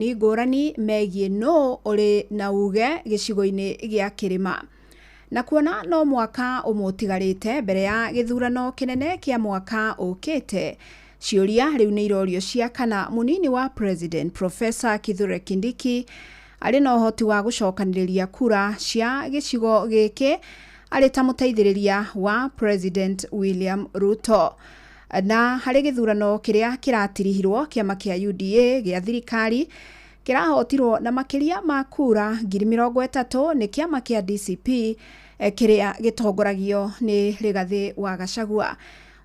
Ngũrani megiĩ nũ ũrĩ na uge gĩcigo-inĩ gĩa kĩrĩma. Na kuona no mwaka ũmwe ũtigarĩte mbere ya gĩthurano kĩnene kĩa mwaka ũkĩte, ciũria rĩu nĩ irorio cia kana mũnini wa President Professor Kithure Kindiki arĩ na ũhoti wa gũcokanĩrĩria kura cia gĩcigo gĩkĩ arĩ ta mũteithĩrĩria wa President William Ruto. Na harĩ gĩthurano kĩrĩa kĩratirihirwo, kĩama kĩa UDA gĩa thirikari kĩrahotirwo na makĩria ma kura 30,000 nĩ kĩama kĩa DCP kĩrĩa gĩtongoragio nĩ Rigathĩ wa Gachagua.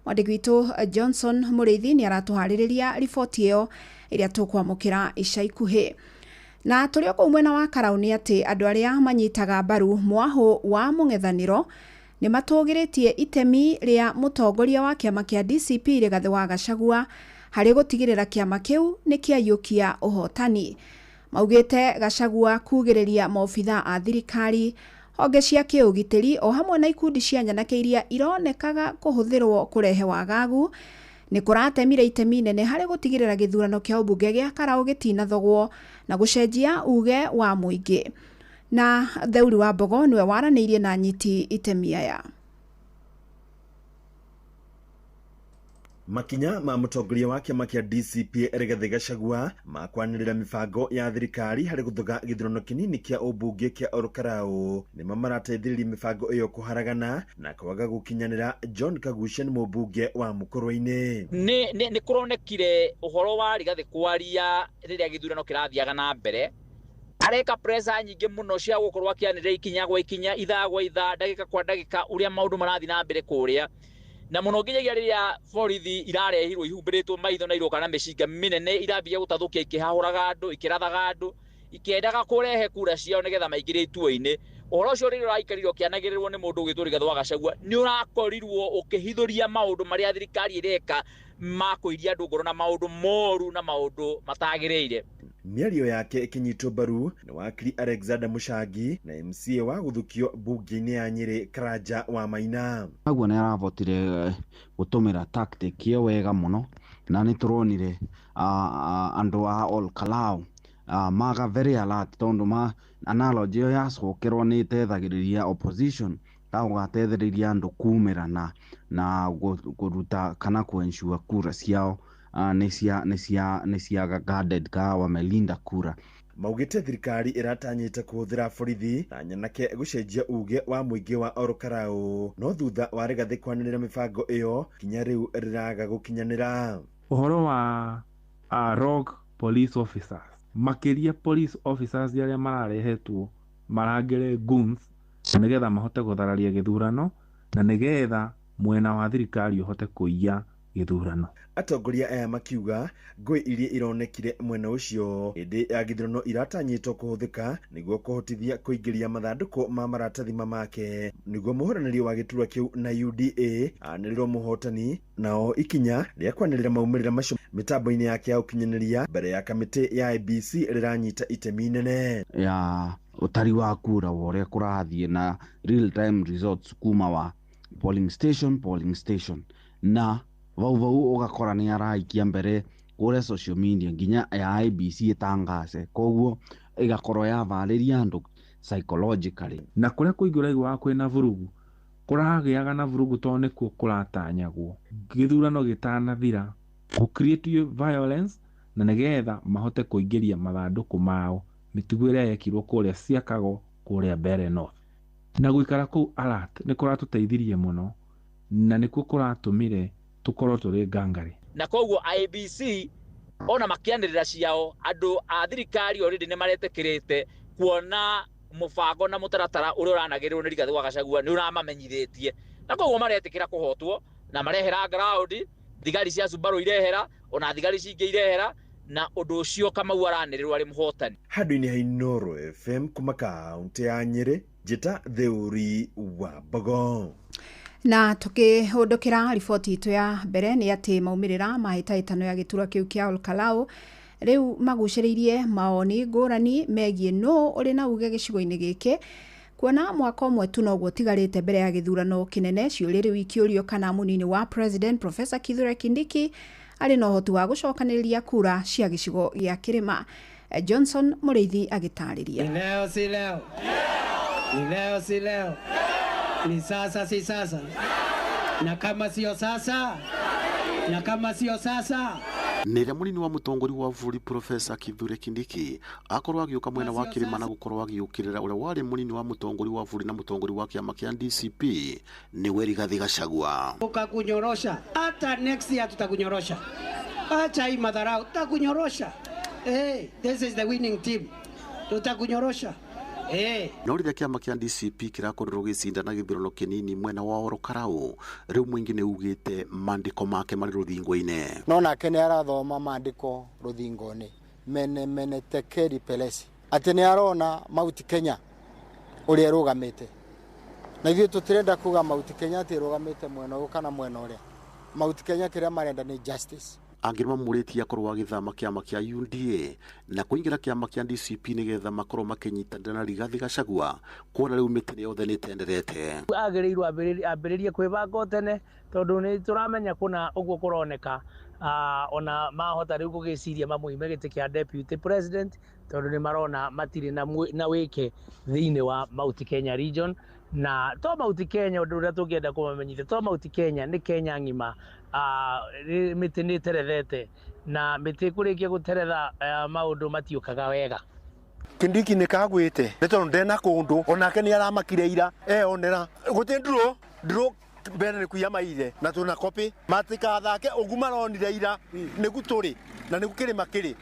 Mwandĩki witũ Johnson Mũrĩithi nĩ aratũharĩrĩria riboti ĩyo ĩrĩa tũkwamũkĩra ica ikuhĩ. Na tũrĩ o kũu mwena wa Karau nĩ atĩ andũ arĩa manyitaga mbaru mwahũ wa mũng'ethanĩro nĩ matũgĩrĩtie itemi rĩa mũtongoria wa kĩama kĩa DCP Rigathĩ wa Gachagua harĩ gũtigĩrĩra kĩama kĩu nĩ kĩaiyũkia ũhotani. Maugĩte Gachagua kugĩrĩria maobithaa a thirikari, honge cia kĩũgitĩri o hamwe na ikundi cia nyanake iria ironekaga kũhũthĩrwo kũrehe wagagu nĩ kũratemire itemi nene harĩ gũtigĩrĩra gĩthurano kĩa ũmbunge gĩa Karau gĩtinathogwo na gũcenjia uge wa mũingĩ. Na Theuri wa Mbogo nĩwe waranĩirie na anyiti itemi aya. Makinya ma mũtongoria wa kĩama kĩa DCP Rigathĩ Gachagua ma kwanĩrĩra mĩbango ya thirikari harĩ gũthuga gĩthurano kĩnini kĩa ũmbunge kĩa Olkalou nĩmo marateithĩrĩria mĩbango ĩyo kũharagana na kwaga gũkinyanĩra. John Kagucia nĩ mũmbunge wa Mũkũrwe-inĩ. Nĩ kũronekire ũhoro wa Rigathĩ kwaria rĩrĩa gĩthurano kĩrathiaga na mbere, areka pressure nyingĩ mũno cia gũkorwo akĩanĩrĩra ikinya gwa ikinya, ithaa gwa ithaa, ndagĩka kwa ndagĩka, ũrĩa maũndũ marathiĩ na mbere kũrĩa. Na mũno nginyagia rĩrĩa borithi irarehirwo ihumbĩrĩtwo maitho na iroka na mĩcinga mĩnene irambia gũtathũkia, ikĩhahũraga andũ, ikĩrathaga andũ, ikĩendaga kũrehe kura ciao nĩgetha maingĩre itua-inĩ. Ũhoro ũcio rĩrĩa ũraikarire ũkĩanagĩrĩrwo nĩ mũndũ ũgwĩtwo Rigathĩ wa Gachagua nĩ ũrakorirwo ũkĩhithũria maũndũ marĩa thirikari ĩreka ma kũiria andũ ngoro na maũndũ moru na maũndũ matagĩrĩire. Mĩario yake ĩkĩnyitwo mbaru nĩ wakiri Alexander Mũchangi na MCA wa gũthukio mbunge-inĩ ya Nyĩrĩ Karanja wa Maina. Koguo nĩ arahotire gũtũmĩra tactic ĩyo wega mũno, na nĩ tũronire andũ a Olkalou maga very alert, tondũ ma analogy ĩyo yacokerwo nĩ ĩteithagĩrĩria opposition ka gũgateithĩrĩria andũ kumĩra na kũruta kana kũ-ensure kura ciao nĩ cia guarded ka wamelinda kura. Maugĩte thirikari ĩratanyĩte kũhũthĩra borithi na nyanake gũcenjia uge wa mũingĩ wa Olkalou, no thutha wa Rigathĩ kwanĩrĩra mĩbango ĩyo kinya rĩu rĩraga gũkinyanĩra. Ũhoro wa rogue police officers, makĩria police officers arĩa mararehetwo marangĩre goons nĩgetha mahote gũthararia gĩthurano na nĩgetha mwena wa thirikari ũhote kũiya gĩthurano. Atongoria aya makiuga ngũĩ iria ironekire mwena ũcio hĩndĩ ya gĩthurano iratanyĩtwo kũhũthĩka nĩguo kũhotithia kũingĩria mathandũkũ ma maratathi mamake nĩguo mũhũranĩri wa gĩturwa kĩu na UDA anĩrĩrwo mũhotani, nao ikinya rĩa kwanĩrĩra maumĩrĩra macio mĩtambo-inĩ yake ya ũkinyanĩria mbere ya kamĩtĩ ya IEBC rĩranyita itemi inene. Ya ũtari wa kura wa ũrĩa kũrathiĩ na real time results kuma wa polling station polling station, na vau vau ũgakora nĩ araikia mbere kũrĩa social media nginya ya IEBC ĩtangace, koguo ĩgakorwo yavarĩria andũ psychologically. Na kũrĩa kũingĩ ũraiguaga kwĩna vurugu, kũragĩaga na vurugu tondũ nĩkuo kũratanyagwo gĩthurano gĩtanathira gũ create violence na nĩgetha mahote kũingĩria mathandũkũ mao mĩtugo ĩrĩa yekirwo kũrĩa Siakago, kũrĩa Mbeere North. Na gũikara kũu alert nĩ kũratũteithirie mũno na nĩkuo kũratũmire tũkorwo tũrĩ ngangari. Na koguo IEBC ona makĩanĩrĩra ciao andũ a thirikari already nĩ maretĩkĩrĩte kuona mũbango na mũtaratara ũrĩa ũranagĩrĩrwo nĩ Rigathĩ wa Gachagua nĩ ũramamenyithĩtie, na koguo maretĩkĩra kũhotwo na marehera ground, thigari cia Subaru irehera ona thigari cingĩ irehera, na ũndũ ũcio Kamau aranĩrĩrwo arĩ mũhotani. Handũ-inĩ ha Inooro FM kuma kaũntĩ ya Nyĩrĩ, njĩta Theuri wa Mbogo. Na tukihundukira riboti itu ya mbere ni ati maumĩrĩra ma hĩtahĩtano ya gĩturwa kĩu kĩa Olkalou rĩu magucĩrĩirie maoni ngũrani megiĩ nũ ũrĩ na uge gĩcigo-inĩ gĩkĩ, kuona mwaka ũmwe tu noguo ũtigarĩte mbere ya gĩthurano kĩnene. Ciũria rĩu ikĩũrio kana mũnini wa President Professor Kithure Kindiki arĩ na ũhoti wa gũcokanĩrĩria kura cia gĩcigo gĩa kĩrĩma. Johnson Mũrĩithi agĩtarĩria. Ni leo si leo, ni leo si leo, ni sasa si sasa, na kama sio sasa, na kama sio sasa. Nĩ rĩrĩa mũnini wa mũtongoria wa bũrũri Profesa Kithure Kindiki akorwo agĩũka mwena wa kĩrĩma na gũkorwo agĩũkĩrĩra ũrĩa warĩ mũnini wa mũtongoria wa bũrũri na mũtongoria wa kĩama kĩa DCP nĩwe Rigathi Gachagua. Tukakunyorosha, hata next year tutakunyorosha. Acha hii madharau, tutakunyorosha. Hey, this is the winning team. Tutakunyorosha. Hey. No rĩrĩa kĩama kĩa DCP kĩrakorirwo gĩcindana gĩthurano kĩnini mwena wa Orokarau, rĩu mũingĩ nĩ ugĩte mandĩko make marĩ rũthingo-inĩ. No nake nĩ arathoma mandĩko rũthingo-inĩ mene mene tekeri pelesi atĩ nĩ arona Mount Kenya ũrĩa ĩrũgamĩte, na ithuĩ tũtirenda kuga Mount Kenya atĩ ĩrũgamĩte mwena ũyũ kana mwena ũrĩa. Mount Kenya kĩrĩa marenda nĩ justice. Angĩ mamũrĩtie akorwo agĩthama kĩama kĩa UDA na kũingĩra kĩama kĩa DCP nĩgetha makorwo makĩnyitanĩra na Rigathi Gachagua kuona rĩu mĩtĩ yothe nĩ ĩtenderete. Agĩrĩirwo ambĩrĩrie kwĩbanga tene tondũ nĩ tũramenya kũna ũguo kũroneka, ona mahota rĩu gũgĩciria mamũime gĩtĩ kĩa deputy president tondũ nĩ marona matirĩ na wĩke thĩinĩ wa Mount Kenya region. Na to Mount Kenya ũndũ ũrĩa tũngĩenda kũmamenyithia to Mount Kenya nĩ Kenya ng'ima, mĩtĩ nĩ ĩterethete na mĩtĩ kũrĩkia gũteretha maũndũ matiũkaga wega. Kindiki nĩ kagwĩte nĩ tondũ ndena kũndũ onake nĩ aramakire ira eonera gũtĩ nduro nduro mbere nĩ kuiya maire na tuna copy matikathake ũguo maronire ira nĩgu tũrĩ na nĩgu kĩrĩma kĩrĩ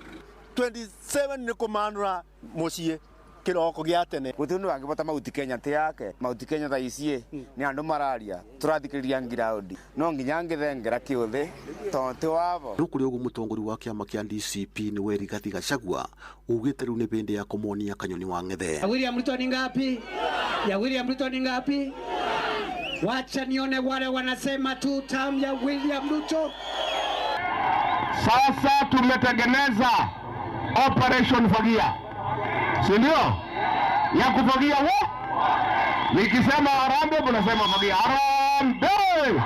27 nĩ kũmanũra mũciĩ kĩroko gĩa tene. Gũtirĩ ũndũ wangĩbota Mount Kenya ti yake. Mount Kenya thaa ici nĩ andũ mararia tũrathikĩrĩria ngiraũndi no nginya ngĩthengera kĩũthĩ tondũ ti wabo. No kũrĩ ũguo mũtongoria wa kĩama kĩa DCP nĩwe Rigathi Gachagua ugĩte rĩu nĩ bĩndĩ ya kũmonia kanyoni wa ng'ethe. Ya William Ruto ni ngapi? Ya William Ruto ni ngapi? Wacha nione wale wanasema two term ya William Ruto. Sasa tumetengeneza Operation Fagia, si ndio? Ya kufagia wo? Nikisema harambee mnasema fagia. Harambee!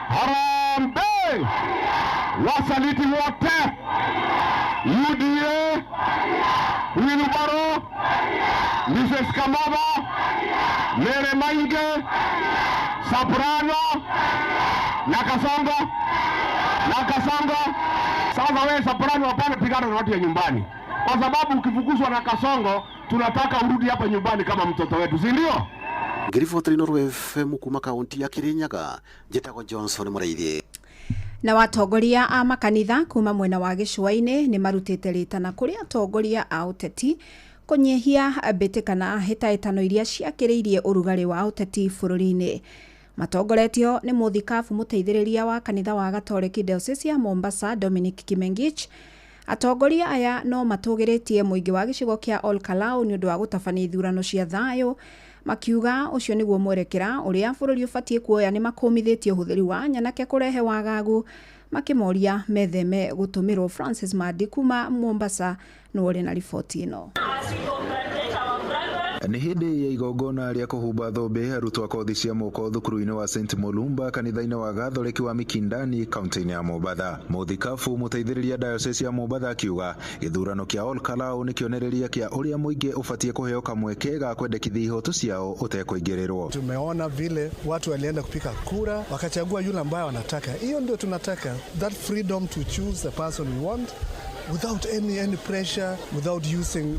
Harambee! Wasaliti wote, UDA, Wilbaro, Mrs. Kamaba, Mere Mainge, Soprano, na Kasongo, na Kasongo. Sasa wewe Soprano, hapana pigana na watu ya nyumbani, kwa sababu ukifukuzwa na Kasongo tunataka urudi hapa nyumbani kama mtoto wetu, si ndio? Ngiribotiri Inooro FM kuma kaunti ya Kirinyaga, njĩtagwo Johnson Mũrĩithi. Na watongoria a makanitha kuma mwena wa gĩcũa-inĩ nĩ marutĩte rĩtana kũrĩ atongoria a ũteti kũnyihia mbĩtĩ kana hĩtahĩtano iria ciakĩrĩirie ũrugarĩ wa ũteti bũrũri-inĩ. Matongoretio nĩ mũthikabu mũteithĩrĩria wa kanitha wa Gatoreki Diocese ya Mombasa Dominic Kimengich. Atongoria aya no matũgĩrĩtie mũingĩ wa gĩcigo kĩa Ol Kalou nĩ ũndũ wa gũtabania ithurano cia thayũ, makiuga ũcio nĩguo mwerekera ũrĩa bũrũri ũbatiĩ kuoya. Nĩ makũmithĩtie ũhũthĩri wa nyanake kũrehe wagagu, makĩmoria metheme gũtũmĩrwo. Francis Madi kuma Mombasa nĩwe ũrĩ na riboti ĩno. Nĩ hĩndĩ ya igongona rĩa kũhumba thũmbĩ arutwo a kothi cia moko thukuru-inĩ wa St Mulumba kanitha-inĩ wa Gatholeki wa Mikindani kaunti-inĩ ya Mombatha. Mũthikabu mũteithĩrĩria diocese ya Mombatha akiuga gĩthurano kĩa Ol Kalou nĩ kĩonereria kĩa ũrĩa mũingĩ ũbatiĩ kũheo kamweke ga kwendekithia ihoto ciao ũtekũingĩrĩrwo. Tumeona vile watu walienda kupiga kura wakachagua yule ambaye wanataka. Hiyo ndio tunataka, that freedom to choose the person we want without any pressure, without using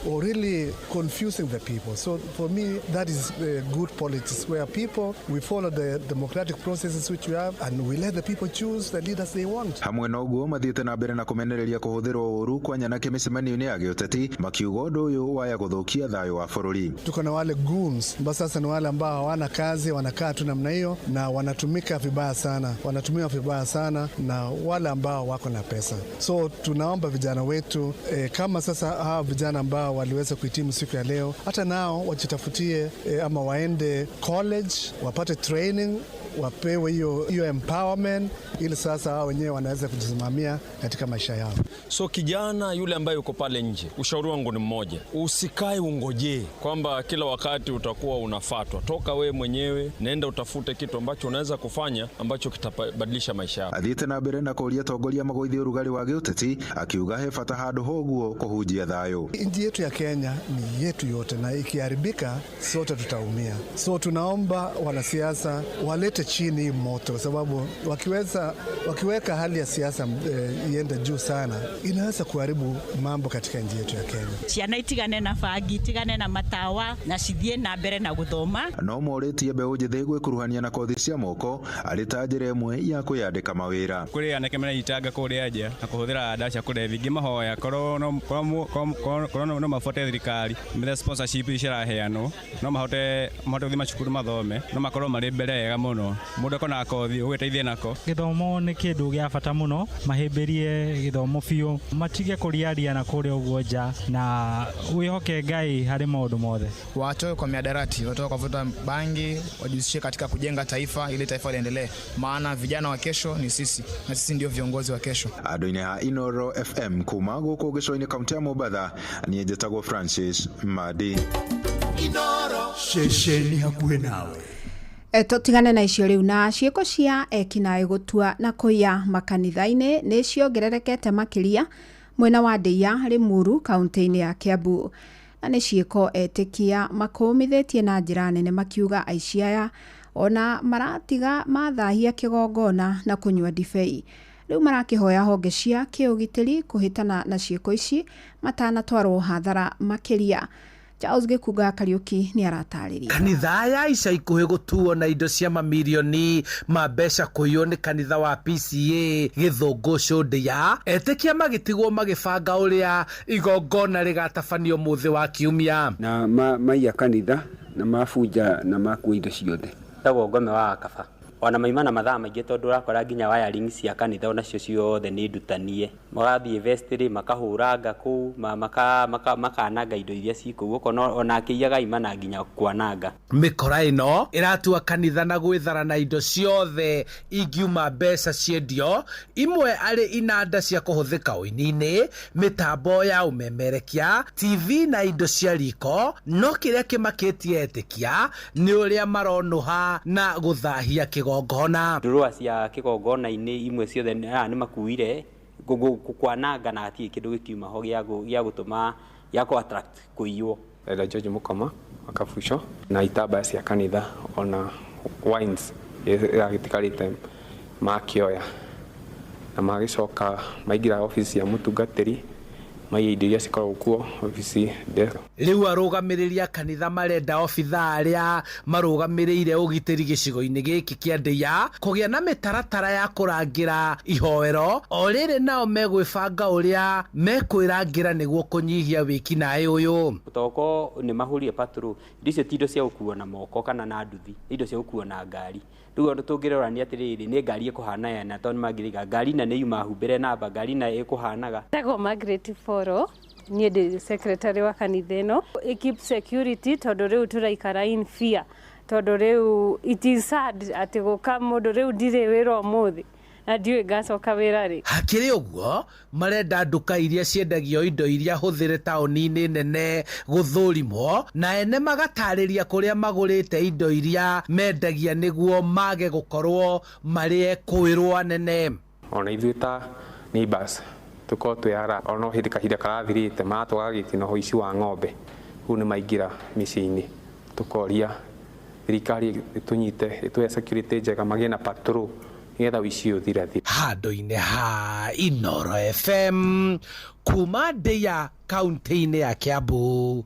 or really confusing the people. So for me, that is good politics, where people, we follow the democratic processes which we have, and we let the people choose the leaders they want. Hamwe na ũguo mathiĩte na mbere na kũmenereria kũhũthĩrwo ũru kwa nyanake mĩcemanio-inĩ ya gĩũteti, makiuga ũndũ ũyũ waya gũthũkia thayũ wa bũrũri. Tuko na wale goons ambao sasa ni wale ambao hawana kazi, wanakaa tu namna hiyo na wanatumika vibaya sana, wanatumiwa vibaya sana na wale ambao wako na pesa. So tunaomba vijana wetu kama sasa hawa vijana ambao waliweza kuhitimu siku ya leo, hata nao wajitafutie ama waende college wapate training, wapewe hiyo empowerment ili sasa hao wenyewe wanaweza kujisimamia katika maisha yao. So kijana yule ambaye yuko pale nje, ushauri wangu ni mmoja, usikae ungojee kwamba kila wakati utakuwa unafatwa. Toka wewe mwenyewe, nenda utafute kitu ambacho unaweza kufanya ambacho kitabadilisha maisha yako. Athiĩte na mbere na kũũria atongoria magũithie ũrugarĩ wa gĩũteti akiuga he bata handũ hoguo kũhunjia thayũ. Nchi yetu ya Kenya ni yetu yote, na ikiharibika sote tutaumia. So tunaomba wanasiasa walete chini hii moto, kwa sababu wakiweka hali ya siasa iende juu sana, inaweza kuharibu mambo katika nchi yetu ya Kenya. Ciana itigane na bangi, itigane na matawa na cithie na mbere na guthoma. No morĩtie mbeũ njĩthĩ gwĩkuruhania na kothi cia moko arĩ ta njĩra ĩmwe ya kwĩyandĩka mawĩra. Kũrĩ anake maranyitanga kũrĩa nja na kũhũthĩra ndawa cia kũrebia, ingĩmahoya korwo no mabuate thirikari methe sponsorship iria ciraheanwo, no mahote gũthiĩ macukuru mathome, no makorwo marĩ mbere yega mũno. Mũndũ akona kothi ũgĩteithie nako. Gĩthomo nĩ kĩndũ gĩa bata mũno, mahĩmbĩrie gĩthomo biũ, matige kũriaria na kũrĩa ũguo nja, na wĩhoke Ngai harĩ maũndũ mothe. Watoe kwa miadarati, watoe kwa kuvuta bangi, wajihusishe katika kujenga taifa ili taifa liendelee, maana vijana wa kesho ni sisi na sisi ndio viongozi wa kesho. Andũ-inĩ ha Inoro FM kuma gũkũ gĩcũa-inĩ kaunti ya Mombatha, niĩ njĩtagwo Francis Madi. Inoro ceceni hakuhĩ nawe. Tũtigane na icio rĩu na ciĩko cia ekinaĩ gũtua na kũiya makanitha-inĩ nĩ ciongererekete makĩria mwena wa Ndeiya Limuru kaunti-inĩ ya Kiambu, na nĩ ciĩko etĩkia makũmithĩtie na njĩra nene makiuga aici aya ona maratiga mathahia kĩgongona na kũnyua ndibei. Rĩu marakĩhoya honge cia kĩũgitĩri kũhĩtana na ciĩko ici matanatwarwo hathara makĩria. Charles Gĩkunga Kariũki nĩ aratarĩria. Kanitha ya ica ikuhĩ gũtuo na indo cia mamirioni ma mbeca kũiywo nĩ kanitha wa PCA Gĩthũngũ Ndeiya, etĩkia magĩtigwo magĩbanga ũrĩa igongona rĩgatabanio mũthĩ wa kiumia. Na maiya kanitha na mabunja na makua indo ciothe. Tagwo ngome wa kaba ona maima na mathaa maingĩ tondũ ũrakora nginya wiring cia kanitha onacio ciothe nĩ ndutanie, magathiĩ vestry makahũranga kũu, makananga indo iria ci kũu, ũkona ona akĩiyaga ima na nginya kwananga. Mĩkora ĩno ĩratua kanitha na gwĩthara na indo ciothe ingiuma mbeca ciendio, imwe arĩ inanda cia kũhũthĩka ũini-inĩ, mĩtambo ya ũmemerekia, TV na indo cia riko. No kĩrĩa kĩmakĩtie etĩkia nĩ ũrĩa maronũha na gũthahia kĩgongona. Ndũrũa cia kĩgongona-inĩ imwe ciothe nĩ makuire kwananga na hatirĩ kĩndũ gĩkiuma ho gĩa gũtũma gĩa kũ attract kũiywo. Elder George Mukoma wa na itambaya cia kanitha ona wines ĩragĩtigarĩte makĩoya na magĩcoka maingĩra obici ya mũtungatĩri maiya indo iria cikoragwo kuo obici. Rĩu arũgamĩrĩri a kanitha marenda obithaa arĩa marũgamĩrĩire ũgitĩri gĩcigo-inĩ gĩkĩ kĩa Ndeiya kũgĩa na mĩtaratara ya kũrangĩra ihoero, o rĩrĩ nao megwĩbanga ũrĩa mekwĩrangĩra nĩguo kũnyihia wĩkinaĩ ũyũ. Toko nĩ mahũrire patrol, indo icio ti indo cia gũkuo na moko kana na nduthi, indo cia gũkuo na ngari. Rĩu ũndũ tũngĩrora nĩ atĩrĩrĩ, nĩ ngari ĩkũhana yana, tondũ nĩmangĩrĩga ngari na nĩ yuma humbĩre namba, ngari na ĩkũhanaga. Ndagwo Margaret Foro, niĩ ndĩ secretary wa kanitha ĩno. Keep security tondũ rĩu tũraikara in fear, tondũ rĩu it is sad atĩ gũka mũndũ rĩu ndirĩ wĩra ũmũthĩ na ndiũĩ ngacoka wĩra rĩ. Hakĩrĩ ũguo marenda nduka iria ciendagio indo iria hũthĩre taũni-inĩ nene gũthũrimwo, na ene magatarĩria kũrĩa magũrĩte indo iria mendagia nĩguo mage gũkorwo marĩ ekũĩrwo anene. Ona ithuĩ ta neighbors tũkorwo twĩ ara ona hĩndĩ kahinda karathirĩte maratwaga gĩtino ũici wa ng'ombe, rĩu nĩ maingĩra mĩciĩ-inĩ, tũkoria thirikari ĩtũnyite ĩtũhe security njega, magĩe na patrol nĩgetha ũici ũthirathire. Handũ-inĩ ha Inoro FM kuma Ndeiya kaunti-inĩ ya Kiambu,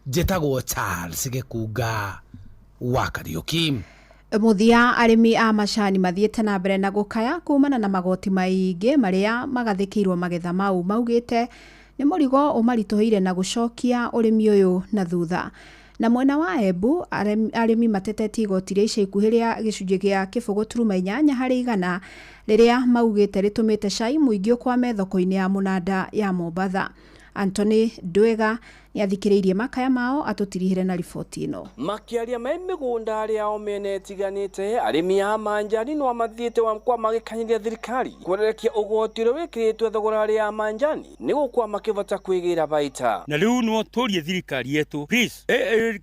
njĩtagwo Charles Gĩkunga wa Kariũki. Mũthia, arĩmi a macani mathiĩte na mbere na gũkaya kumana na magoti maingĩ marĩa magathĩkĩirwo magetha mau, maugĩte nĩ mũrigo ũmaritũhĩire na gũcokia ũrĩmi ũyũ na thutha. Na mwena wa Embu, arĩmi matetetie igoti rĩa ica ikuhĩ rĩa gĩcunjĩ kĩa 0.8 harĩ igana rĩrĩa maugĩte rĩtũmĩte cai mũingĩ ũkwame thoko-inĩ ya mũnanda ya Mombatha. Anthony Ndwega Nĩ athikĩrĩirie makaya mao atũtirihire na riboti ĩno. Makĩaria me mĩgũnda arĩa o mĩena ĩtiganĩte, arĩmi a manjani no mathiĩte kwa magĩkanyiria thirikari kwererekia ũgoti ũrĩa wĩkĩrĩtwo thogora ya manjani nĩ gũkwa makĩbata kwĩgĩra baita. Na rĩu no tũrie thirikari yetu please,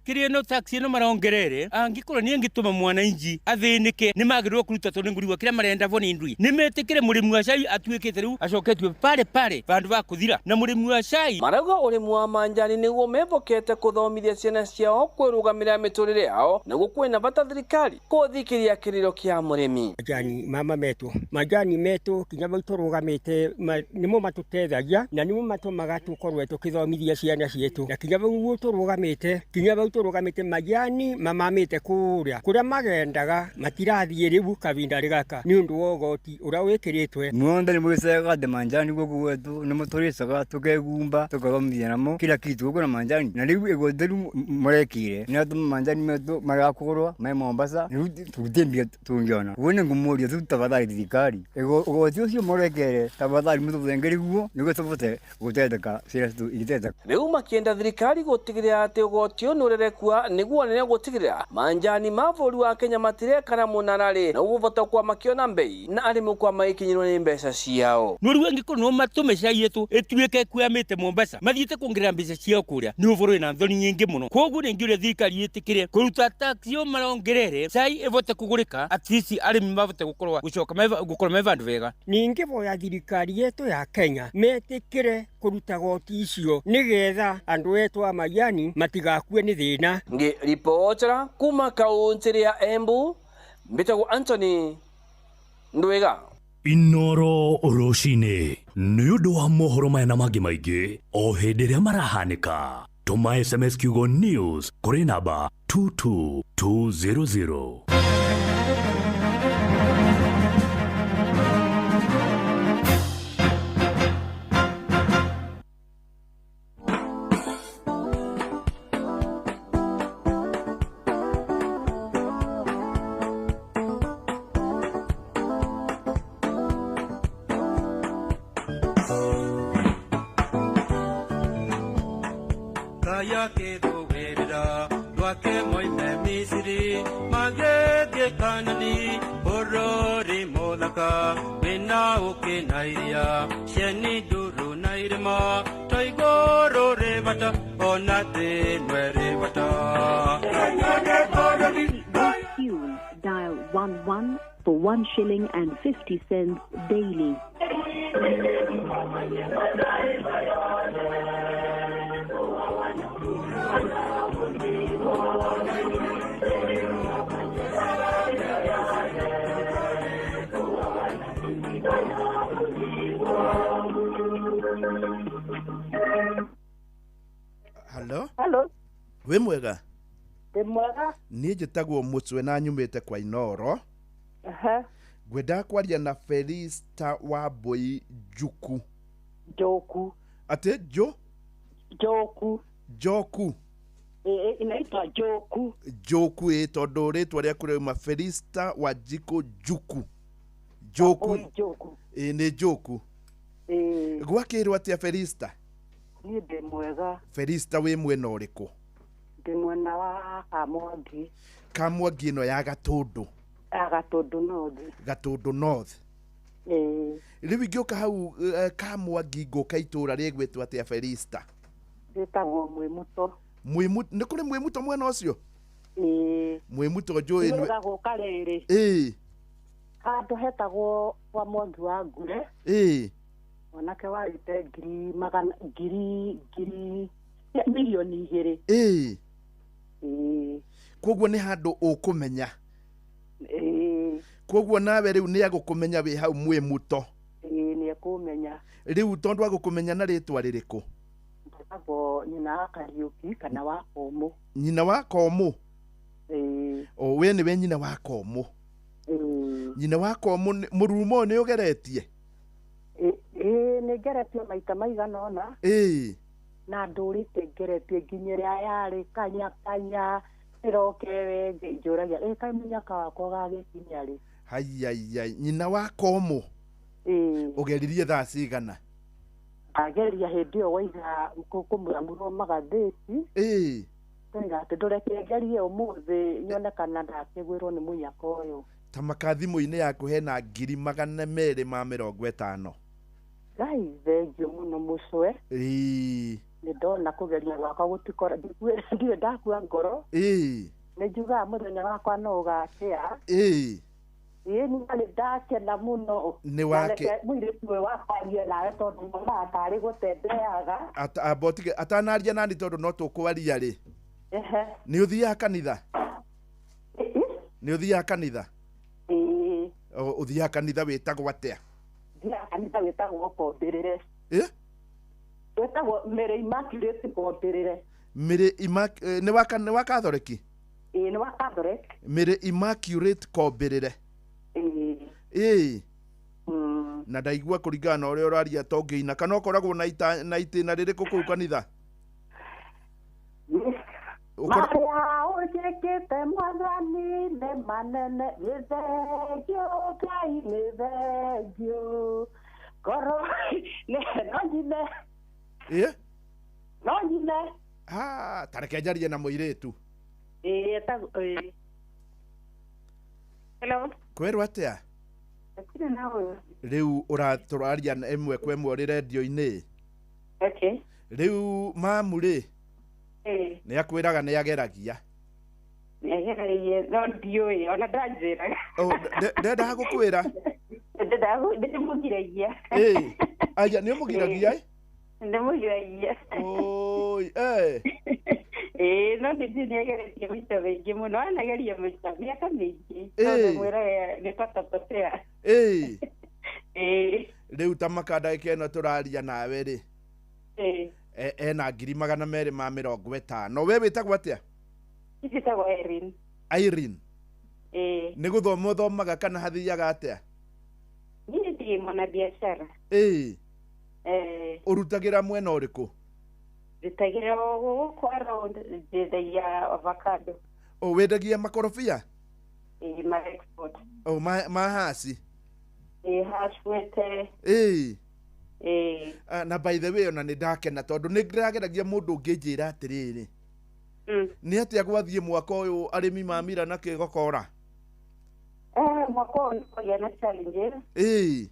kĩrĩa no tax ĩno marongerere angĩkorwo nĩ ĩngĩtũma mwananchi athĩnĩke nĩ magĩrĩirwo kũruta tondũ nĩ ngũrigua kĩrĩa marenda bo nĩ ndui. Nĩ metĩkĩre mũrĩmi wa cai atuĩkĩte rĩu acoketio pale pale vandu va kuthira na mũrĩmi wa cai. Marauga ũrĩmi wa manjani nĩguo mevokete kũthomithia ciana ciao kwĩrũgamĩrĩra mĩtũrĩre yao na kwĩna bata thirikari kũthikĩria kĩrĩro kĩa mũrĩmi. Majani mama metu, majani metu kinya bau tũrũgamĩte nĩmo matũteithagia na nĩmo matũmaga tũkorwe tũkĩthomithia ciana cietu na kinya bau tũrũgamĩte, kinya bau tũrũgamĩte majani mamamĩte kũrĩa kũrĩa magendaga matirathiĩ rĩu kavinda gaka nĩ ũndũ wa ũgoti ũrĩa wĩkĩrĩtwe. Muonde nĩ mwĩcega de manjani gũkũ gwetu nĩ mũtũrĩcaga tũkegumba tũkathomithia namo kila kitu gũkũ na manjani na rĩu igoti rĩu mũrekire nĩ atũma manjani metu magakũgũrwa me Mombasa rĩu tũgũthiĩ mbia tũngĩona. Ũguo nĩ ngũmũria tu tafadhali thirikari ũgoti ũcio mũrekere tafadhali mũtũthengere guo nĩguo tũbote gũtetheka ciana citũ igĩtetheka. Rĩu makĩenda thirikari gũtigĩrĩra atĩ ũgoti ũyũ nĩ ũrerekua nĩguo nene gũtigĩrĩra manjani ma bũrũri wa Kenya matirekana mũnararĩ na ũgũbota kwa makĩona mbei na arĩmi kwa magĩkinyĩrwo nĩ mbeca ciao. No rĩu angĩkorwo no matũme cai yetu ĩtuĩke ĩkuamĩte Mombasa mathiĩte kuongerera mbeca ciao kũrĩa nĩ ũboro wĩna thoni nyingĩ mũno. Koguo nĩ ngĩũria thirikari ĩtĩkĩre kũruta tax yo marongerere cai ĩvote kũgũrĩka at least arĩmi mavote gũkorwo gũcoka gũkorwo me vandũ vega. Ningĩboya thirikari yetu ya Kenya metĩkĩre kũruta goti icio nĩgetha andũ etu a majani matigakue nĩ thĩna. Ngĩribotera kuma kaũntĩ ya Embu, mbĩtagwo Anthony Ndwega. Inoro rũcinĩ nĩ ũndũ wa mohoro maya na mangĩ maingĩ o hĩndĩ ĩrĩa marahanĩka. Tũma SMS kiugo news kũrĩ namba 22200. Dial 11 for 1 shilling and 50 cents daily. Hello? Hello. Wĩ mwega? Ndĩ mwega. Niĩ njĩtagwo Mũcwe na nyumĩte kwa Inoro. Ngwendaga kwaria na Felista Wambui Njuku. Njoku. Atĩ Njo? Njoku. Njoku. Inaitwa Njoku. Njoku ĩ tondũ rĩtwa rĩaku rĩauma Felista Wanjikũ Njuku. Njoku. Njoku. Ĩ nĩ Njoku. Ĩ. Gwakĩrwo atĩa Felista? Niĩ ndĩ mwega. Felista wĩ mwena ũrĩkũ? Ndĩ mwena wa Kamwangi. Kamwangi ĩno ya Gatũndũ. Ya Gatũndũ North. Gatũndũ North. Ĩĩ. Rĩu ingĩũka hau Kamwangi ngũka itũũra rĩgwĩtwo atĩa Felista? Rĩtagwo Mwĩmuto. Mwĩmuto, nĩ kũrĩ Mwĩmuto mwena ũcio? Ĩĩ. Mwĩmuto njũĩ nĩ. Nĩgetha gũka rĩrĩ. Ĩĩ. Handũ hetagwo kwa Mwangi wa Ngure. Ĩĩ. Mwanake warĩte ngiri magana ngiri ngiri milioni 2. Ĩĩ. Ĩĩ. Koguo nĩ handũ ũkũmenya. Ĩĩ. Koguo nawe rĩu nĩ agũkũmenya wĩ hau Mwĩmuto. Ĩĩ nĩ ekũmenya. Rĩu tondũ agũkũmenya na rĩtwa rĩrĩkũ? Njĩtagwo nyina wa Kariũki kana wa Komũ. Nyina wa Komũ? Ĩĩ. O we nĩwe nyina wa Komũ. Ĩĩ. Nyina wa Komũ mũrumo nĩ ũgeretie? Ĩĩ nĩ ngeretie maita maigana ũna. Ĩĩ. Na ndũrĩte ngeretie nginya ĩrĩa yarĩ kanya kanya ĩroke njũragia ĩ kaĩ mũnyaka wakwa ũgagĩkinya rĩ. Haiyaiyai, nyina wa Komũ. Ĩĩ. Ũgeririe thaa cigana? Ageria hĩndĩ ĩyo waiga kũmũramũrwo magathĩti. Ĩĩ. Ndoiga atĩ ndũreke ngerie ũmũthĩ nyone kana ndakĩgwĩrwo nĩ mũnyaka ũyũ. Ta maka thimũ-inĩ yaku hena 250,000. Ngai thengiũ mũno mũcwe. Ĩĩ. Nĩ ndona kũgeria gwakwa gũtikora ndirĩ ndakua ngoro. Ĩĩ. Nĩ njugaga mũthenya wakwa no ũgakĩa. Ĩĩ. Ĩĩ nĩ ndakena mũno. Nĩ wake. Mũirĩtu ũyũ wakwaria nawe tondũ monaga tarĩ gũtembeaga. Amba ũtige atanaria nani tondũ no tũkwaria rĩ. Ehe. Nĩ ũthiaga kanitha? Nĩ ũthiaga kanitha? Ĩĩ. Ũthiaga kanitha wĩtagwo atĩa? Thiaga kanitha wĩtagwo Kombĩrĩre. Ĩ? Wĩtagwo Mary Immaculate Kombĩrĩre. Mary Immaculate nĩ wa Catholic? Ĩĩ nĩ wa Catholic. Mary Immaculate Kombĩrĩre. Ĩĩ. Ĩĩ. Na ndaigua kũringana na ũrĩa ũraria to ngĩina kana ũkoragwo na itĩna rĩrĩkũ kũu kanitha? Marĩa ũnjĩkĩte Mwathani nĩ manene, nĩ thengiũ Ngai nĩ thengiũ. Ngoro no nyine. Ĩ? No nyine. Ta reke njarie na mũirĩtu. Ĩĩ etagwo ĩĩ. Hello. Kwĩrwo atĩa? Hatirĩ na ũyũ. Rĩu tũraria ĩmwe kwa ĩmwe ũrĩ rendio-inĩ. Okay. Rĩu mamu rĩ, nĩ akwĩraga nĩ ageragia. Nĩ ageragia no ndiũĩ ona ndanjĩraga. Ndendaga gũkwĩra? Ndĩmũgiragia. Ĩĩ. Aya nĩ ũmũgiragia ĩ? Ndĩmũgiragia. Oi, eh. Ĩĩ no nĩ nĩageretie maita maingĩ mũno, anageria maita mĩaka mĩingĩ. Tondũ mwĩraga nĩ tatapotea. Ĩĩ. Ĩĩ. Rĩu ta maka ndagĩka ĩno tũraria nawe rĩ. Ĩĩ. Ena 250,000. We wĩtagwo atĩa? Njĩtagwo Irene. Irene. Ĩĩ. Nĩ gũthoma ũthomaga kana hathiaga atĩa? Niĩ ndĩ mwanabiacara. Ĩĩ. Ũrutagĩra mwena ũrĩkũ? Ndutagĩra gũkũ around njendagia avocado. O wendagia makorobia? Ĩĩ ma export. O ma haci? Ĩĩ haci wete. Ĩĩ. Ĩĩ. Na by the way ona nĩ ndakena tondũ nĩ ndĩrageragia mũndũ ũngĩnjĩra atĩrĩrĩ. Nĩ atĩa gwathiĩ mwaka ũyũ arĩmi mamira na kĩgokora? Mwaka ũyũ nĩ kwagĩa na challenges. Ĩĩ.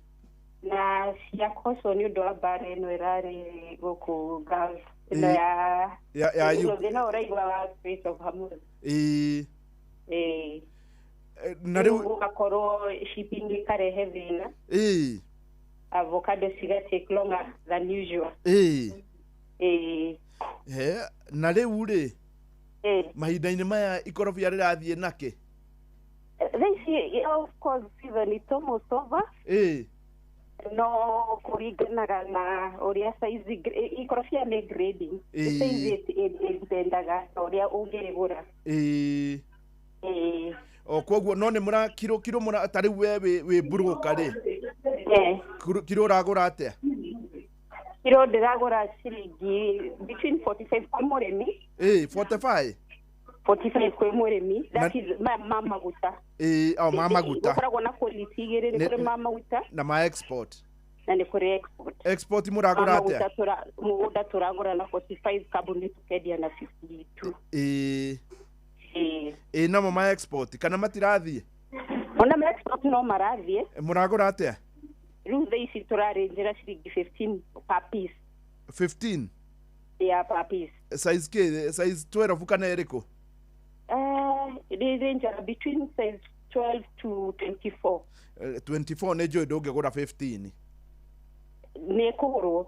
Na ciakocwo nĩ ũndũ wa mbara ĩno ĩrarĩ gũkũ Gulf. Ĩno ya thĩna ũraigua wa Strait of Hormuz. Ĩĩ. Ĩĩ. Na rĩu gũgakorwo shipping ĩkarehe thĩna. Ĩĩ. Avocado ciga take longer than usual. Ĩĩ. Ĩĩ. He, na rĩu rĩ, mahinda-inĩ maya ikorobia rĩrathiĩ nakĩ? Thaa ici of course season is almost over. Ĩĩ. No kũringanaga na ũrĩa size ikorobia nĩ grading. Size ĩdendaga na ũrĩa ũngĩrĩgũra. Ĩĩ. Ĩĩ. O koguo no nĩ mũra kiro kiro mũra ta rĩu we wĩ broker rĩ. Kiro ũragũra atĩa? Kiro ndĩragũra ciringi between 45 kwa mũrĩmi. Ĩĩ 45? 45 kwĩ mũrĩmi. That is ma maguta. Ĩĩ o ma maguta. Gũkoragwo na quality igĩrĩ, nĩ kũrĩ ma maguta na ma export. Na nĩ kũrĩ export. Export mũragũra atĩa? Mũgũnda tũragũra na 45, kambuni tũkendia na 52. Ĩĩ. Ĩĩ namo ma export kana matirathiĩ? Ona ma export no marathiĩ. Mũragũra atĩa? Rĩu thaa ici tũrarĩnjĩra ciringi 15 per piece. 15? Yeah, per piece. Size kĩ? Size 12 kana ĩrĩkũ? Rĩrĩnjaga between size 12 to 24. 24 nĩ njũĩ ndũngĩgũra 15. Nĩ kũgũrwo.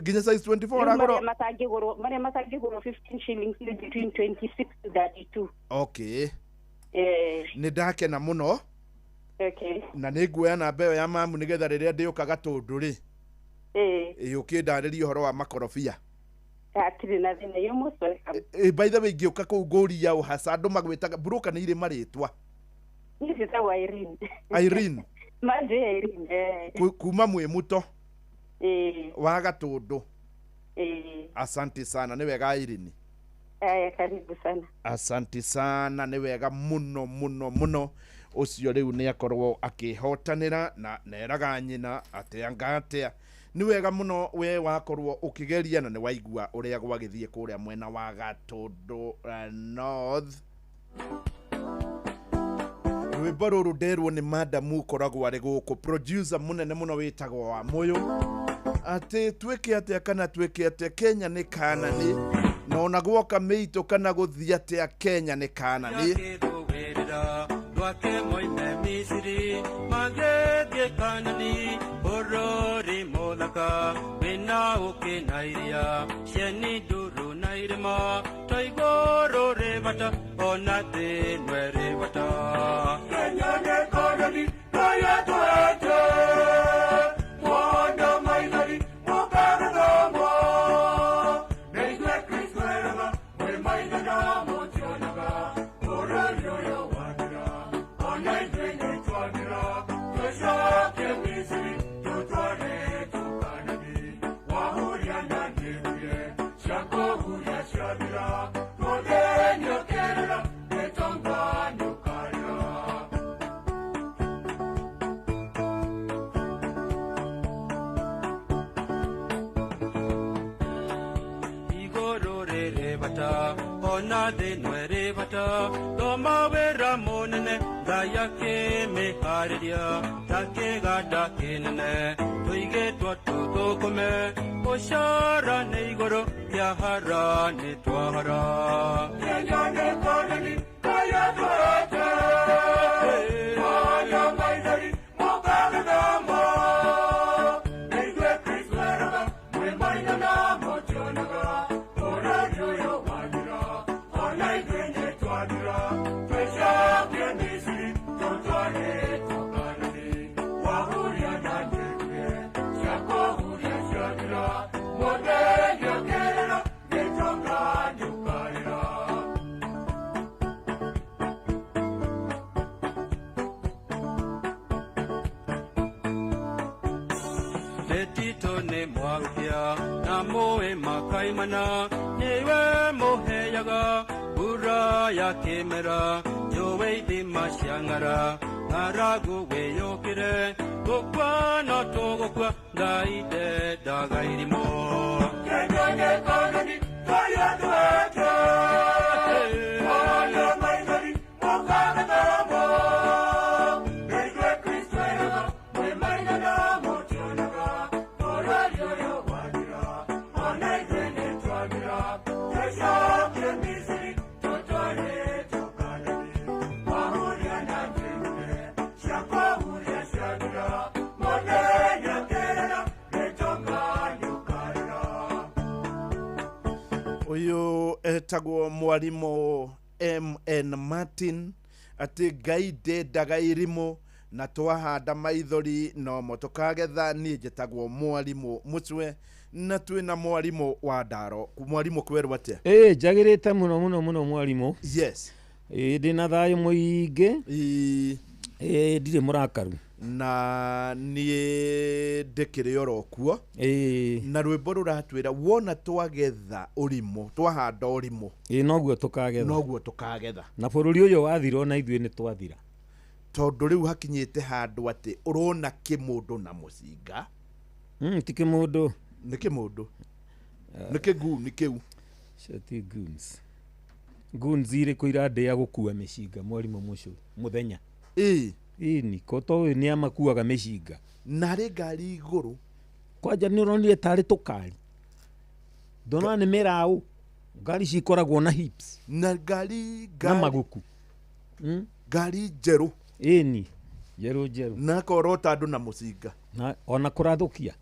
Nginya size 24 ũragũra? Marĩa matangĩgũrwo 15 shillings nĩ between 26 to 32. Okay. Nĩ ndakena mũno. Okay. Na nĩ nguoya namba ĩyo ya mamu nĩgetha rĩrĩa ndĩũka Gatũndũ rĩ. Ĩĩ. Ũkĩndarĩria ũhoro wa makorobia. Hatirĩ na thĩna, you're most welcome. By the way ingĩũka kũu ngũria ũ hasa andũ magwĩtaga broker nĩ irĩ marĩtwa. Niĩ njĩtagwo Irene. Irene. Manjĩ Irene. Kuma mwĩ mũto. Ĩĩ. Wa Gatũndũ. Ĩĩ. Asante sana, nĩ wega Irene. Aya, karibu sana. Asante sana, nĩ wega mũno mũno mũno. Ũcio rĩu nĩ akorwo akĩhotanĩra na neraga nyina atĩa ngatia Nĩ wega mũno we wakorwo ũkĩgeria na nĩ waigua ũrĩa gwagĩthiĩ kũrĩa mwena wa Gatũndũ North. Rwĩmbo rũrũ nderwo nĩ madamu ũkoragwo arĩ gũkũ, producer mũnene mũno wĩtagwo wa Mũyũ, atĩ twĩke atĩa kana twĩke atĩa, Kenya nĩ Kanani, na ona gwoka mĩitũ kana gũthiĩ atĩa, Kenya nĩ Kanani. Dwake moime Misiri magethie Kanani bũrũri mũthaka wĩna ũkĩ na iria cieni nduru na irĩma to igũrũ rĩ bata ona thĩ ĩno ĩrĩ bata. Kenya nĩ Kanani Ngai atũhete mwana maithori mũkagĩthoma nĩ ithuĩ Kristo eraga mwĩ maitho na mũtionaga bũrũri ũyũ wathira ona ithuĩ nĩtwathira tũcoke Misiri tũtwarĩtwo Kanani wahuria na nĩhurie ciakũhuria ciathira mũthenya ũkĩrĩra gĩtonga nĩũkarĩra. Igũrũ rĩrĩ bata ona thĩ ĩno ĩrĩ bata thoma wĩra mũnene Ngai akĩmĩharĩria ta kĩganda kĩnene tũigĩtwo tũthũkũme mũcara nĩ igũrũ kĩahara nĩ twahara. Kenya nĩ Kanani Ngai atũhete mwana maithori mũkagĩthoma nĩ ithuĩ Kristo eraga mwĩ maitho na mũtionaga bũrũri ũyũ wathira ona ithuĩ nĩtwathira tũcoke Misiri tũtwarĩtwo Kanani wahuria na nĩhurie ciakũhuria ciathira mũthenya ũkĩrĩra gĩtonga nĩũkarĩra. Betito nĩ mwarukia na mũĩ makaimana nĩwe mũheaga mbura ya kĩmera njũĩ ithima cia ng'ara ng'aragu wĩyũkĩre gũkua no tũgũkua Ngai ndendaga irimũ. Kenya nĩ Kanani Ngai atũhete mwana maithori mũkagĩthoma nĩ ithuĩ Kristo eraga mwĩ maitho na mũtionaga bũrũri ũyũ wathira ona ithuĩ nĩtwathira tũcoke Misiri tũtwarĩtwo Kanani wahuria na nĩhurie ciakũhuria ciathira mũthenya ũkĩrĩra gĩtonga nĩũkarĩra. Ũyũ etagwo mwarimũ MN Martin, atĩ Ngai ndendaga irimũ na twahanda maithori nomo tũkagetha. Niĩ njĩtagwo mwarimũ Mũcwe na twĩna mwarimũ wa Ndaro. Mwarimũ kwerwo atĩa? Ĩĩ njagĩrĩte mũno mũno mũno mwarimũ. Yes. Ĩĩ ndĩna thayũ mũingĩ. Ĩĩ ndirĩ mũrakaru. Na niĩ ndĩkĩrĩ oro kuo. Ĩĩ na rwĩmbo rũratwĩra wona twagetha ũrimũ, twahanda ũrimũ, ĩĩ noguo tũkagetha, noguo tũkagetha. Na bũrũri ũyũ wathira ona ithuĩ nĩ twathira, tondũ rĩu hakinyĩte handũ atĩ ũrona kĩmũndũ na mũcinga. Ti kĩmũndũ, nĩ kĩmũndũ, nĩ kĩguni kĩu. Ti goons. Goons irĩkũ irandĩa gũkua mĩcinga mwarimũ Mũcũ mũthenya? Ĩĩ ĩni ko to ũyũ nĩ amakuaga mĩcinga na arĩ ngari igũrũ. Kwanja nĩ ũronire tarĩ tũkari, ndona nĩ mĩraũ, ngari cikoragwo na hips na ngari na maguku, ngari njerũ. Ĩni njerũ njerũ, na akorota andũ na mũcinga na ona kũrathũkia.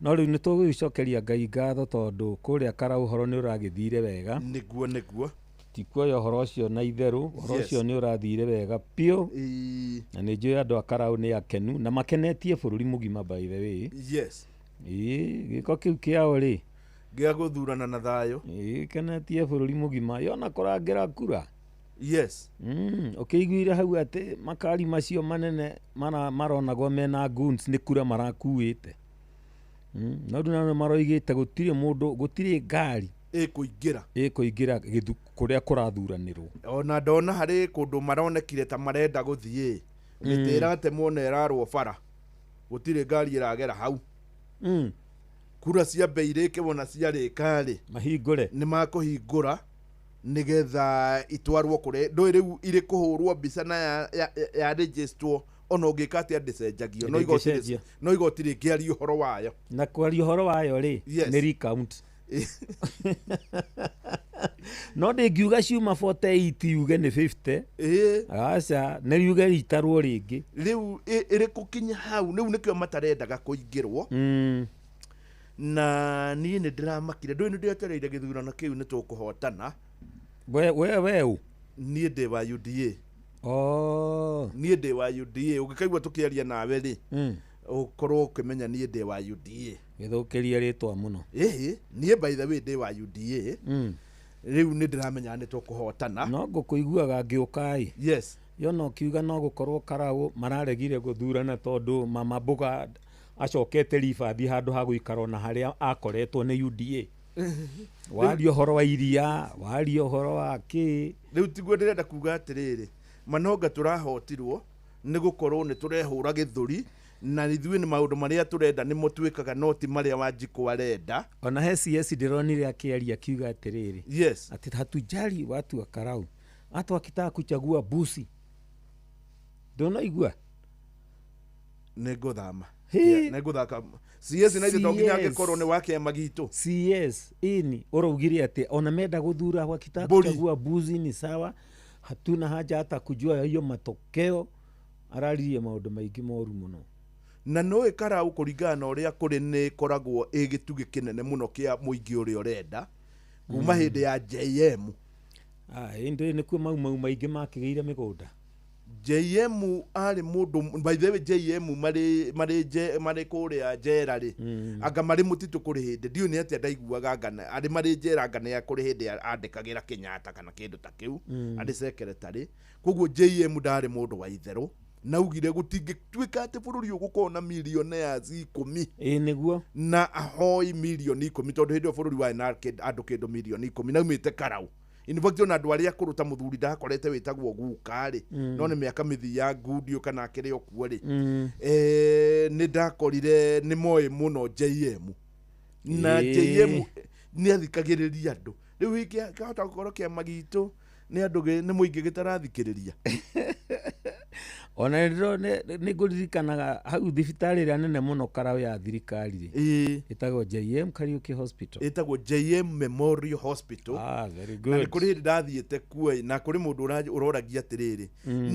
No rĩu nĩ tũgũgĩcokeria Ngai ngatho tondũ kũrĩa Karau ũhoro nĩ ũragĩthire wega. Nĩguo nĩguo, tikuoya ũhoro ũcio na itherũ, ũhoro ũcio nĩ ũrathire wega biũ. Na nĩ njũĩ andũ a Karau nĩ akenu na makenetie bũrũri mũgima by the way. Yes. Ĩĩ gĩko kĩu kĩao rĩ gĩa gũthurana na thayũ, ĩĩ kenetie bũrũri mũgima yona kũrangĩra kura. Yes. Ũkĩiguire hau atĩ makari macio manene maronagwo mena goons nĩ kura marakuĩte. No rĩu nao maroigĩte gũtirĩ mũndũ, gũtirĩ ngari ĩkũingĩra kũrĩa kũrathuranĩrwo. Ona ndona harĩ kũndũ maronekire ta marenda gũthiĩ mĩtĩ ĩratemwo na ĩrarwo bara, Gũtirĩ ngari ĩragera hau. Kura ciambe irĩke wona ciarĩka rĩ, mahingũre, nĩ makũhingũra nĩgetha itwarwo kũrĩ ndũĩ rĩu irĩ kũhũrwo mbica na ya registrwo ona ũngĩka atĩa ndĩcenjagio. No igoti, Ndĩngĩcenjia. no igoti rĩngĩaria ũhoro wayo. Na kwaria ũhoro wayo rĩ, nĩ recount. No ndĩngiuga ciuma 48 yuge nĩ 50. Aca, nĩ riuge ritarwo rĩngĩ. Rĩu ĩrĩ kũkinya hau rĩu nĩkĩo matarendaga kũingĩrwo. Na niĩ nĩ ndĩramakire, ndũĩ nĩ ndĩetereire gĩthurano kĩu nĩ tũkũhotana. We ũ? Niĩ ndĩ wa UDA. Oh. Niĩ ndĩ wa UDA, ũngĩkaigua tũkĩaria nawe rĩ, ũkorwo ũkĩmenya niĩ ndĩ wa UDA. Gĩthũkĩrie rĩtwa mũno. Ĩhĩ, niĩ by the way ndĩ wa UDA. Rĩu nĩ ndĩramenya nĩ tũkũhotana. No ngũkũiguaga ngĩũka ĩ. Yes. Yona ũkiuga no gũkorwo Karau mararegire gũthurana tondũ Mama Mbuga acokete ribathi handũ ha gũikara ona harĩa akoretwo nĩ UDA. Waria ũhoro wa iria, waria ũhoro wa kĩ. Rĩu tiguo ndĩrenda kuga atĩrĩrĩ, manonga tũrahotirwo nĩ gũkorwo nĩ tũrehũra gĩthũri na ithuĩ nĩ maũndũ marĩa tũrenda nĩmo twĩkaga no ti marĩa Wanjikũ arenda. Ona he CS ndĩronire akĩaria akiuga atĩrĩrĩ. Yes. Ati hatujali watu wa Karau, hata wakitaka kuchagua busi. Ndũnaigua? Nĩ ngũthama. Hĩ. Nĩ ngũthaka CS na ithe to nginya angĩkorwo nĩ wa kĩama gitũ. CS ini ũraugire atĩ ona menda gũthura wakitaka Mbũri. kuchagua buzi ni sawa, hatuna haja hata kujua hiyo matokeo. Araririe maũndũ maingĩ moru mũno. Na nũĩ Karau kũringana na ũrĩa kũrĩ nĩ ĩkoragwo ĩ gĩtugĩ kĩnene mũno kĩa mũingĩ ũrĩa ũrenda kuma hĩndĩ ya JM. Ĩndĩ nĩkuo mau mau maingĩ makĩgĩire mĩgũnda. JM arĩ mũndũ, by the way JM marĩ kũrĩa njera rĩ, anga marĩ mũtitũ kũrĩ hĩndĩ ndiũĩ nĩ atĩa ndaiguaga anga arĩ marĩ njera anga nĩ kũrĩ hĩndĩ andĩkagĩra Kenyatta kana kĩndũ ta kĩu, arĩ secretary. Koguo JM ndarĩ mũndũ wa itherũ, na augire gũtingĩtuĩka atĩ bũrũri ũgũkorwo na millionaires 10. Ĩ nĩguo. Na ahoi mirioni 10 tondũ hĩndĩ ĩyo bũrũri warĩ na andũ kĩndũ mirioni 10 na aumĩte Karau. In fact ona andũ arĩa akũrũ ta mũthuri ndakorete wĩtagwo guka rĩ, no nĩ mĩaka mĩthia ngudio kana akĩrĩ o kuo rĩ, nĩ ndakorire nĩ moĩ mũno JM. Na JM nĩ athikagĩrĩria andũ. Rĩu kĩahota gũkorwo kĩama gitũ nĩ andũ nĩ mũingĩ gĩtarathikĩrĩria. Ona nĩ ngũririkanaga hau thibitarĩ ĩrĩa nene mũno Karau ya thirikari rĩ, ĩtagwo JM Kariuki Hospital. Ĩtagwo JM Memorial Hospital. Very Na nĩ good. kũrĩ hĩndĩ ndathiĩte kuo na kũrĩ mũndũ ũroragia atĩrĩrĩ,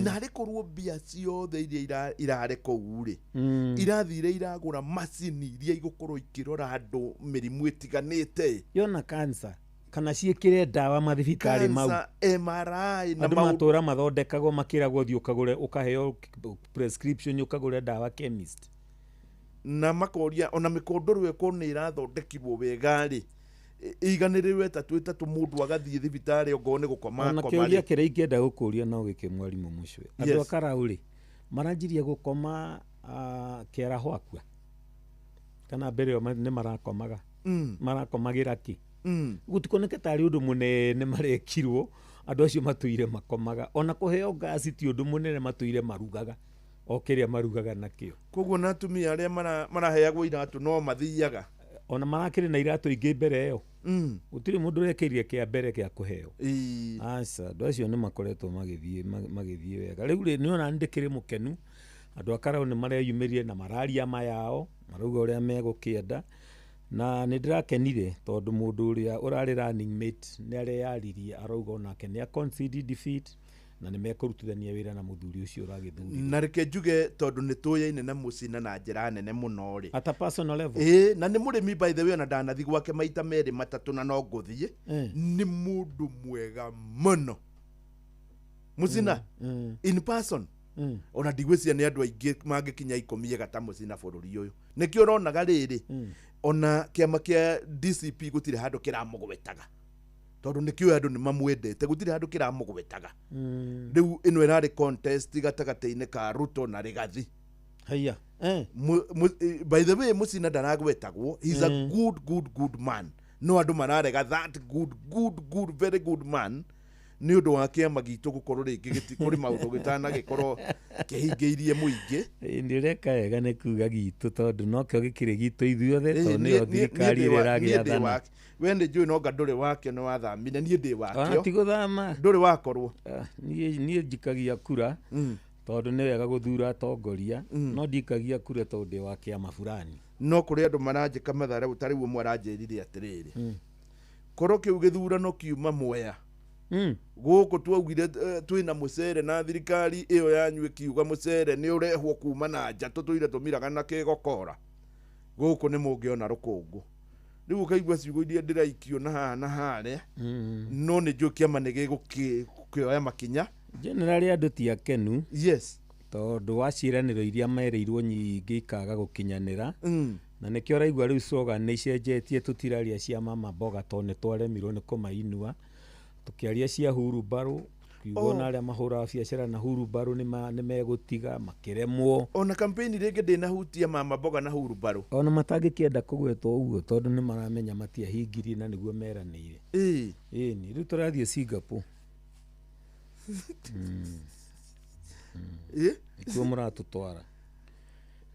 narĩ korwo mbia ciothe iria irarĩ kũu rĩ, irathire iragũra macini iria igũkorwo ikĩrora andũ mĩrimũ ĩtiganĩte. Yona cancer kana ciĩkĩre ndawa mathibitarĩ mau. Cancer, MRI na andũ matũra mathondekagwo makĩragwo thiĩ ũkagũre ũkaheo prescription ũkagũre ndawa chemist. Na makoria ona mĩkondoro ĩkorwo nĩ ĩrathondekirwo wega rĩ, ĩiganĩrĩrwo ĩtatũ mũndũ agathiĩ thibitarĩ ongorwo nĩ gũkoma Ona akoma kĩũria rĩ. kĩrĩa ingĩenda gũkũria no gĩkĩ mwarimũ Mũcwe. Andũ a Karau rĩ, maranjirie gũkoma kĩaraho akua kana mbere ĩyo nĩ marakomaga? Marakomagĩra kĩ? Gũtikoneke tarĩ ũndũ mũnene marekirwo, andũ acio matũire makomaga. Ona kũheo ngasi ti ũndũ mũnene matũire marugaga o kĩrĩa marugaga nakĩo. Koguo na atumia arĩa maraheagwo iratũ no mathiaga. Ona marakĩrĩ na iratũ ingĩ mbere ĩyo. Gũtirĩ mũndũ ũrekĩrire kĩa mbere kĩa kũheo. Aca, andũ acio nĩ makoretwo magĩthiĩ wega. Rĩu rĩ, nĩ ona ndĩkĩrĩ mũkenu, andũ a Karau nĩ mareyumĩrire na mararia ma yao, marauga ũrĩa megũkĩenda. Na nĩ ndĩrakenire tondũ mũndũ ũrĩa ũrarĩ running mate nĩ areyaririe arauga onake nĩ a concede defeat na nĩ mekũrutithania wĩra na mũthuri ũcio ũragĩthurire. Na reke njuge tondũ nĩ tũyaine na Mũcina na njĩra nene mũno rĩ. At a personal level. Ĩĩ, na nĩ mũrĩmi by the way, ona ndanathi gwake maita merĩ matatũ na no ngũthiĩ. Nĩ mũndũ mwega mũno. Mũcina in person. Ona ndigwĩciria nĩ andũ aingĩ mangĩkinya 10 ega ta Mũcina bũrũri ũyũ. Nĩkĩo ũronaga rĩrĩ, ona kĩama kĩa DCP gũtirĩ handũ kĩramũgwetaga. Tondũ nĩkĩo andũ nĩ mamwendete, gũtirĩ handũ kĩramũgwetaga. Rĩu ĩno ĩrarĩ contest gatagatĩ-inĩ ka Ruto na Rigathi. Haiya. By the way, Mũcina ndaragwetagwo. He's a good, good, good man. No andũ mararega that good, good, good, very good man. Nĩ ũndũ wa kĩama gitũ gũkorwo rĩngĩ kũrĩ maũndũ gĩtanagĩkorwo kĩhingĩirie mũingĩ. Ndĩreka wega nĩ kuga gitũ tondũ nokĩo gĩkĩrĩ gitũ ithuothe tondũ nĩyo thirikari ĩrĩa ĩragĩathana. We nĩ njũĩ nonga ndũrĩ wakĩo nĩ wathamire, niĩ ndĩ wakĩo. Ti gũthama. Ndũrĩ wakorwo. Niĩ njikagia kura tondũ nĩ wega gũthura atongoria, no ndikagia kura tondũ ndĩ wa kĩama fulani. No kũrĩ andũ maranjĩka matharau ta rĩu ũmwe aranjĩrire atĩrĩrĩ, korwo kĩu gĩthurano kiuma Mwea gũkũ twaugire twĩna mũcere na thirikari ĩyo yanyu ĩkiuga mũcere nĩ ũrehwo kuma na nja tũtũire tũmiraga na kĩgokora, gũkũ nĩ mũngĩona rũkũngũ. Rĩu ũkaigua ciugo iria ndĩraikio na haha na harĩa, no nĩ njũĩ kĩama nĩ gĩgũkĩoya makinya. Generally andũ ti akenu. Yes. Tondũ wa ciĩranĩro iria merĩirwo nyingĩ ikaga gũkinyanĩra. Na nĩkĩo ũraigua rĩu slogan nĩ icenjetie, tũtiraria cia mama mboga tondũ nĩ twaremirwo nĩ kũmainua. Tũkĩaria cia hurumbarũ, kiugo na arĩa mahũraga biacara na hurumbarũ nĩ megũtiga makĩremwo. Ona campaign rĩngĩ ndĩnahutia mama mboga na hurumbarũ. Ona matangĩkĩenda kũgwetwo ũguo tondũ nĩ maramenya matiahingirie na nĩguo meranĩire. Ĩni rĩu tũrathiĩ Singapore. Nĩkuo mũratũtwara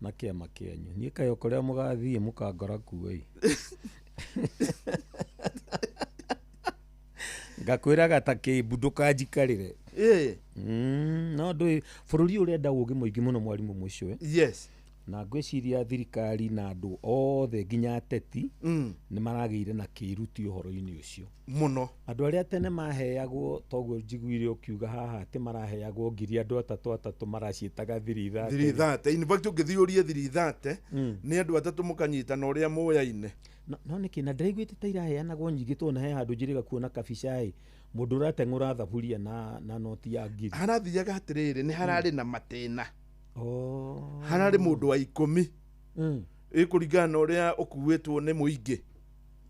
na kĩama kĩanyu. Niĩ kaĩ o kũrĩa mũgathiĩ mũkangora kuo ĩ. Ngakwĩraga ta kĩmbu ndũkanjikarĩre. No ndũĩ bũrũri ũrenda ũũgĩ mũingĩ mũno mwarimũ Mũcwe. Yes. Na ngwĩciria thirikari na andũ othe nginya ateti nĩ maragĩire na kĩruti ũhoro-inĩ ũcio mũno. Andũ arĩa tene maheagwo toguo njiguire ũkiuga haha atĩ maraheagwo ngiri andũ atatũ atatũ maraciĩtaga 330. 330. In fact ũngĩthiĩ ũrie 330 nĩ andũ atatũ mũkanyitana ũrĩa mũyaine. No nĩkĩ na ndĩraiguĩte ta iraheanagwo nyingĩ tondũ he handũ njĩrĩga kuona kabica ĩ mũndũ ũrateng'ũra thaburia na noti ya ngiri. Harathiaga atĩrĩrĩ, nĩ hararĩ na matĩna. Hararĩ mũndũ wa 10 ĩkũringana na ũrĩa ũkuĩtwo nĩ mũingĩ.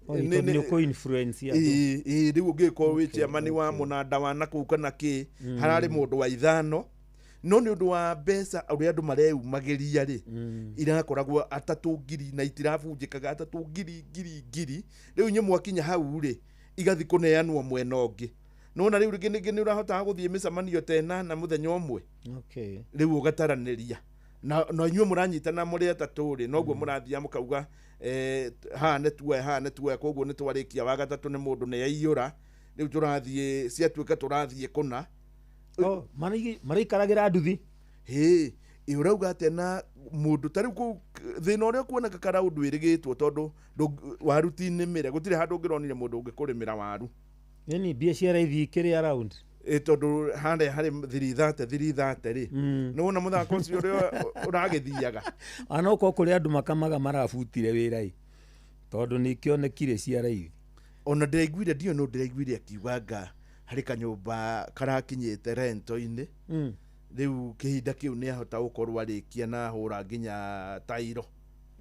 Nĩ ũkũ-influence andũ. Rĩu ũngĩkorwo wĩ chairman wa mũnanda wa nakũu kana kĩ, hararĩ mũndũ wa 5 no nĩ ũndũ wa mbeca ũrĩa andũ mareyumagĩria rĩ, irakoragwo 3,000 na itirabunjĩkaga 3,000 ngiri ngiri. Rĩu inyuĩ mwakinya hau rĩ, igathiĩ kũneanwo mwena ũngĩ. Nĩwona rĩu rĩngĩ nĩ ũrahotaga gũthiĩ mĩcemanio ta ĩnana mũthenya ũmwe. Rĩu ũgataranĩria na inyuĩ mũranyitana mũrĩ atatũ rĩ, noguo mũrathiaga mũkauga haha nĩ tuoya, haha nĩ tuoya, koguo nĩ twarĩkia wa gatatũ nĩ mũndũ nĩ aiyũra, rĩu tũrathiĩ ciatuĩka tũrathiĩ kũna. Maraikaragĩra nduthi. Ĩ ũrauga atĩa na mũndũ ta rĩu kũu thĩna ũrĩa ũkuoneka Karaũ ndwĩrĩgĩtwo tondũ waru ti nĩmĩre, gũtirĩ handũ ũngĩronire mũndũ ũngĩkũrĩmĩra waru. Nini mbia cia raithi ikĩrĩ around. Tondũ harĩa harĩ 330 330 rĩ, nĩwona mũthako ũcio ũrĩa ũragĩthiaga. Ona okorwo kũrĩ andũ makamaga marabutire wĩra ĩ, tondũ nĩkĩonekire cia raithi. Ona ndĩraiguire, ndiũĩ nũ ndĩraiguire akiuga anga harĩ kanyũmba karakinyĩte rento-inĩ. Rĩu kĩhinda kĩu nĩ ahota gũkorwo arĩkia na ahũra nginya tairo.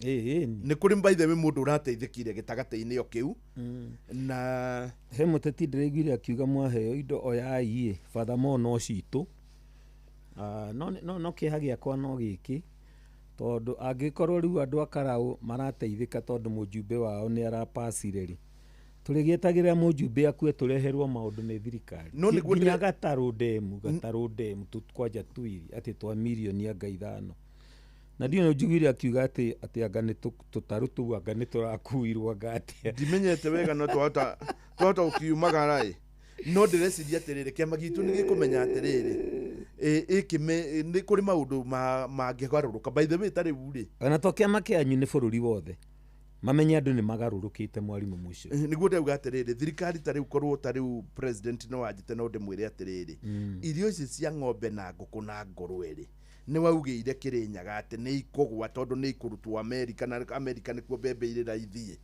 Nĩ kũrĩ by the way mũndũ ũrateithĩkire gĩtagatĩ-inĩ o kĩu. Na he mũteti ndĩraiguire akiuga mwaheo indo oyai ĩ, Father Mo no citũ. No kĩeha gĩakwa no gĩkĩ tondũ angĩkorwo rĩu andũ a Karaũ marateithĩka tondũ mũjumbe wao nĩ arapacire rĩ, tũrĩgĩetagĩrĩra mũjumbe akue tũreherwo maũndũ nĩ thirikari. No nĩguo nginya gatarũ ndemu kwanja tuiri atĩ twa mirioni anga 5. Na ndiũĩ njiguire akiuga atĩ anga nĩ tũtarũ tũu anga nĩ tũrakuirwo anga atĩa. Ndimenyete wega no twahota gũkiumagara ĩ. No ndĩreciria atĩrĩrĩ, kĩama gitũ nĩ gĩkũmenya atĩrĩrĩ, nĩ kũrĩ maũndũ mangĩgarũrũka. By the way ta rĩu rĩ, ona to kĩama kĩanyu nĩ bũrũri wothe mamenye andũ nĩ magarũrũkĩte mwarimũ Mũcwe. Nĩguo ndauga atĩrĩrĩ, thirikari ta rĩu korwo ta rĩu president no anjĩte no ndĩmwĩre atĩrĩrĩ, irio ici cia ng'ombe na ngũkũ na ngũrwe rĩ, nĩ waugĩire Kĩrĩnyaga atĩ nĩ ikũgwa tondũ nĩ ikũrutwo Amerika na Amerika nĩkuo mbembe irĩ raithi.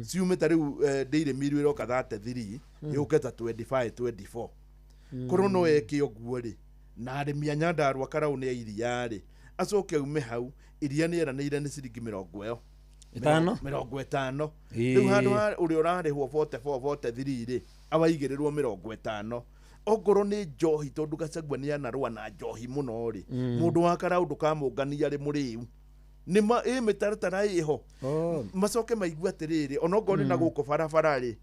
Ciume ta rĩu Dairy Meal ĩroka 33 yũke ta 25 24. Korwo no eke ũguo rĩ, na arĩmi a Nyandarua Karaũ nĩ a iria rĩ, acoke aume hau, iria nĩ eranĩire nĩ ciringi 50. 50. Rĩu handũ ha ũrĩa ũrarĩhwo 44 43 rĩ, awaigĩrĩrwo 50. Ongorwo nĩ njohi tondũ Gachagua nĩ anarũa na njohi mũno rĩ, mũndũ wa Karaũ ndũkamũngania rĩ mũrĩu. Nĩ ĩ mĩtaratara ĩho. Macoke maigue atĩrĩrĩ, ona ongorwo nĩ na gũkũ barabara rĩ,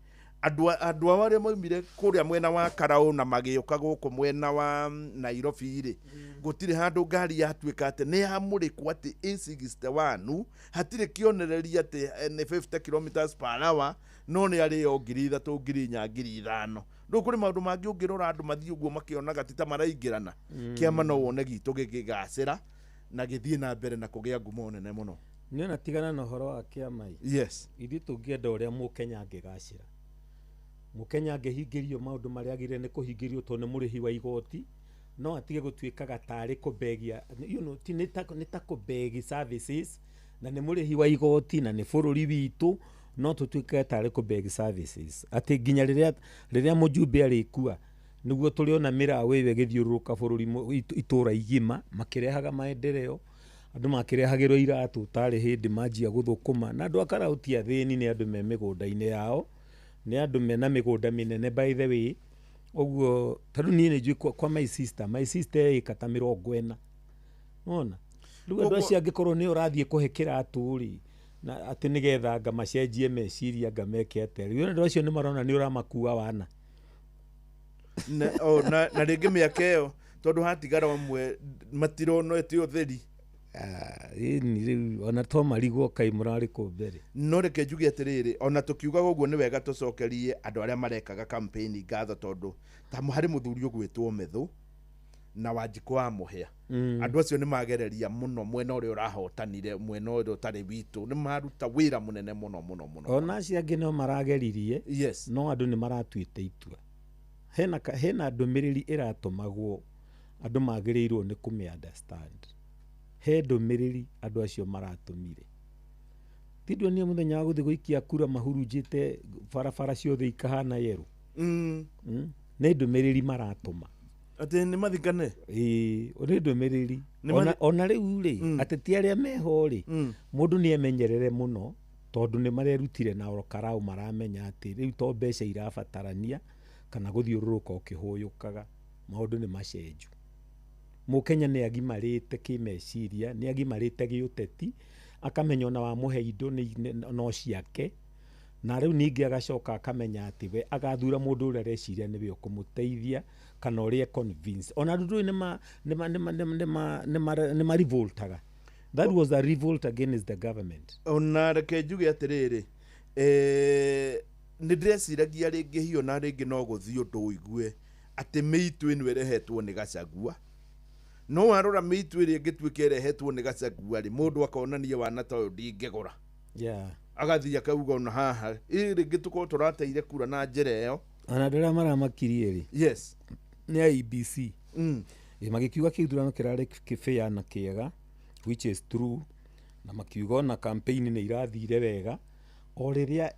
Andũ ao arĩa maumire kũrĩa mwena wa Karaũ na magĩũka gũkũ mwena wa Nairobi rĩ, gũtirĩ handũ ngari yatuĩka atĩ nĩ yamũrĩkwo atĩ A61, hatirĩ kĩonereria atĩ nĩ 50 kilometers per hour, no nĩ arĩo 3,000, 4,000, 5,000. Rĩu kũrĩ maũndũ mangĩ ũngĩrora andũ mathiĩ ũguo makĩonaga ti ta maraingĩrana. Kĩama no wone gitũ gĩkĩgacĩra na gĩthiĩ na mbere na kũgĩa ngumo nene mũno. Nĩ ona tigana na ũhoro wa kĩama ĩ. Ithuĩ tũngĩenda ũrĩa mũkenya angĩgacĩra, mũkenya angĩhingĩrio maũndũ marĩa agĩrĩire nĩ kũhingĩrio tondũ nĩ mũrĩhi wa igoti, no atige gũtuĩkaga tarĩ kũbegia, ti nĩ ta kũbegi services, na nĩ mũrĩhi wa igoti na nĩ bũrũri witũ, no tũtuĩke tarĩ kũbeg services atĩ nginya rĩrĩa mũjumbe arĩkua nĩguo tũrĩona mĩraũ ĩyo ĩgĩthiũrũrũka bũrũri itũra igima makĩrehaga maendeleo, andũ makĩrehagĩrwo iratũ tarĩ hĩndĩ manjia gũthũkũma. Na andũ a Karaũ ti athĩni, nĩ andũ me mĩgũnda-inĩ yao, nĩ andũ mena mĩgũnda mĩnene by the way. Ũguo tarĩu niĩ nĩ njũĩ kwa my sister ĩka ta 40, nĩwona? Rĩu andũ acio angĩkorwo nĩ ũrathiĩ kũhe kĩratũ rĩ, na atĩ nĩgetha ngamacenjie meciria ngameke atĩa, rĩu andũ acio nĩ marona nĩ ũramakua wana. Na rĩngĩ mĩaka ĩyo tondũ hatigara amwe matironete ũtheri. Ĩni rĩu ona to marigwo kaĩ mũrarĩ kũ mbere. No reke njuge atĩrĩrĩ, ona tũkiugaga ũguo nĩ wega tũcokerie andũ arĩa marekaga campaign ngatho, tondũ ta harĩ mũthuri ũgwĩtwo Methũ na Wanjikũ wa Mũhĩa. Andũ acio nĩ magereria mũno mwena ũrĩa ũrahotanire, mwena ũrĩa ũtarĩ witũ, nĩ maruta wĩra mũnene mũno mũno mũno. Ona acio angĩ no marageririe, no andũ nĩ maratuĩte itua. Hena ndũmĩrĩri ĩratũmagwo, andũ magĩrĩirwo nĩ kũmĩ understand. He ndũmĩrĩri andũ acio maratũmire. Ti ndionire mũthenya wa gũthiĩ gũikia kura mahurunjĩte barabara ciothe ikahana yerũ. Nĩ ndũmĩrĩri maratũma. Atĩ nĩ mathikane? Ĩĩ, nĩ ndũmĩrĩri. Ona rĩu rĩ, ateti arĩa meho rĩ, mũndũ nĩ emenyerere mũno tondũ nĩ marerutire na oro Karaũ maramenya atĩ rĩu to mbeca irabatarania kana gũthiũrũrũka ũkĩhũyũkaga, maũndũ nĩ macenju. Mũkenya nĩ agimarĩte kĩmeciria, nĩ agimarĩte gĩũteti, akamenya ona wamũhe indo no ciake, na rĩu ningĩ agacoka akamenya atĩ we agathura mũndũ ũrĩa areciria nĩwe ũkũmũteithia kana ũrĩa convince. Ona andũ nĩ ma revoltaga. That was a revolt against the government. Ona reke njuge atĩrĩrĩ, nĩ ndĩreciragia rĩngĩ hiyo na rĩngĩ no gũthiĩ ũndũ ũigue atĩ mĩitũ ĩno ĩrehetwo nĩ Gachagua. No warora mĩitũ ĩrĩa ĩngĩtuĩka ĩrehetwo nĩ Gachagua rĩ, mũndũ akonania wana ta ũyũ ndingĩgũra. Agathiĩ akauga ona haha ĩ rĩngĩ tũkorwo tũrateire kura na njĩra ĩyo. Ona andũ arĩa maramakirie rĩ, nĩ IEBC. Magĩkiuga kĩthurano kĩrarĩ kĩ-fair na kĩega, which is true, na makiuga ona campaign nĩ irathire wega, o rĩrĩa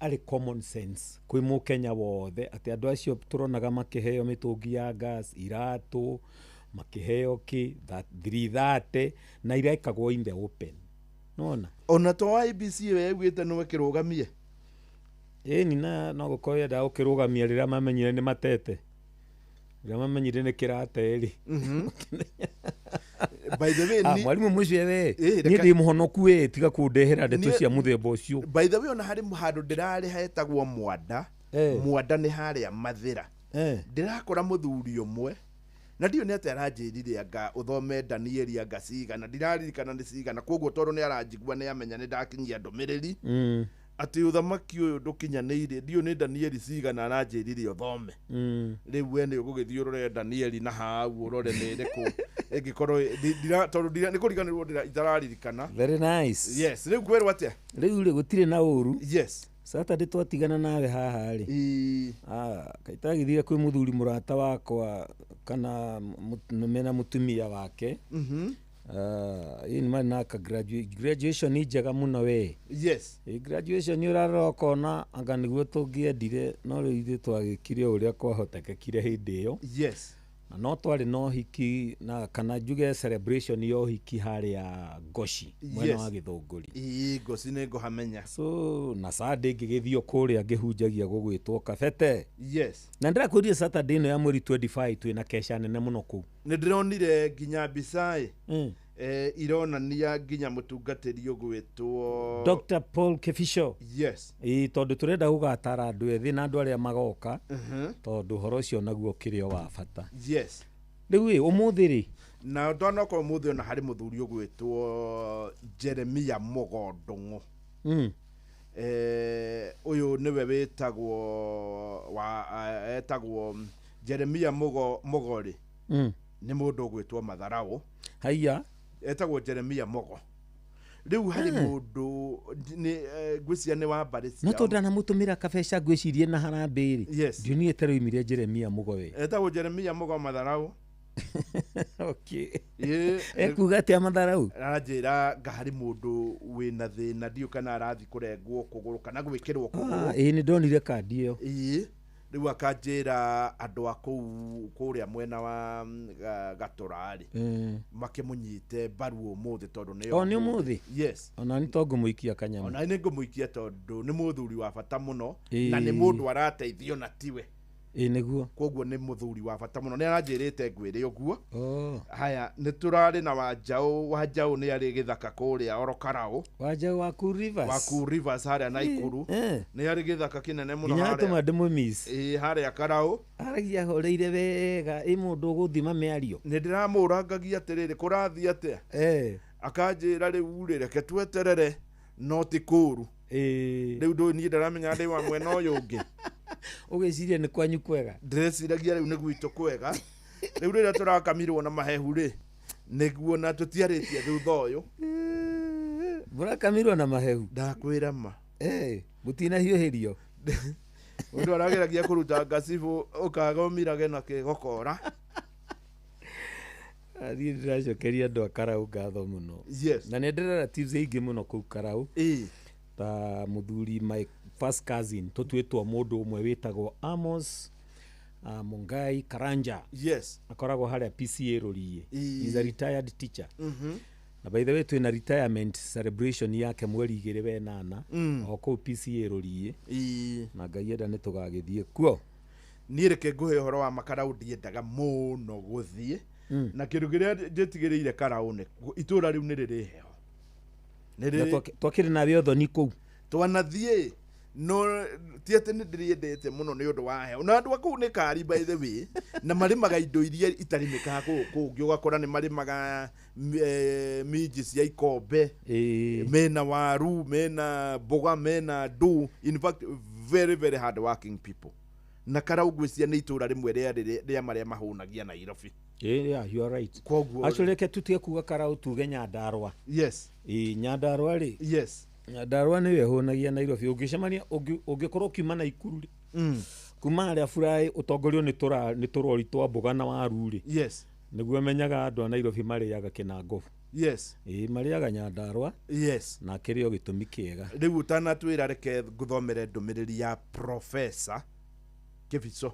arĩ common sense kwĩ mũkenya wothe atĩ andũ acio tũronaga makĩheo mĩtũngi ya gas, iratũ, makĩheo kĩ 330 na irekagwo in the open. Nona? Ona to IEBC ĩyo yaugĩte no ĩkĩrũgamie. Ĩni na no gũkorwo yendaga gũkĩrũgamia rĩrĩa mamenyire nĩ matete. Rĩrĩa mamenyire nĩ kĩrate rĩ. By the way, mwarimũ mũcio we, niĩ ndĩ mũhonoku ĩ, tiga kũndehera ndeto cia mũthemba ũcio. By the way, ona harĩ handũ ndĩrarĩ hetagwo Mwanda. Mwanda nĩ harĩa Mathĩra. Ndĩrakora mũthuri ũmwe na ndiũ nĩ atĩ aranjĩrire anga ũthome Danieli anga cigana, ndiraririkana nĩ cigana, koguo tondũ nĩ aranjigua nĩ amenya nĩ ndakinyia ndũmĩrĩri atĩ ũthamaki ũyũ ndũkinyanĩire, ndiũ nĩ Danieli cigana aranjĩrire ũthome. Rĩu we nĩ ũgũgĩthiĩ ũrore Danieli na hau ũrore nĩ ĩrĩkũ ĩngĩkorwo tondũ nĩ kũriganĩrwo itararirikana. Very nice. Yes, rĩu kwĩrwo atĩa? Rĩu rĩ gũtirĩ na ũru. Saturday twatigana nawe haha rĩ, kaitagithire kwĩ mũthuri mũrata wakwa kana mena mũtumia wake. Ĩĩ marĩ na ka graduation njega mũno we. Graduation ũrarora ũkona anga nĩguo tũngĩendire, no rĩu ithuĩ twagĩkire ũrĩa kwahotekekire hĩndĩ ĩyo. Na no twarĩ na ũhiki na kana njuge celebration ya ũhiki harĩa Ngoci mwena wa Gĩthũngũri. Ĩĩ Ngoci nĩ ngũhamenya. So na Sunday ngĩgĩthiĩ kũrĩa ngĩhunjagia gũgwĩtwo Kabete. Na ndĩrakwĩrire Saturday ĩno ya mweri 25 twĩna kesha nene mũno kũu. Nĩ ndĩronire nginya mbica ĩ Ironania nginya mũtungatĩri ũgwĩtwo Dr Paul Kefisho. Yes. Ĩĩ, tondũ tũrenda gũgatara andũ ethĩ na andũ arĩa magoka, tondũ ũhoro ũcio naguo ũkĩrĩ o wa bata. Yes. Rĩu ĩ, ũmũthĩ rĩ, na ndanoka ũmũthĩ ona harĩ mũthuri ũgwĩtwo Jeremia Mũgondũng'ũ. Ũyũ nĩwe wĩtagwo wa etagwo Jeremia Mũgorĩ. Nĩ mũndũ ũgwĩtwo Matharaũ. Haiya. Etagwo Jeremia Mũgo. Rĩu harĩ mũndũ nĩ ngwĩciria nĩ wa mbarĩ No ciao. tondũ ndanamũtũmĩra kabeca ngwĩcirie na harambĩ rĩ. Yes. Ndionire ta rĩoimire Jeremia Mũgo we. Etagwo Jeremia Mũgo Matharaũ. Okay. Ĩĩ, Ekuga atĩa Matharaũ? Aranjĩra nga harĩ mũndũ wĩna thĩna, ndiũ kana arathiĩ kũrengwo kũgũrũ kana gwĩkĩrwo kũgũrũ. Ĩĩ, nĩ ndonire kandi ĩyo. Ĩĩ, rĩu akanjĩra andũ a kũu kũrĩa mwena wa Gatũra-rĩ, makĩmũnyite mbaru ũmũthĩ tondũ nĩ O nĩ ũmũthĩ? Yes. Ona nĩ to ngũmũikia kanyamũ. Ona nĩ ngũmũikia tondũ nĩ mũthuri wa bata mũno, Ĩĩ. na nĩ mũndũ arateithio na tiwe. Ĩĩ nĩguo. Koguo nĩ mũthuri wa bata mũno, nĩ aranjĩrĩte ngwĩre ũguo. Oh. Haya, nĩ tũrarĩ na Wanjaũ. Wanjaũ nĩ arĩ gĩthaka kũrĩa oro Karaũ. Wanjaũ wa Cool Rivers. Wa Cool Rivers harĩa Naikuru. Nĩ arĩ gĩthaka kĩnene mũno Nginya harĩa. atũma ndĩmũmiss. Ĩĩ, harĩa Karaũ. Aragia horeire wega, ĩ mũndũ ũgũthima mĩario. Nĩ ndĩramũrangagia atĩrĩrĩ, kũrathiĩ atĩa? Akanjĩra rĩu rĩ, reke tweterere, no ti kũũru. Rĩu ndũĩ niĩ ndaramenya ndĩ wa mwena ũyũ ũngĩ. Ũgĩciria nĩ kwanyu kwega? Ndĩreciragia rĩu nĩ gwitũ kwega. Rĩu rĩrĩa tũrakamirwo na mahehu rĩ, nĩguo na tũtiarĩtie thutha ũyũ. Mũrakamirwo na mahehu? Ndakwĩra ma. Mũtinahiũhĩrio? Mũndũ arageragia kũruta ngacibũ ũkaga ũmirage na kĩgokora. Niĩ ndĩracokeria andũ a Karaũ ngatho mũno. Yes. Na nĩ ndĩ relatives aingĩ mũno kũu Karaũ. Ĩĩ. Ta mũthuri my first cousin tũtuĩtwo mũndũ ũmwe wĩtagwo Amos Mungai Karanja. Yes. Akoragwo harĩa PCA Rũriĩ. Ĩĩ. He's a retired teacher. Na by the way twĩna retirement celebration yake mweri 2 wenana o kũu PCA Rũriĩ. Ĩĩ. Na Ngai enda nĩ tũgagĩthiĩ kuo. Niĩ reke ngũhe ũhoro wa Makaraũ, ndiendaga mũno gũthiĩ. Na kĩndũ kĩrĩa njĩtigĩrĩire Karaũ nĩ itũũra rĩu nĩ rĩrĩ heho. Nĩ Na rĩrĩ twakĩrĩ nawe ũthoni kũu. Twanathiĩ, no ti atĩ nĩ ndĩrĩendete mũno nĩ ũndũ wa heho. Na andũ a kũu nĩ kari by the way, na marĩmaga indo iria itarĩmĩkaga kũu kũngĩ, ũgakora nĩ marĩmaga minji cia ikombe, mena waru, mena mboga, mena ndũ. In fact, very very hard working people. Na Karaũ ngwĩciria nĩ itũũra rĩmwe rĩa marĩa mahũnagia Nairobi. Yeah, you are right. Koguo Actually reke tutige kuga Karaũ tuge Nyandarua. Yes. Ĩĩ, Nyandarua rĩ. Yes. Nyandarua nĩyo ĩhũnagia Nairobi. Ũngĩcemania, ũngĩkorwo ũkiuma Naikuru rĩ, kuma harĩa Buraĩ ũtongorio nĩ tũrori twa mboga na waru rĩ. Yes. Nĩguo menyaga andũ a Nairobi marĩaga kĩnangobu. Yes. Ĩĩ, marĩaga Nyandarua. Yes. Na kĩrĩ o gĩtũmi kĩega. Rĩu ũtanatwĩra reke ngũthomere ndũmĩrĩri ya Professor Kĩbico.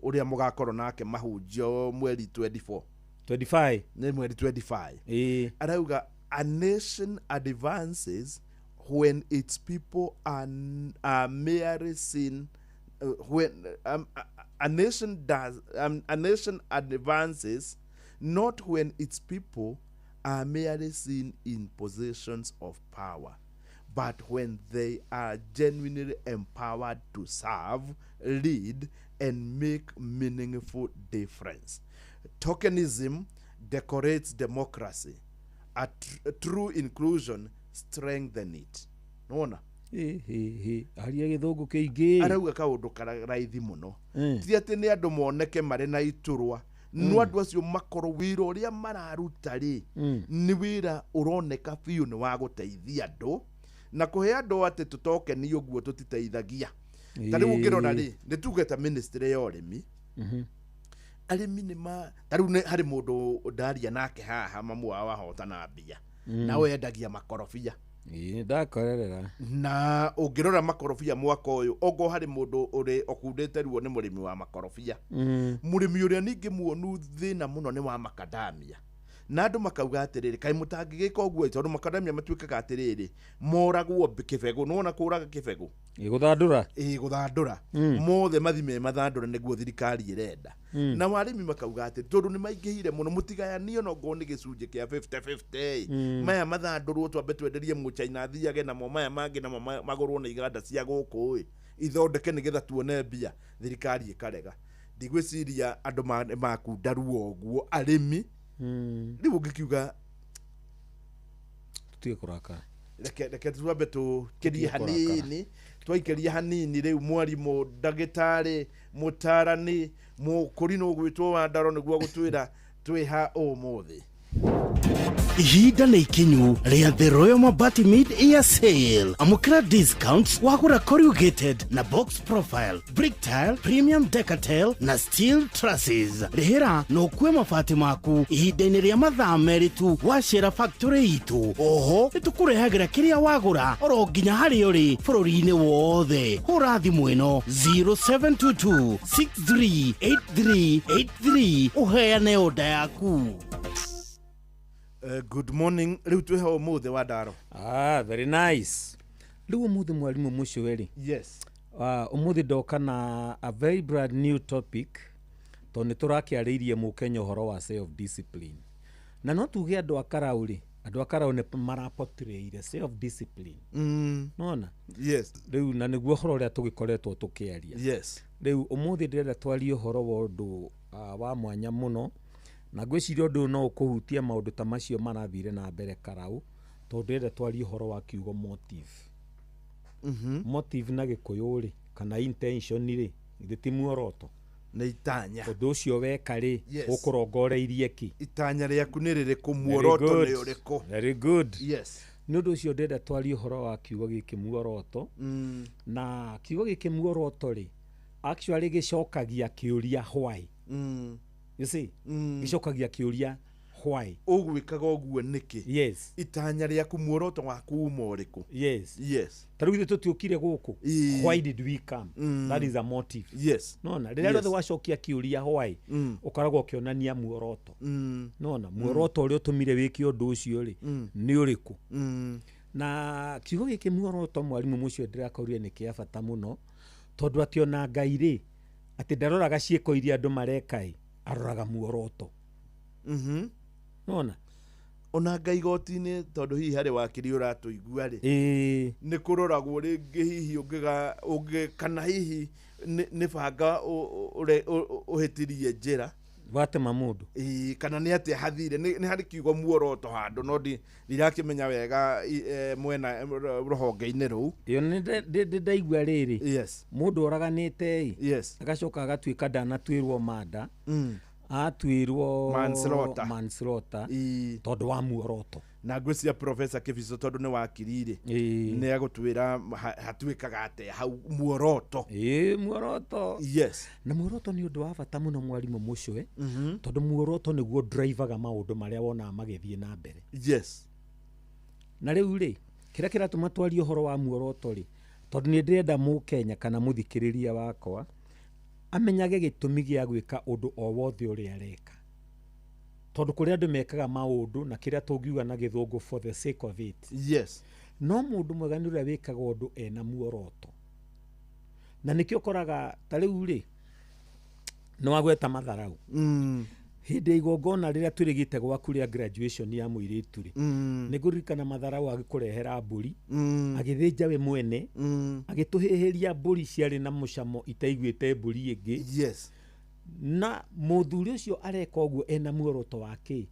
Ũrĩa mũgakorwo nake mahunjio mweri 24. 25. Nĩ mweri 25. Ĩĩ. Arauga a nation advances when its people are merely seen, when a nation does, a nation advances not when its people are merely seen in positions of power, but when they are genuinely empowered to serve, lead, and make meaningful difference. Tokenism decorates democracy. A true inclusion strengthen it. Nona? Aria gĩthũngũ kĩingĩ. Arauga kaũndũ karaithi mũno. Ti atĩ nĩ andũ moneke marĩ na iturwa, no andũ acio makorwo wĩra ũrĩa mararuta rĩ, nĩ wĩra ũroneka biũ nĩ wa gũteithia andũ, na kũhe andũ atĩ tũtokeni ũguo tũtiteithagia. Ta rĩu ũngĩrora rĩ, nĩ tuge ta ministry ya ũrĩmi, arĩmi nĩ ma ta rĩu nĩ harĩ mũndũ ndaria nake haha mamu wao ahotana mbia, na we endagia makorobia. Ĩĩ, ndakorerera. Na ũngĩrora makorobia mwaka ũyũ, okorwo harĩ mũndũ ũrĩ ũkundĩte ruo nĩ mũrĩmi wa makorobia. Mũrĩmi ũrĩa ningĩ muonu thĩna mũno nĩ wa makadamia. Na andũ makauga atĩrĩrĩ, kaĩ mũtangĩgĩka ũguo, tondũ makadamia matuĩkaga atĩrĩrĩ, moragwo kĩbegũ. Nĩwona kũraga kĩbegũ? Gũthandũra. Ĩĩ, gũthandũra. Mothe mathime mathandũre nĩguo thirikari ĩrenda. Na warĩmi makauga atĩ tondũ nĩ maingĩhire mũno, mũtigayanio no ngorwo nĩ gĩcunjĩ kĩa 50-50. Maya mathandũrwo twambe twenderie mũchaina athiage namo, maya mangĩ namo magũrwo nĩ iganda cia gũkũ ĩ ithondeke nĩgetha tuone mbia. Thirikari ĩkarega. Ndigwĩciria andũ makunda ruo ũguo arĩmi. Rĩu ũngĩkiuga Tutige kũrakara. Reke twambe tũkĩrie Tutige kũrakara. hanini. Twaikĩria hanini rĩu, mwarimũ, ndagĩtarĩ, mũtarani, mũkũri no gwĩtwo Wandaro nĩguo gũtwĩra twĩha ũmũthĩ. Ihinda nĩ ikinyu rĩa The Royal Mabati Mid Year Sale. Amũkĩra discounts wagũra corrugated na box profile, brick tile, premium decatile na steel trusses. Rĩhĩra na ũkue mabati maku ihinda-inĩ rĩa mathaa 2 tu wacera factory itũ. Oho nĩ tũkũrehagĩra kĩrĩa wagũra oro nginya harĩa ũrĩ bũrũri-inĩ wothe. Hũra thimũ ĩno 0722 638383 ũheane oda yaku. Good morning. Rĩu twĩha ũmũthĩ, Wandaro? Ah, very nice. Rĩu ũmũthĩ, mwarimũ mũcũĩ, Yes. Ũmũthĩ ndoka na a very brand new topic, tondũ nĩ tũrakĩarĩirie mũkenya ũhoro wa self discipline, na no tuge andũ a Karau rĩ, andũ a Karau nĩ maraportrayire self discipline. Nona? Yes. Rĩu na nĩguo ũhoro ũrĩa tũgĩkoretwo tũkĩaria. Rĩu ũmũthĩ ndĩrenda twarie ũhoro wa ũndũ wa mwanya mũno, na ngwĩciria ũndũ ũyũ no ũkũhutia maũndũ ta macio marathire na mbere Karau, tondũ ndĩrenda twarie ũhoro wa kiugo motive. Motive na Gĩkũyũ rĩ, kana intention rĩ, githĩ ti muoroto? Nĩ itanya. Ũndũ ũcio weka rĩ, ũkũrongoreirie kĩ? Itanya rĩaku nĩ rĩrĩkũ? Muoroto nĩ ũrĩkũ? Very good. Nĩ ũndũ ũcio ndĩrenda twarie ũhoro wa kiugo gĩkĩ muoroto. Na kiugo gĩkĩ muoroto rĩ, actually gĩcokagia kĩũria why. You see? Gĩcokagia kĩũria why. Ũgwĩkaga ũguo nĩkĩ? Yes. Itanya rĩaku, muoroto waku uma ũrĩkũ? Yes. Yes. Ta rĩu ithuĩ tũtiũkire gũkũ. Why did we come? That is a motive. Nona rĩrĩa rĩothe wacokia kĩũria why, ũkoragwo ũkĩonania muoroto. Nona muoroto ũrĩa ũtũmire wĩke ũndũ ũcio rĩ, nĩ ũrĩkũ? Na kiugo gĩkĩ muoroto, mwarimũ mũcio, ndĩrakorire nĩ kĩa bata mũno, tondũ atĩ ona Ngai rĩ, atĩ ndaroraga ciĩko iria andũ mareka ĩ, aroraga muoroto. Nona? Ona Ngai igoti-inĩ, tondũ hihi harĩ wakiri ũratũigua rĩ, ĩĩ nĩ kũroragwo rĩngĩ hihi ũngĩga ũngĩ kana hihi nĩ banga ũhĩtirie njĩra. Watema mũndũ. Ĩĩ, kana nĩ atĩa hathire. Nĩ harĩ kiugo muoroto handũ, no ndirakĩmenya wega mwena rũhonge-inĩ rũu. Ĩyo nĩ ndaigua rĩrĩ. Mũndũ oraganĩte ĩ, agacoka agatuĩka ndanatuĩrwo manda, atuĩrwo Manslaughter. Manslaughter, tondũ wa muoroto. Na ngwĩciria Professor Kibico, tondũ nĩ wakiri rĩ, nĩ agũtwĩra hatuĩkaga atĩa hau muoroto. Ĩĩ, muoroto. Na muoroto nĩ ũndũ wa bata mũno, mwarimũ mũcwe, tondũ muoroto nĩguo drivaga maũndũ marĩa wonaga magĩthiĩ na mbere. Na rĩu rĩ, kĩrĩa kĩratũma twarie ũhoro wa muoroto rĩ, tondũ nĩ ndĩrenda mũkenya kana mũthikĩrĩria wakwa amenyage gĩtũmi gĩa gwĩka ũndũ o wothe ũrĩa areka, tondũ kũrĩ andũ mekaga maũndũ na kĩrĩa tũngiuga na Gĩthũngũ for the sake of it. No mũndũ mwega nĩ ũrĩa wĩkaga ũndũ ena muoroto, na nĩkĩo ũkoraga ta rĩu rĩ, nĩ wagweta matharau. Hĩndĩ ya igongona rĩrĩa twĩrĩgĩte gwaku rĩa graduation ya mũirĩtu rĩ, nĩ ngũririkana matharau agĩkũrehera mbũri, agĩthĩnja we mwene, agĩtũhĩhĩria mbũri ciarĩ na mũcamo itaiguĩte mbũri ĩngĩ. Na mũthuri ũcio areka ũguo ena muoroto wa kĩ?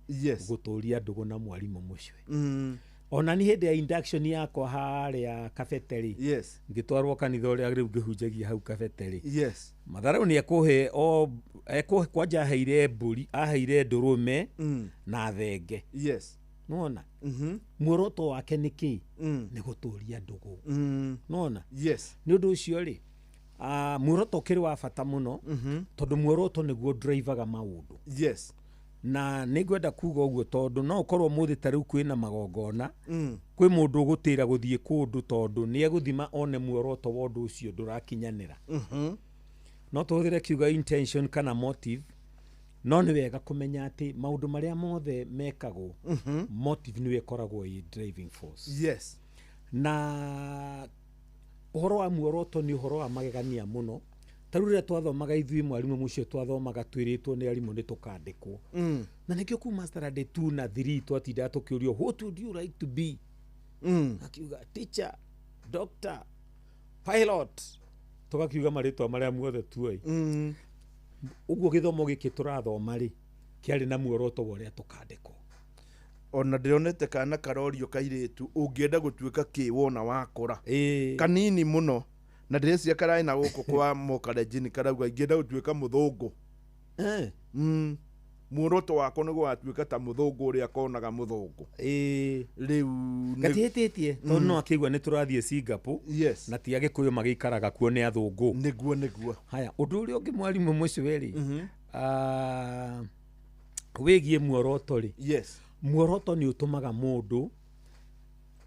Gũtũria ndũgũ na mwarimũ mũcwe. Ona nĩ hĩndĩ ya induction yakwa harĩa Kabete rĩ, ngĩtwarwo kanitha ũrĩa rĩu ngĩhunjagia hau Kabete rĩ, matharau nĩ ekũhe o ekũhe kwanja, aheire mbũri, aheire ndũrũme na thenge. Nona muoroto wake nĩ kĩ? Nĩ gũtũria ndũgũ. Nona? Nĩ ũndũ ũcio rĩ, muoroto ũkĩrĩ wa bata mũno, tondũ muoroto nĩguo drivaga maũndũ. Na nĩ ngwenda kuga ũguo tondũ no ũkorwo ũmũthĩ ta rĩu kwĩna magongona, kwĩ mũndũ ũgũtĩra gũthiĩ kũndũ tondũ nĩ egũthima one muoroto wa ũndũ ũcio ndũrakinyanĩra. No tũhũthĩre kiugo intention kana motive. No nĩ wega kũmenya atĩ maũndũ marĩa mothe mekagwo, motive nĩyo ĩkoragwo ĩ driving force. Na ũhoro wa muoroto nĩ ũhoro wa magegania mũno. Ta rĩu rĩrĩa twathomaga ithuĩ, mwarimũ mũcio, twathomaga twĩrĩtwo nĩ arimũ nĩ tũkandĩkwo. Na nĩkĩo kuma standard 2 na 3 twatindaga tũkĩũrio, "What would you like to be?" Akiuga teacher, doctor, pilot, tũgakiuga marĩtwa marĩa muothe tuoĩ. Ũguo gĩthomo gĩkĩ tũrathoma rĩ, kĩarĩ na muoroto wa ũrĩa tũkandĩkwo. Ona ndĩronete kana karorio kairĩtu, ũngĩenda gũtuĩka kĩ wona wakũra? Kanini mũno, na ndĩreciria kararĩ na gũkũ kwa mokarenjini, karauga, "Ingĩenda gũtuĩka mũthũngũ." Muoroto wakwa nĩ gũgatuĩka ta mũthũngũ ũrĩa konaga mũthũngũ. Rĩu Gatihĩtĩtie tondũ no akĩigua nĩ tũrathiĩ Singapore. Na ti Agĩkũyũ magĩikaraga kuo, nĩ athũngũ. Nĩguo, nĩguo. Haya, ũndũ ũrĩa ũngĩ, mwarimũ mũcio rĩ, wĩgiĩ muoroto rĩ, muoroto nĩ ũtũmaga mũndũ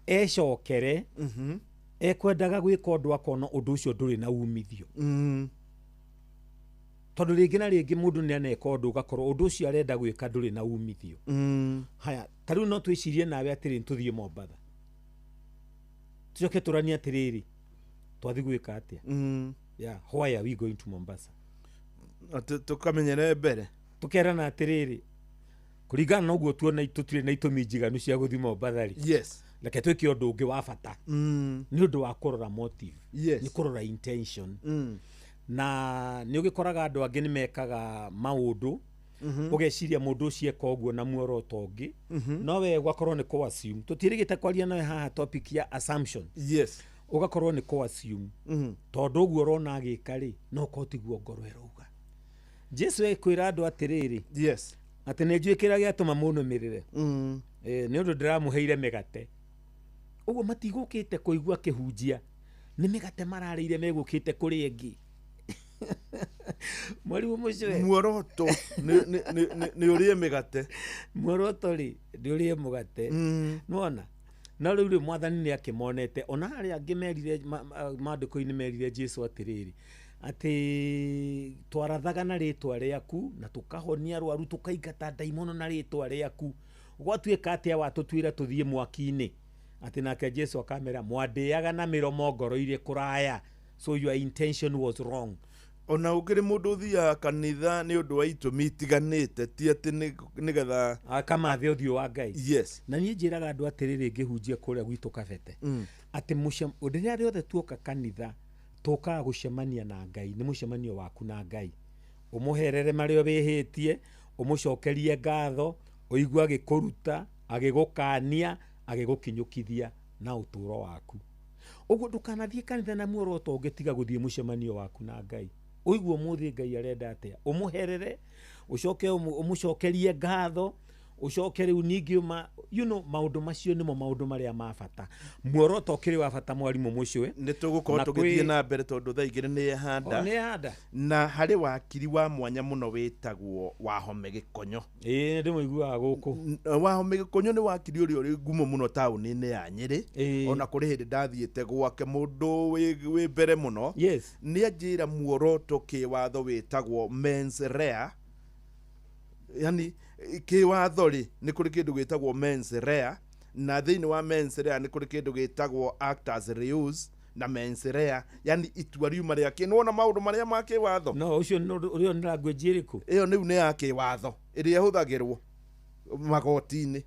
ecokere. Ekwendaga gwĩka ũndũ, akona ũndũ ũcio ndũrĩ na umithio, tondũ rĩngĩ na rĩngĩ mũndũ nĩ aneka ũndũ, ũgakorwo ũndũ ũcio arenda gwĩka ndũrĩ na umithio. Haya, ta rĩu no twĩcirie nawe atĩrĩ, tũthiĩ Mombatha, tũcoke tũranie atĩrĩrĩ, twathiĩ gwĩka atĩa? Yeah, why are we going to Mombasa? Atĩ tũkamenyere mbere. Tũkerana atĩrĩrĩ, kũringana na ũguo tuona tũtirĩ na itũmi njiganu cia gũthiĩ Mombatha rĩ, reke twĩke ũndũ ũngĩ wa bata. Nĩ ũndũ wa kũrora motive, nĩ kũrora intention. Na nĩ ũgĩkoraga andũ angĩ nĩ mekaga maũndũ, ũgeciria mũndũ ũcio eka ũguo na muoroto ũngĩ, no we ũgakorwo nĩ kũ assume. Tũtiĩrĩgĩte kwaria nawe haha topic ya assumption. Ũgakorwo nĩ kũ assume, tondũ ũguo ũrona agĩka rĩ, no korwo tiguo ngoro ĩrauga. Jesu ekwĩra andũ atĩrĩrĩ, atĩ nĩ njũĩ kĩrĩa gĩatũma mũnũmĩrĩre. Nĩ ũndũ ndĩramũheire mĩgate. Ũguo matigũkĩte kũigua kĩhunjia, nĩ mĩgate mararĩire, megũkĩte kũrĩa ĩngĩ. Mwarimũ mũcio, Muoroto nĩ ũrĩe mĩgate. Muoroto rĩ, nĩ ũrĩe mũgate. Nĩwona, no rĩu rĩ, mwathani nĩ akĩmonete. Ona harĩa angĩ merire maandĩko-inĩ merire Jesu atĩrĩrĩ, atĩ twarathaga na rĩtwa rĩaku, na tũkahonia arwaru, tũkaingata ndaimono na rĩtwa rĩaku, gwatuĩka atĩa watũtuĩra tũthiĩ mwaki-inĩ? Atĩ nake Jesu akamera, mwandĩaga na mĩromo, ngoro irĩ kũraya. So your intention was wrong. Ona ũkĩrĩ mũndũ ũthiaga kanitha nĩ ũndũ wa itũmi itiganĩte, ti atĩ nĩgetha akamathe ũthiũ wa Ngai. Na niĩ njĩraga andũ atĩrĩrĩ, ngĩhunjia kũrĩa gwitũ Kabete, atĩ rĩrĩa rĩothe tuoka kanitha, tũkaga gũcemania na Ngai. Nĩ mũcemanio waku na Ngai, ũmũherere marĩa wĩhĩtie, ũmũcokerie ngatho, ũigue agĩkũruta, agĩgũkania, agĩgũkinyũkithia na ũtũũro waku. Ũguo ndũkanathiĩ kanitha na muoroto ũngĩ tiga gũthiĩ mũcemanio waku na Ngai, ũigue ũmũthĩ Ngai arenda atĩa, ũmũherere, ũcoke ũmũcokerie ngatho, ũcoke rĩu ningĩ ũma maũndũ macio nĩmo maũndũ marĩa ma bata. Muoroto ũkĩrĩ wa bata, mwarimũ mũcwe. Nĩ tũgũkorwo Na tũgĩthiĩ na mbere, tondũ thaa 2 nĩ handa. O, nĩ handa. Na harĩ wakiri wa mwanya mũno wĩtagwo Wahome Gĩkonyo. Ĩĩ, nĩ ndĩmũiguaga gũkũ. Wahome Gĩkonyo nĩ wakiri ũrĩa ũrĩ ngumo mũno taũni-inĩ ya Nyĩrĩ. Ona kũrĩ hĩndĩ ndathiĩte gwake, mũndũ wĩ mbere mũno. Nĩ anjĩra muoroto kĩwatho wĩtagwo mens rea, yani kĩwatho rĩ, nĩ kũrĩ kĩndũ gĩtagwo mens rea, na thĩinĩ wa mens rea nĩ kũrĩ kĩndũ gĩtagwo actus reus na mens rea, yani itua riuma rĩa kĩ nĩwona maũndũ marĩa ma kĩwatho. No ũcio ũrĩa nĩ language ĩrĩkũ? Ĩyo rĩu nĩ ya kĩwatho ĩrĩa ĩhũthagĩrwo magoti-inĩ,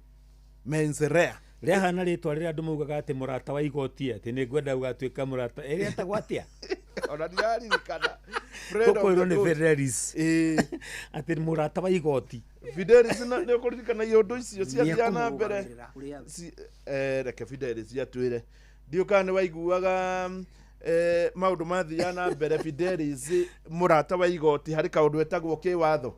mens rea. Rĩahana rĩtwa rĩrĩa andũ maugaga atĩ mũrata wa igoti, atĩ nĩ ngwenda gũgatuĩka mũrata, ĩrĩa etagwo atĩa? Ona ndiraririkana. Gũkwĩrwo nĩ Fidelis atĩ mũrata wa igoti. Fidelis, nĩ ũkũririkana iũndũ icio ciathiaga na mbere? Nĩekũmũrũgamĩrĩra ũrĩa Reke Fidelis atwĩre. Ndiũ kana nĩ waiguaga maũndũ mathiaga na mbere, Fidelis, mũrata wa igoti, harĩ kaũndũ etagwo kĩwatho.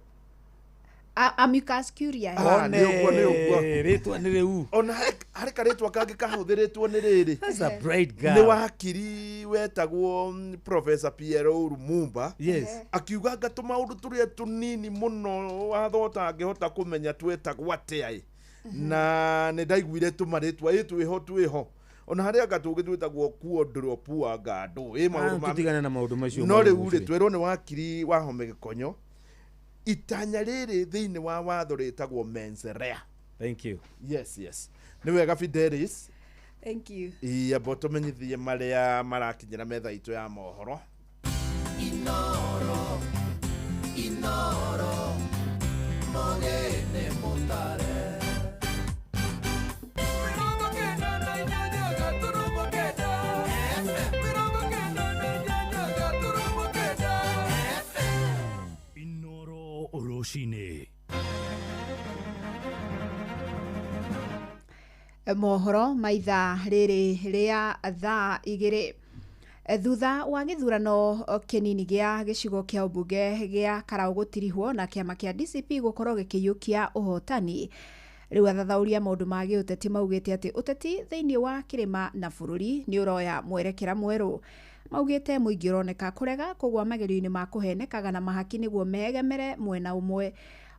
Amicus curiae. Ah, nĩ ũguo, nĩ ũguo. Rĩtwa nĩ rĩu. Ona harĩ karĩtwa kangĩ kahũthĩrĩtwo nĩ rĩrĩ. That's a bright girl. Nĩ wakiri wetagwo Professor Pierre Lumumba. Akiuga nga tũmaũndũ tũrĩa tũnini mũno watho ũtangĩhota kũmenya twetagwo atĩa ĩ. Na nĩ ndaiguire tũmarĩtwa ĩ twĩho twĩho, ona harĩ anga tũngĩ twĩtagwo kuondropua ngandũ ĩ maũndũ Tũtigane na maũndũ macio. No mwarimũ rĩu rĩ, ũcio. Twĩrwo nĩ wakiri Wahome Gĩkonyo. Itanya rĩrĩ thĩinĩ wa watho rĩtagwo mens rea. Thank you. Yes, yes. Nĩ wega Fidelis. Thank you. Iyambo tũmenyithie marĩa marakinyĩra metha itũ ya mohoro. Inoro, Inoro, mogene mutare. Inoro rũcinĩ. Mohoro maitha rĩrĩ rĩa thaa 2 thutha wa gĩthurano kĩnini gĩa gĩcigo kĩa ũmbunge gĩa Karau gũtirihwo na kĩama kĩa DCP gũkorwo gĩkĩiyũkia ũhotani. Rĩu athathaũri a maũndũ ma gĩũteti maugĩte atĩ ũteti thĩinĩ wa kĩrĩma na bũrũri nĩ ũroya mwerekera mwerũ. Maugĩte mũingĩ ũroneka kũrega kũgwa magerio-inĩ ma kũhenekaga na mahaki nĩguo megemere mwena ũmwe.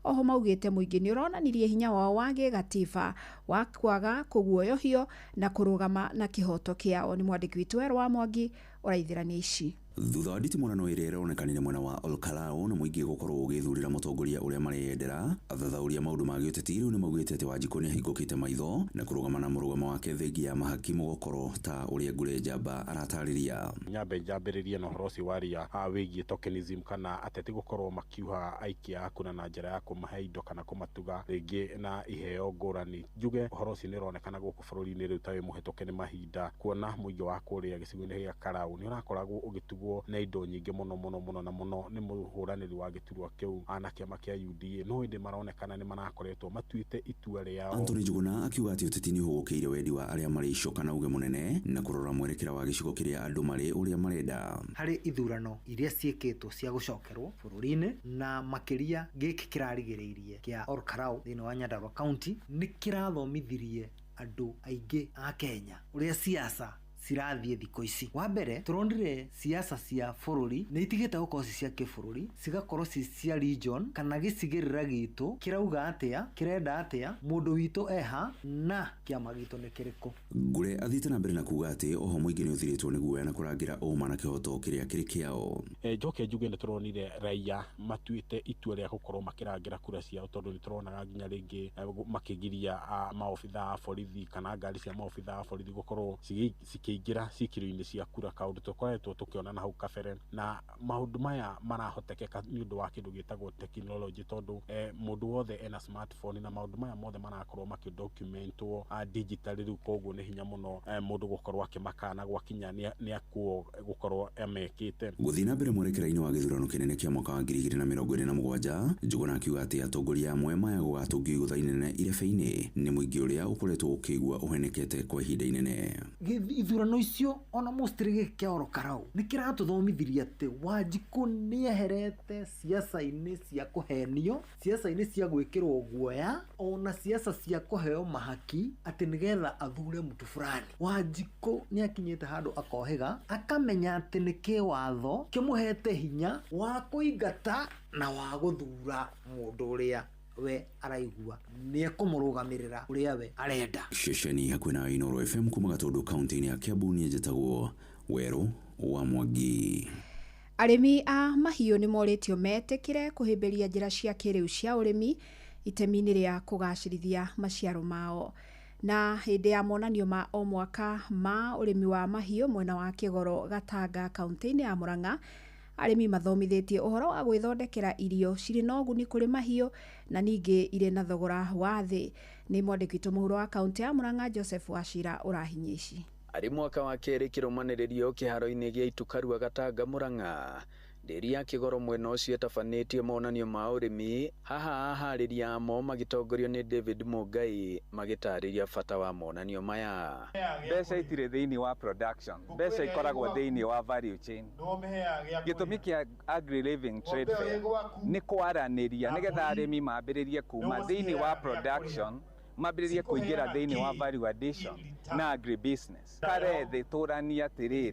Oho maugĩte mũingĩ nĩ ũronanirie hinya wao wa gĩgatiba wa kwaga kũguoyohio na kũrũgama na kĩhoto kĩao. Nĩ mwandĩki witũ Werũ wa Mwangi ũraithĩrania ici. Thutha wa nditimũrano ĩrĩa ĩronekanire mwena wa Olkalau na mũingĩ gũkorwo ũgĩthurĩra mũtongoria ũrĩa mareyendera, athathaũri a maũndũ ma gĩũteti rĩu nĩ maugĩte atĩ Wanjikũ nĩahingũkĩte maitho na kũrũgama na mũrũgamo wake thengia ya mahaki mũgokoro ta ũrĩa Ngure Njamba aratarĩria. Nyambe njambĩrĩrie na ũhoro ũcio waria wĩgiĩ tokenism kana ateti gũkorwo makiuha aikia a kura na njĩra ya kũmahe indo kana kũmatuga rĩngĩ na iheo ngũrani. Njuge ũhoro ũcio nĩ ũronekana gũkũ bũrũri-inĩ rĩu ta wĩ mũhetũke nĩ mahinda, kuona mũingĩ wa kũrĩa gĩcigo-inĩ gĩa Karau nĩ ũrakoragwo ũgĩtugwo na indo nyingĩ mũno mũno mũno na mũno nĩ mũhũranĩri wa gĩturwa kĩu na kĩama kĩa UDA, no ĩndĩ maronekana nĩ marakoretwo matuĩte itua rĩao. Anthony Njuguna akiuga atĩ ũteti nĩ ũhũgũkĩire wendi wa arĩa marĩ icoka na uge mũnene na kũrora mwerekera wa gĩcigo kĩrĩa andũ marĩ ũrĩa marenda. Harĩ ithurano iria ciĩkĩtwo cia gũcokerwo bũrũri-inĩ na makĩria gĩkĩ kĩrarigĩrĩirie kĩa Olkalau thĩinĩ wa Nyandarua County nĩ kĩrathomithirie andũ aingĩ a Kenya ũrĩa siasa cirathiĩ thikũ ici. Wa mbere tũronire siasa cia bũrũri nĩ itigĩte gũkorwo ci cia kĩbũrũri, cigakorwo ci cia region kana gĩcigĩrĩra gitũ kĩrauga atĩa, kĩrenda atĩa, mũndũ witũ eha na kĩama gitũ nĩ kĩrĩkũ. Ngure athiĩte na mbere na kuga atĩ oho mũingĩ nĩ ũthirĩtwo nĩ guoya na kũrangĩra ũma na kĩhoto kĩrĩa kĩrĩ kĩao. Njoke njuge nĩ tũronire raia matuĩte itua rĩa gũkorwo makĩrangĩra kura ciao, tondũ nĩ tũronaga nginya rĩngĩ makĩgiria maobitha a borithi kana ngari cia maobitha a borithi gũkorwo cikĩingĩra cikĩro-inĩ cia kura, kaũndũ tũkoretwo tũkĩona na hau kabere. Na maũndũ maya marahotekeka nĩ ũndũ wa kĩndũ gĩtagwo technology, tondũ mũndũ wothe ena smartphone na maũndũ maya mothe marakorwo makĩdocumentwo digitally rĩu, koguo nĩ hinya mũno mũndũ gũkorwo akĩmakana gwakinya nĩ akuo gũkorwo amekĩte. Gũthiĩ na mbere mwerekera-inĩ wa gĩthurano kĩnene kĩa mwaka wa 2027, Njuguna akiuga atĩ atongoria amwe maya gũgatũngio igũtha inene irebe-inĩ nĩ mũingĩ ũrĩa ũkoretwo ũkĩigua ũhenekete kwa ihinda inene. Ithurano icio ona mostly gĩkĩ kĩa Olkalau nĩ kĩratũthomithirie atĩ Wanjikũ nĩeherete siasa-inĩ cia kũhenio, siasa-inĩ cia gwĩkĩrwo guoya, ona siasa cia kũheo mahaki atĩ nĩgetha athure mtu fulani. Wanjikũ nĩakinyĩte handũ akohĩga, akamenya atĩ nĩ kĩwatho kĩmũhete hinya wa kũingata na wa gũthura mũndũ ũrĩa we araigua nĩ ekũmũrũgamĩrĩra ũrĩa we arenda. Ceceni hakuhĩ na Inooro FM kuma Gatũndũ kaunti-inĩ ya Kiambu, niĩ njĩtagwo Werũ wa Mwangi. Arĩmi a mahiũ nĩ morĩtio metĩkĩre kũhĩmbĩria njĩra cia kĩrĩu cia ũrĩmi itemi-inĩ rĩa kũgacĩrithia maciaro mao. Na hĩndĩ ya monanio ma o mwaka ma ũrĩmi wa mahiũ mwena wa Kĩgoro Gatanga kaunti-inĩ ya Murang'a, arĩmi mathomithĩtie ũhoro wa gwĩthondekera irio cirĩ na ũguni kũrĩ mahiũ na ningĩ irĩ na thogora wa thĩ. Nĩ mwandĩki witũ mũhuro wa kaunti ya Murang'a Joseph Wachira ũrahinyia ici. Arĩ mwaka wa kerĩ kĩrũmanĩrĩrio kĩharo-inĩ gĩa Itukarua Gatanga Murang'a, ndĩri ya Kĩgoro mwena ũcio ĩtabanĩtie monanio ma ũrĩmi, haha aharĩria amo magĩtongorio nĩ David Mũngai magĩtarĩria bata wa monanio maya. Mbeca itirĩ thĩinĩ wa production, mbeca ikoragwo thĩinĩ wa value chain. Gĩtũmi kĩa Agri Living Trade Fair nĩ kwaranĩria nĩgetha arĩmi mambĩrĩrie kuma thĩinĩ wa production mambĩrĩrie kũingĩra thĩinĩ wa value addition na agribusiness. Kare thĩ tũranie atĩrĩrĩ,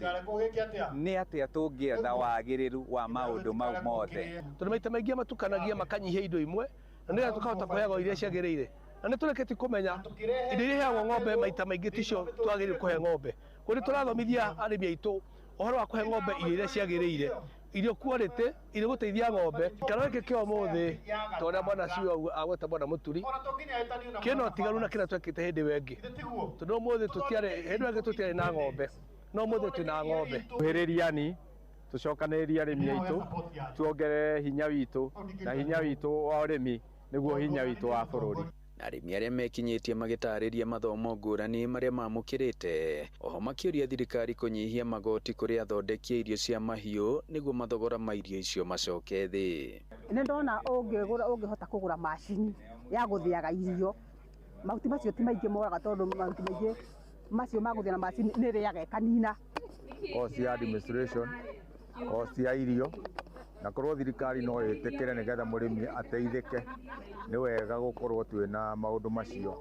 nĩ atĩa tũngĩetha wagĩrĩru wa maũndũ mau mothe. Tondũ maita maingĩ matukanagia makanyihia indo imwe na nĩgetha tũkahota kũheagwo iria ciagĩrĩire, na nĩ tũrĩkĩtie kũmenya indo iria iheagwo ng'ombe maita maingĩ ticio twagĩrĩire kũhe ng'ombe. Koguo nĩ tũrathomithia arĩmi aitũ ũhoro wa kũhe ng'ombe irio iria ciagĩrĩire, Irio quality, irio gũteithia ng'ombe. Kĩro gĩkĩ kĩa ũmũthĩ ta ũrĩa bwana CEO agweta bwana Mũturi, kĩna ũtiganu na kĩrĩa twekĩte hĩndĩ ĩyo ĩngĩ, tondũ ũmũthĩ tũtiarĩ, hĩndĩ ĩyo ĩngĩ tũtiarĩ na ng'ombe, no ũmũthĩ twĩna ng'ombe. Kuhĩrĩria tũcokanĩrĩrie arĩmi aitũ, tuongerere hinya witũ, na hinya witũ wa ũrĩmi nĩguo hinya witũ wa bũrũri. Na arĩmi arĩa mekinyĩtie magĩtarĩria mathomo ngũrani marĩa mamũkĩrĩte, oho makĩũria thirikari kũnyihia magoti kũrĩ athondeki a irio cia mahiũ nĩguo mathogora ma irio icio macoke thĩ. Nĩ ndona ũngĩgũra, ũngĩhota kũgũra macini ya gũthĩaga irio, mahuti macio ti maingĩ moraga, tondũ mahuti maingĩ macio ma gũthĩa na macini nĩ ĩrĩaga ĩkanina. Cost ya administration, cost ya irio, na korwo thirikari no ĩtĩkĩre nĩgetha mũrĩmi ateithĩke, nĩ wega gũkorwo twĩna maũndũ macio,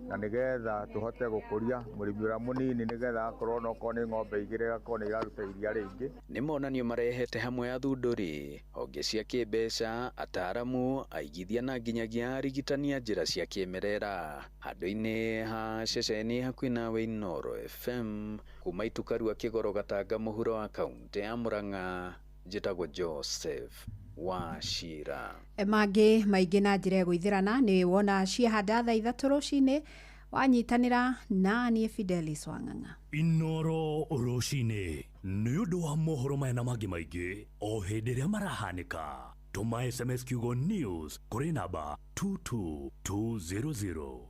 na nĩgetha tũhote gũkũria mũrĩmi ũrĩa mũnini, nĩgetha akorwo onokorwo nĩ ng'ombe igĩrĩ agakorwo nĩ iraruta iria rĩingĩ. Nĩ monanio marehete hamwe athundũri, honge cia kĩmbeca, ataaramu, aigithia na nginyagia arigitani a njĩra cia kĩmerera. Handũ-inĩ ha ceceni hakuhĩ nawe Inooro FM, kuma Itukarua Kĩgoro Gatanga mũhuro wa kaũntĩ ya Murang'a, njĩtagwo Joseph Wachira. Mangĩ maingĩ na njĩra ĩgũithĩrana nĩ wona ciahanda thaa 3 rũcinĩ, wanyitanĩra na niĩ Fidelis Wang'ang'a. Inooro rũcinĩ nĩ ũndũ wa mohoro maya na mangĩ maingĩ o hĩndĩ ĩrĩa marahanĩka. Tũma SMS kiugo news kũrĩ namba 22200.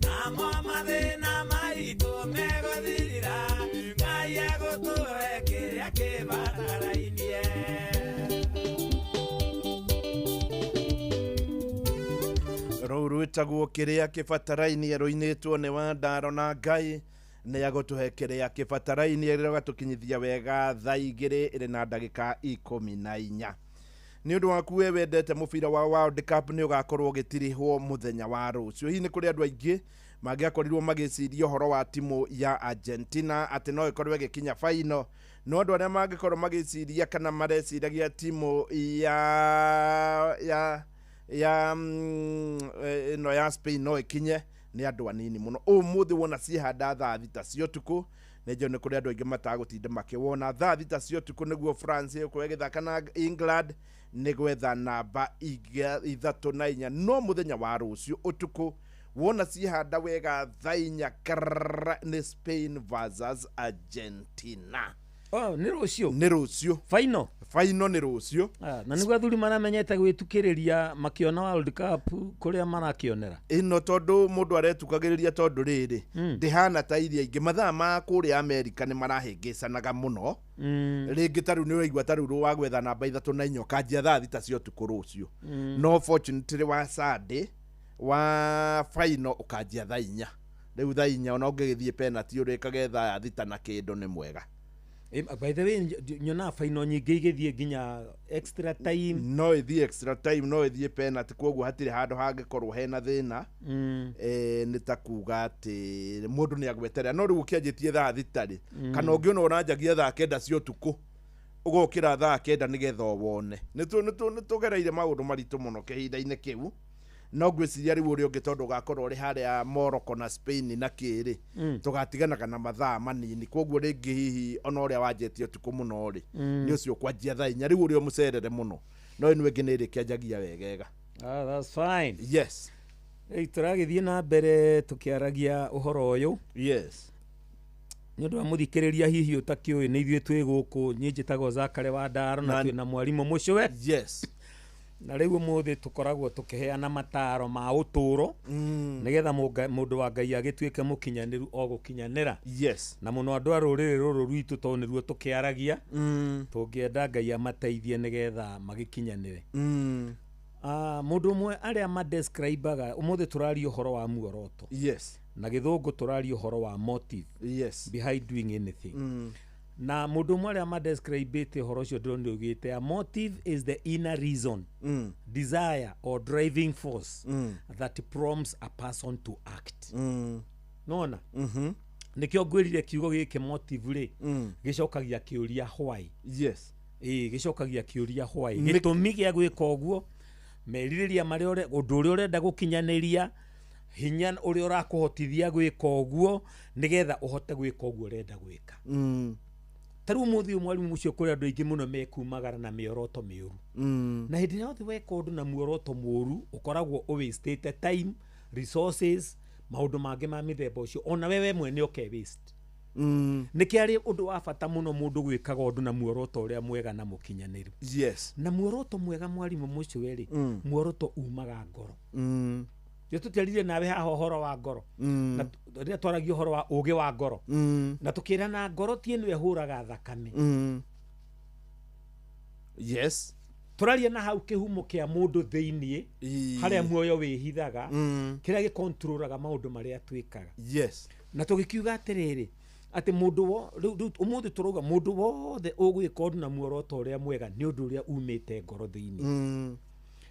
Namo mathĩna maitũ megũthira, Ngai egũtũhe. agũtũhe kĩrĩa kĩbatarainie. Rũu rwĩtagwo kĩrĩa kĩbatarainie rũinĩtwo nĩ Wandaro na Ngai nĩ agũtũhe kĩrĩa kĩbatarainie rĩgatũkinyithia wega thaa 2 ĩrĩ na ndagĩka 14. Nĩ ũndũ waku we wendete mũbira wa World Cup nĩ ũgakorwo ũgĩtirihwo mũthenya wa rũciũ. Hihi nĩ kũrĩ andũ aingĩ mangĩakorirwo magĩciria ũhoro wa timu ya Argentina atĩ no ĩkorwo ĩgĩkinya final, no andũ arĩa mangĩkorwo magĩciria kana mareciragia timu ya ya ya ĩno ya Spain no ĩkinye nĩ andũ anini mũno. Ũmũthĩ wona ciĩhanda thaa 6 cia ũtukũ, nĩ njũĩ nĩ kũrĩ andũ aingĩ matagũtinda makĩwona. Thaa 6 cia ũtukũ nĩguo France ĩgũkorwo ĩgĩthaka na England nĩ gwetha namba 3 na 4. No mũthenya wa rũciũ ũtukũ wona ciĩhanda wega thaa 4 karara nĩ Spain versus Argentina. Oh, nĩ rũciũ? Nĩ rũciũ. Final? Final nĩ rũciũ. Na nĩguo athuri maramenyete gwĩtukĩrĩria makĩona World Cup kũrĩa marakĩonera. Ĩno tondũ mũndũ aretukagĩrĩria tondũ rĩrĩ ndĩhana ta iria ingĩ. Mathaa ma kũrĩa Amerika nĩ marahĩngĩcanaga mũno. Rĩngĩ ta rĩu nĩ ũraigua ta rĩu wa gwetha namba 3 na 4 ũkanjia thaa 6 cia ũtukũ rũciũ. No fortunately wa Sunday wa final ũkanjia thaa 4. Rĩu thaa 4 ona ũngĩgĩthiĩ penalty ũrĩkage thaa 6 na kĩndũ nĩ mwega. By the way, nyona final nyingĩ igĩthiĩ nginya extra time. No ĩthiĩ extra time, no ĩthiĩ penalty, koguo hatirĩ handũ hangĩkorwo hena thĩna. Nĩ ta kuga atĩ mũndũ nĩ agweterera. No rĩu ũkĩanjĩtie thaa 6 rĩ, kana ũngĩona ũranjagia thaa 9 cia ũtukũ, ũgokĩra thaa 9 nĩgetha ũwone. Nĩ tũgereire maũndũ maritũ mũno kĩhinda-inĩ kĩu. No ngwĩciria rĩu ũrĩa ũngĩ tondũ ũgakorwo ũrĩ harĩa Morocco na Spain na kĩrĩ, tũgatiganaga na mathaa manini, koguo rĩngĩ hihi ona ũrĩa wanjĩtie ũtukũ mũno rĩ, nĩ ũcio ũkwanjia thaa 4. Rĩu ũrĩa ũmũcerere mũno, no ĩno ĩngĩ nĩ ĩrĩkĩanjagia wegega. That's fine. Yes. Rĩu tũragĩthiĩ na mbere tũkĩaragia ũhoro ũyũ. Yes. Nĩ ũndũ wa mũthikĩrĩria hihi ũtakĩũĩ nĩ ithuĩ twĩ gũkũ, niĩ njĩtagwo Zakare wa Ndaro na twĩna mwarimũ Mũcũwe. Yes. Na rĩu ũmũthĩ tũkoragwo tũkĩheana mataro ma ũtũũro nĩgetha mũndũ wa Ngai agĩtuĩke mũkinyanĩru o gũkinyanĩra. Yes. Na mũno andũ a rũrĩrĩ rũrũ rwitũ tondũ nĩruo tũkĩaragia, tũngĩenda Ngai amateithie nĩgetha magĩkinyanĩre. Mũndũ ũmwe arĩa madescribaga, ũmũthĩ tũraria ũhoro wa muoroto. Yes. Na gĩthũngũ tũraria ũhoro wa motive. Yes. Behind doing anything. Na mũndũ ũmwe arĩa madescribĩte ũhoro ũcio ndĩrona augĩte, a motive is the inner reason, desire or driving force that prompts a person to act. Nona? Nĩkĩo ngwĩrire kiugo gĩkĩ motive rĩ, gĩcokagia kĩũria why. Yes. Gĩcokagia kĩũria why. Gĩtũmi gĩa gwĩka ũguo, merirĩria marĩa ũndũ ũrĩa ũrenda gũkinyanĩria, hinya ũrĩa ũrakũhotithia gwĩka ũguo, nĩgetha ũhote gwĩka ũguo ũrenda gwĩka. Ta rĩu ũmũthĩ ũyũ mwarimũ ũcio kũrĩ andũ aingĩ mũno mekumagara na mĩoroto mĩũru. Na hĩndĩ ĩrĩa yothe weka ũndũ na muoroto mũũru, ũkoragwo ũwastĩte time, resources, maũndũ mangĩ ma mĩthemba ũcio, ona wewe mwene ũke waste. Nĩkĩo arĩ ũndũ wa bata mũno mũndũ gwĩkaga ũndũ na muoroto ũrĩa mwega na mũkinyanĩru. Yes. Na muoroto mwega mwarimũ mũcio rĩ, muoroto umaga ngoro. Nĩ tũtiarire nawe haha ũhoro wa ngoro. Na rĩrĩa twaragia ũhoro wa ũũgĩ wa ngoro. Na tũkĩrana ngoro ti ĩno ĩhũraga thakame. Yes. Tũraria na hau kĩhumo kĩa mũndũ thĩiniĩ, harĩa muoyo wĩhithaga, kĩrĩa gĩkontrolaga maũndũ marĩa twĩkaga. Yes. Na tũgĩkiuga atĩrĩrĩ, atĩ mũndũ rĩu ũmũthĩ tũrauga mũndũ wothe ũgwĩka ũndũ na muoroto ũrĩa mwega nĩ ũndũ ũrĩa umĩte ngoro thĩiniĩ.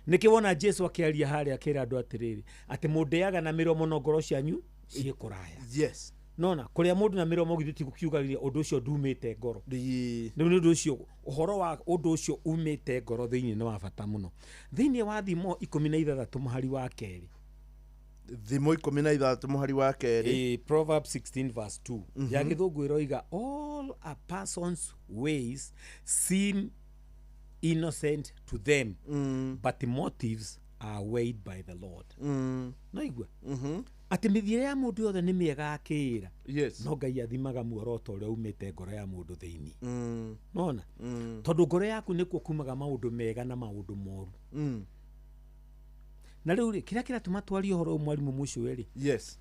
Nĩkĩo wona Jesu akĩaria harĩa akĩra andũ atĩrĩrĩ, atĩ mũndĩaga na mĩromo no ngoro cianyu ciĩ kũraya. Yes. Nona kũrĩa mũndũ na mĩromo githĩ ti gũkiugagĩrĩria ũndũ ũcio ndumĩte ngoro. Rĩu nĩ ũndũ ũcio ũhoro wa ũndũ ũcio umĩte ngoro thĩiniĩ nĩ wa bata mũno. Thĩiniĩ wa Thimo 16 mũhari wa 2. Thimo 16 mũhari wa 2. Proverbs 16 verse 2. Ya gĩthũngũ ĩroiga, all a person's ways seem innocent to them, but the motives are weighed by the Lord. No igua? Atĩ mĩthiĩre ya mũndũ yothe nĩ mĩega akĩĩra. Yes. No Ngai athimaga muoroto ũrĩa umĩte ngoro ya mũndũ thĩiniĩ. Nona? Tondũ ngoro yaku nĩkuo kumaga maũndũ mega na maũndũ moru. Na rĩu rĩ, kĩrĩa kĩratũma twarie ũhoro ũyũ mwarimũ mũcio rĩ? Yes.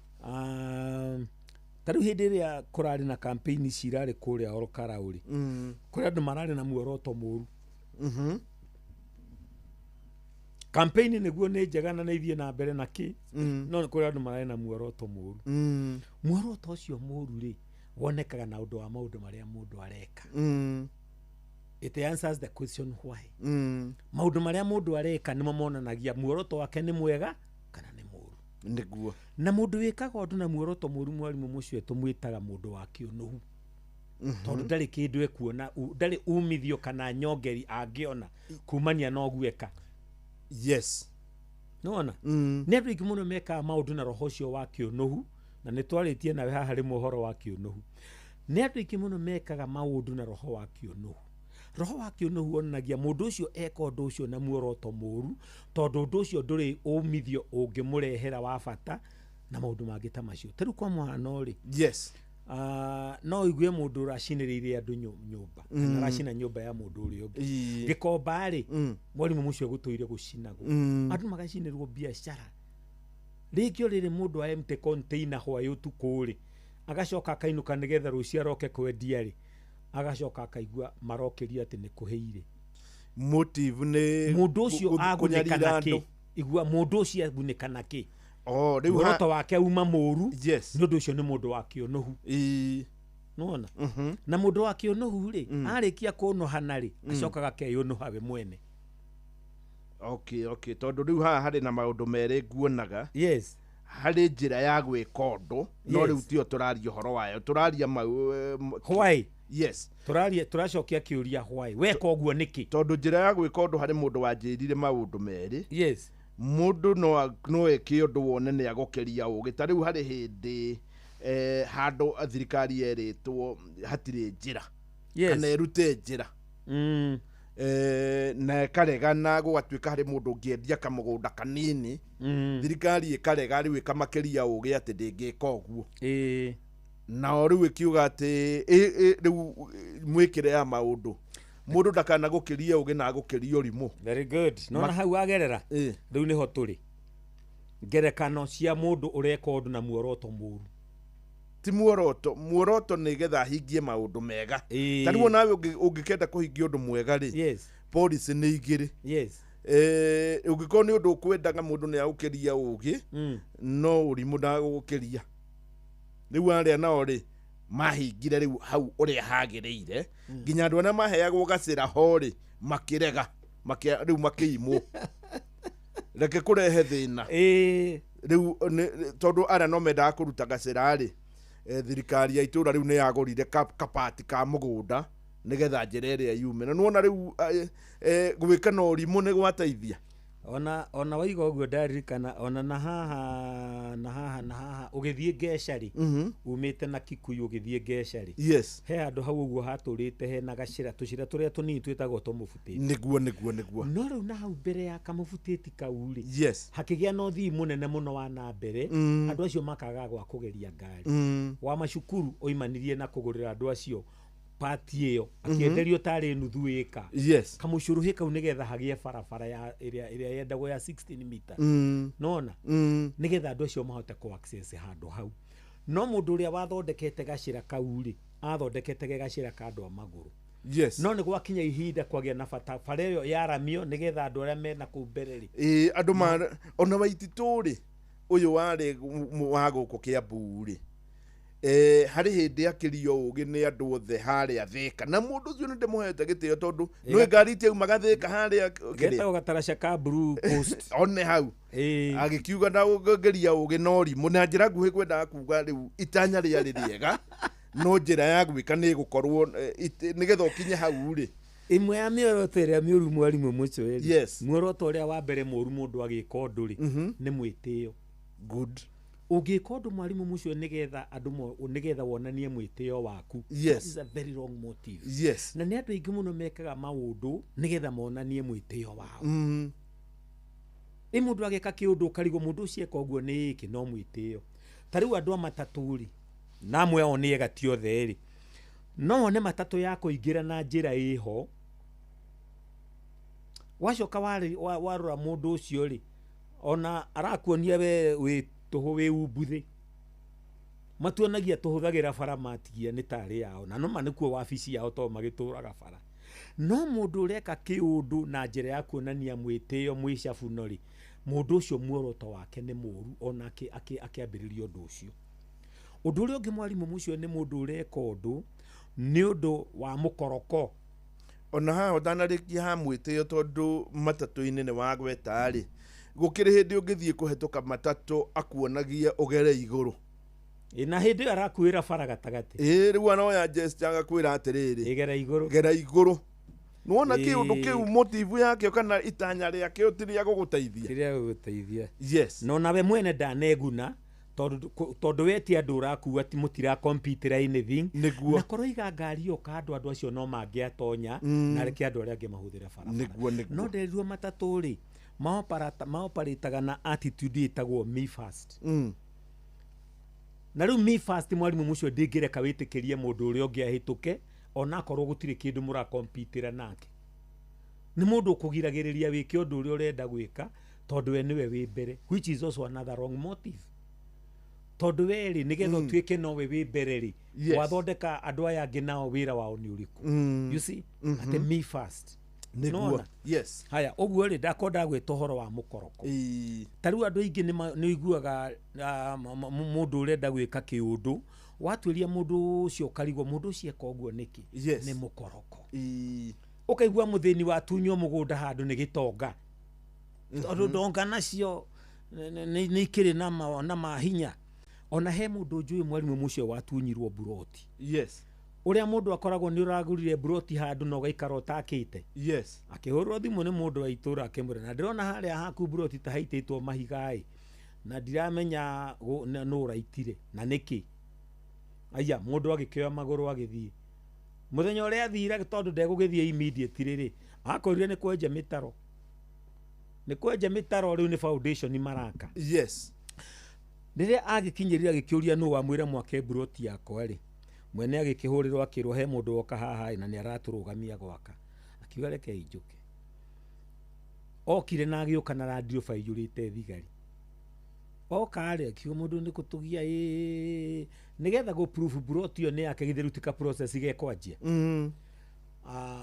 Ta rĩu hĩndĩ ĩrĩa kũrarĩ na campaign ici irarĩ kũrĩa Olkalau rĩ, kũrĩ andũ mararĩ na muoroto mũru. Campaign nĩguo nĩ njega na nĩ ithiĩ na mbere na kĩ, no nĩ kũrĩ andũ mararĩ na muoroto mũru. Muoroto ũcio mũru rĩ, wonekaga na ũndũ wa maũndũ marĩa mũndũ areka. It answers the question why. Maũndũ marĩa mũndũ areka nĩmo monanagia muoroto wake nĩ mwega kana nĩ mũru. Nĩguo. Na mũndũ wĩkaga ũndũ na muoroto mũru, mwarimũ mũcio, tũmwĩtaga mũndũ wa kĩũnũhu, tondũ ndarĩ kĩndũ ekuona, ndarĩ umithio kana nyongeri angĩona kumania na ũguo eka. Nĩwona? Nĩ andũ aingĩ mũno mekaga maũndũ na roho ũcio wa kĩũnũhu, na nĩ twarĩtie nawe haha rĩmwe ũhoro wa kĩũnũhu. Nĩ andũ aingĩ mũno mekaga maũndũ na roho wa kĩũnũhu. Roho wa kĩũnũhu wonanagia mũndũ ũcio eka ũndũ ũcio na muoroto mũru, tondũ ũndũ ũcio ndũrĩ umithio ũngĩmũrehera wa bata na maũndũ mangĩ ta macio. Ta rĩu kwa mũhano rĩ, no ũigue mũndũ ũracinĩrĩire andũ nyũmba, kana aracina nyũmba ya mũndũ ũrĩa ũngĩ. Gĩkomba rĩ, mwarimũ mũcio gũtũire gũcinagwo, andũ magacinĩrwo biacara. Rĩngĩ o rĩrĩ mũndũ a empty container hwaĩ ũtukũ rĩ, agacoka akainũka nĩgetha rũciũ aroke kwendia rĩ, agacoka akaigua marokĩria atĩ nĩ kũhĩire. Motive nĩ Mũndũ ũcio agunĩka kũnyarira na kĩ? andũ. Igua, mũndũ ũcio agunĩka na kĩ? Oh, rĩu Muoroto wake uma mũru. Yes. Nĩ ũndũ ũcio nĩ mũndũ wa kĩũnũhu. Nĩwona? Na mũndũ wa kĩũnũhu rĩ, arĩkia kũnũhana rĩ, acokaga akeyũnũha we mwene. Okay, tondũ rĩu haha harĩ na maũndũ merĩ nguonaga. Harĩ njĩra ya gwĩka ũndũ, no rĩu tiyo tũraria ũhoro wayo, tũraria mau Why? Yes. Tũraria, tũracokia kĩũria why weka ũguo nĩkĩ. Tondũ njĩra ya gwĩka ũndũ, harĩ mũndũ wanjĩrire maũndũ merĩ. Mũndũ no eke ũndũ wone nĩ agũkĩria ũgĩ. Ta rĩu harĩ hĩndĩ handũ thirikari yerĩtwo hatirĩ njĩra, kana ĩrute njĩra, na ĩkaregana, gũgatuĩka harĩ mũndũ ũngĩendia kamũgũnda kanini, thirikari ĩkarega, rĩu ĩkamakĩria ũgĩ atĩ ndĩngĩka ũguo. Nao rĩu ĩkiuga atĩ rĩu mwĩkĩre ya maũndũ, mũndũ ndakanagũkĩrie ũgĩ na agũkĩrie ũrimũ. Very good. Nona hau wagerera rĩu nĩho tũrĩ ngerekano cia mũndũ ũreka ũndũ na muoroto mũru. Ti muoroto, muoroto nĩ getha ahingie maũndũ mega. Ta rĩu nawe ũngĩkenda kũhingia ũndũ mwega rĩ, policy nĩ igĩrĩ. Ũngĩkorwo nĩ ũndũ ũkwendaga, mũndũ nĩ agũkĩria ũgĩ, no ũrimũ ndagũgũkĩria. Rĩu arĩa nao rĩ, mahingire rĩu hau ũrĩa hagĩrĩire, nginya andũ arĩa maheagwo gacĩra ho rĩ, makĩrega, rĩu makĩimwo. Reke kũrehe thĩna rĩu tondũ arĩa no mendaga kũruta gacĩra rĩ, thirikari ya itũra rĩu nĩ yagũrire kapati ka mũgũnda nĩgetha njĩra ĩrĩa yume. Na nĩwona rĩu gwĩka na ũrimũ nĩ gwateithia. Ona waiga ũguo ndaririkana ona na haha na haha na haha ũgĩthiĩ Ngeca rĩ, umĩte na Kikuyu ũgĩthiĩ Ngeca rĩ, he handũ hau ũguo hatũrĩte hena gacĩra, tũcĩra tũrĩa tũnini twĩtagwo tũmũbutĩti. Nĩguo. No rĩu na hau mbere ya kamũbutĩti kau rĩ, hakĩgĩa na ũthii mũnene mũno wa na mbere, andũ acio makaga gwa kũgeria ngari. Wa macukuru oimanirie na kũgũrĩra andũ acio pati ĩyo, akĩenderio tarĩ nuthu ĩka, kamũcũrũhĩ kau, nĩgetha hagĩe barabara ya ĩrĩa yendagwo ya 16 meters. Nona nĩgetha andũ acio mahote kũ access handũ hau. No mũndũ ũrĩa wathondekete gacĩra kau rĩ, athondekete ge gacĩra ka andũ a magũrũ. No nĩ gwakinya ihinda kwagĩa na bata bara ĩyo yaramio nĩgetha andũ arĩa mena kũu mbere rĩ. Ĩĩ, andũ ma ona Waititũ rĩ, ũyũ warĩ wa gũkũ Kĩambu rĩ, harĩ hĩndĩ akĩrio ũgĩ nĩ andũ othe harĩa Thĩka, na mũndũ ũcio nĩ ndĩmũhete gĩtĩo tondũ nĩ ngari itiaumaga Thĩka harĩa kĩrĩa. Getagwo gataraca ka Blue Post. One hau agĩkiuga na gũgeria ũgĩ na ũrimũ na njĩra nguhĩ, kwendaga kuga rĩu itanya rĩarĩ rĩega, no njĩra ya gwĩka nĩ ĩgũkorwo nĩgetha ũkinye hau rĩ. Ĩmwe ya mĩoroto ĩrĩa mĩũru, mwarimũ mũcũĩ, muoroto ũrĩa wa mbere mũũru mũndũ agĩka ũndũ rĩ, nĩ mwĩtĩo. Good. Ũngĩka ũndũ, mwarimũ mũcio, nĩgetha andũ nĩgetha wonanie mwĩtĩo waku, that is a very wrong motive. Na nĩ andũ aingĩ mũno mekaga maũndũ nĩgetha monanie mwĩtĩo wao. Ĩ mũndũ ageka kĩũndũ ũkarigwo mũndũ ũcio eka ũguo nĩ ĩkĩ, no mwĩtĩo. Ta rĩu andũ a matatũ rĩ, na amwe ao nĩ ega ti othe rĩ, no wone matatũ ya kũingĩra na njĩra ĩho, wacoka warora mũndũ ũcio rĩ, ona arakuonia we wĩ tũhũ, wĩ umbuthĩ. Matuonagia tũhũthagĩra bara matigia nĩ tarĩ yao na no ma nĩkuo wabici yao to magĩtũraga bara. No mũndũ ũreka kĩũndũ na njĩra ya kuonania mwĩtĩo mwĩcabuno rĩ, mũndũ ũcio muoroto wake nĩ mũru ona akĩambĩrĩria ũndũ ũcio. Ũndũ ũrĩa ũngĩ mwarimũ mũcio nĩ mũndũ ũreka ũndũ nĩ ũndũ wa mũkoroko. Ona haha ũtanarĩkia ha mwĩtĩo tondũ matatũ-inĩ nĩ wagweta rĩ, gũkĩrĩ hĩndĩ ũngĩthiĩ kũhetũka matatũ akuonagia ũgere igũrũ. Na hĩndĩ ĩyo arakuĩra bara gatagatĩ. Ĩĩ rĩu anoya gesture agakwĩra atĩrĩrĩ, gera igũrũ, gera igũrũ. Nĩwona kĩũndũ kĩu motive yakĩo kana itanya rĩakĩo ti rĩa gũgũteithia. Ti rĩa gũgũteithia. Yes. No nawe mwene ndaneguna tondũ we ti andũ ũrakua ti mũtira compete anything. Nĩguo. Na korwo iga ngari ĩyo kando andũ acio no mangĩatonya na reke andũ arĩa angĩ mahũthĩre barabara. Nĩguo nĩguo. No nderirwo matatũ rĩ maoparĩtaga na attitude ĩtagwo me first. Na rĩu me first mwarimũ mũcio ndingĩreka wĩtĩkĩrie mũndũ ũrĩa ũngĩ ahĩtũke onakorwo gũtirĩ kĩndũ mũrakompitĩra nake. Nĩ mũndũ ũkũgiragĩrĩria wĩke ũndũ ũrĩa ũrenda gwĩka tondũ we nĩwe wĩ mbere, which is also another wrong motive. Tondũ we rĩ nĩgetha ũtuĩke nowe wĩ mbere rĩ, wathondeka andũ aya angĩ nao wĩra wao nĩ ũrĩkũ? You see? Atĩ me first. Nĩguo. Yes. Haya, ũguo rĩ ndakorwo ndagwĩta ũhoro wa mũkoroko. Ta rĩu andũ aingĩ nĩ ũiguaga mũndũ ũrenda gwĩka kĩũndũ, watuĩria mũndũ ũcio ũkarigwo mũndũ ũcio eka ũguo nĩkĩ? Yes. Nĩ mũkoroko. Ũkaigua mũthĩni watunywo mũgũnda handũ nĩ gĩtonga. Tondũ ndonga nacio nĩ ikĩrĩ na mahinya. Ona he mũndũ njũĩ mwarimũ mũcio watunyirwo mburoti. Yes. Ũrĩa mũndũ akoragwo nĩ ũragũrire mburoti handũ na ũgaikara ũtakĩte. Yes. Akĩhũrwo thimũ nĩ mũndũ wa itũra akĩmwĩra na ndĩrona harĩa haku mburoti ta haitĩtwo mahiga ĩ na ndiramenya nũ ũraitire na nĩkĩ. Aya mũndũ agĩkĩoya magũrũ agĩthiĩ. Mũthenya ũrĩa athire tondũ ndegũgĩthiĩ immediately rĩ, akorire nĩ kwenja mĩtaro. Nĩ kwenja mĩtaro rĩu nĩ foundation maraka. Yes. Rĩrĩa agĩkinyĩrĩra agĩkĩũria nũ wamwĩra mwake mburoti yakwa rĩ, mwene agĩkĩhũrĩrwo akĩrwo he mũndũ woka haha na nĩ aratũrũgamia gwaka. Akiuga reke injũke. Okire na agĩũka na Land Rover ĩiyũrĩte thigari. Oka rĩ akiuga mũndũ nĩ kũtũgia ĩĩ nĩgetha gũ proof mburoti ĩyo nĩ yake githĩ rĩu ti ka process gekwanjia.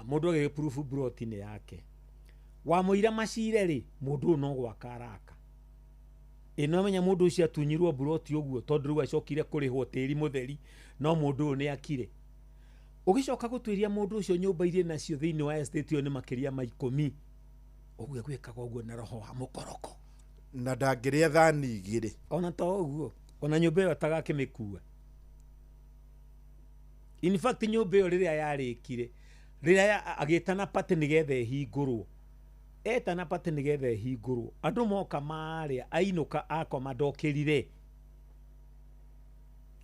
Mũndũ agĩgĩ proof mburoti nĩ yake. Wamũira macire rĩ mũndũ ũyũ no gwaka araka. Ĩ no menya mũndũ ũcio atunyirwo mburoti ũguo tondũ rĩu acokire kũrĩhwo tĩri mũtheri no mũndũ ũyũ nĩ akire. Ũgĩcoka gũtuĩria mũndũ ũcio nyũmba iria nacio thĩinĩ wa estate ĩyo nĩ makĩria ma 10. Ũguo gwĩkaga ũguo na roho wa mũkoroko. Na ndangĩrĩa thani igĩrĩ. Ona to ũguo, ona nyũmba ĩyo atagakĩmĩkua. In fact nyũmba ĩyo rĩrĩa yarĩkire, rĩrĩa agĩtana party nĩgetha ĩhingũrwo. Etana party nĩgetha ĩhingũrwo. Andũ moka marĩa ainũka akoma ndokĩrire.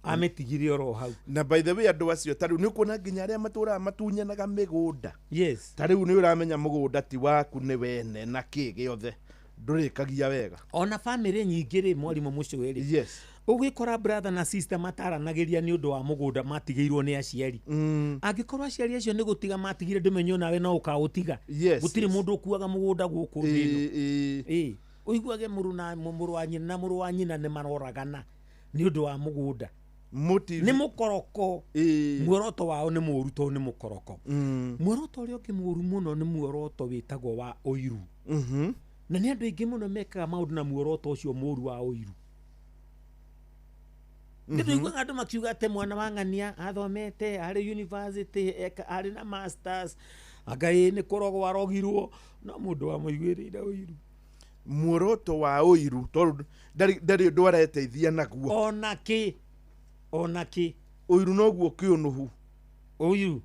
Ametigire oro hau. Na by the way andũ acio ta rĩu nĩ ũkuona nginya arĩa matũraga matunyanaga mĩgũnda. Yes. Ta rĩu nĩ ũramenya mũgũnda ti waku nĩ wene na kĩ gĩothe. Ndũrĩkagia wega. Ona family nyingĩ rĩ mwarimũ mũcio rĩ. Yes. Ũgĩkora brother na sister mataranagĩria nĩ ũndũ wa mũgũnda matigĩirwo nĩ aciari. Angĩkorwo aciari acio nĩ gũtiga matigire ndũmenye nawe no ũkaũtiga. Yes. Gũtirĩ mũndũ ũkuaga mũgũnda gũkũ thĩ ĩno. Ĩĩ. Ũiguage mũrũ na mũrũ wa nyina na mũrũ wa nyina nĩ maroragana nĩ ũndũ wa mũgũnda. Nĩ mũkoroko. Muoroto wao nĩ mũũru tondũ nĩ mũkoroko. Muoroto ũrĩa ũngĩ mũũru mũno nĩ muoroto wĩtagwo wa ũiru. Na nĩ andũ aingĩ mũno mekaga maũndũ na muoroto ũcio mũũru wa ũiru. Nĩ andũ makiuga atĩ mwana wa ng'ania athomete arĩ university arĩ na masters anga ĩ nĩ kũrogwo arogirwo no mũndũ wamũiguĩrĩire ũiru. Muoroto wa ũiru tondũ ndarĩ ũndũ areteithia naguo. Ona kĩ ona kĩ ũiru noguo kĩũnũhu. Ũiru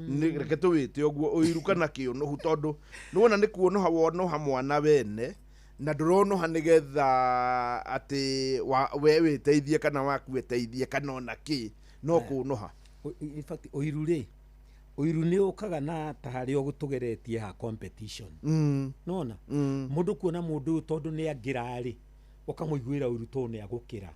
nĩ reke tũwĩte ũguo ũiru kana kĩũnũhu tondũ nĩwona nĩ kuonoha wonoha mwana wene na ndũronoha nĩgetha atĩ we wĩteithie kana waku wĩteithie kana ona kĩ no kũnoha. In fact ũiru rĩ ũiru nĩ ũkaga na ta harĩa ũgũtũgeretie ha competition. Nona mũndũ kuona mũndũ ũyũ tondũ nĩ angĩra rĩ ũkamũiguĩra ũiru tondũ nĩ agũkĩra.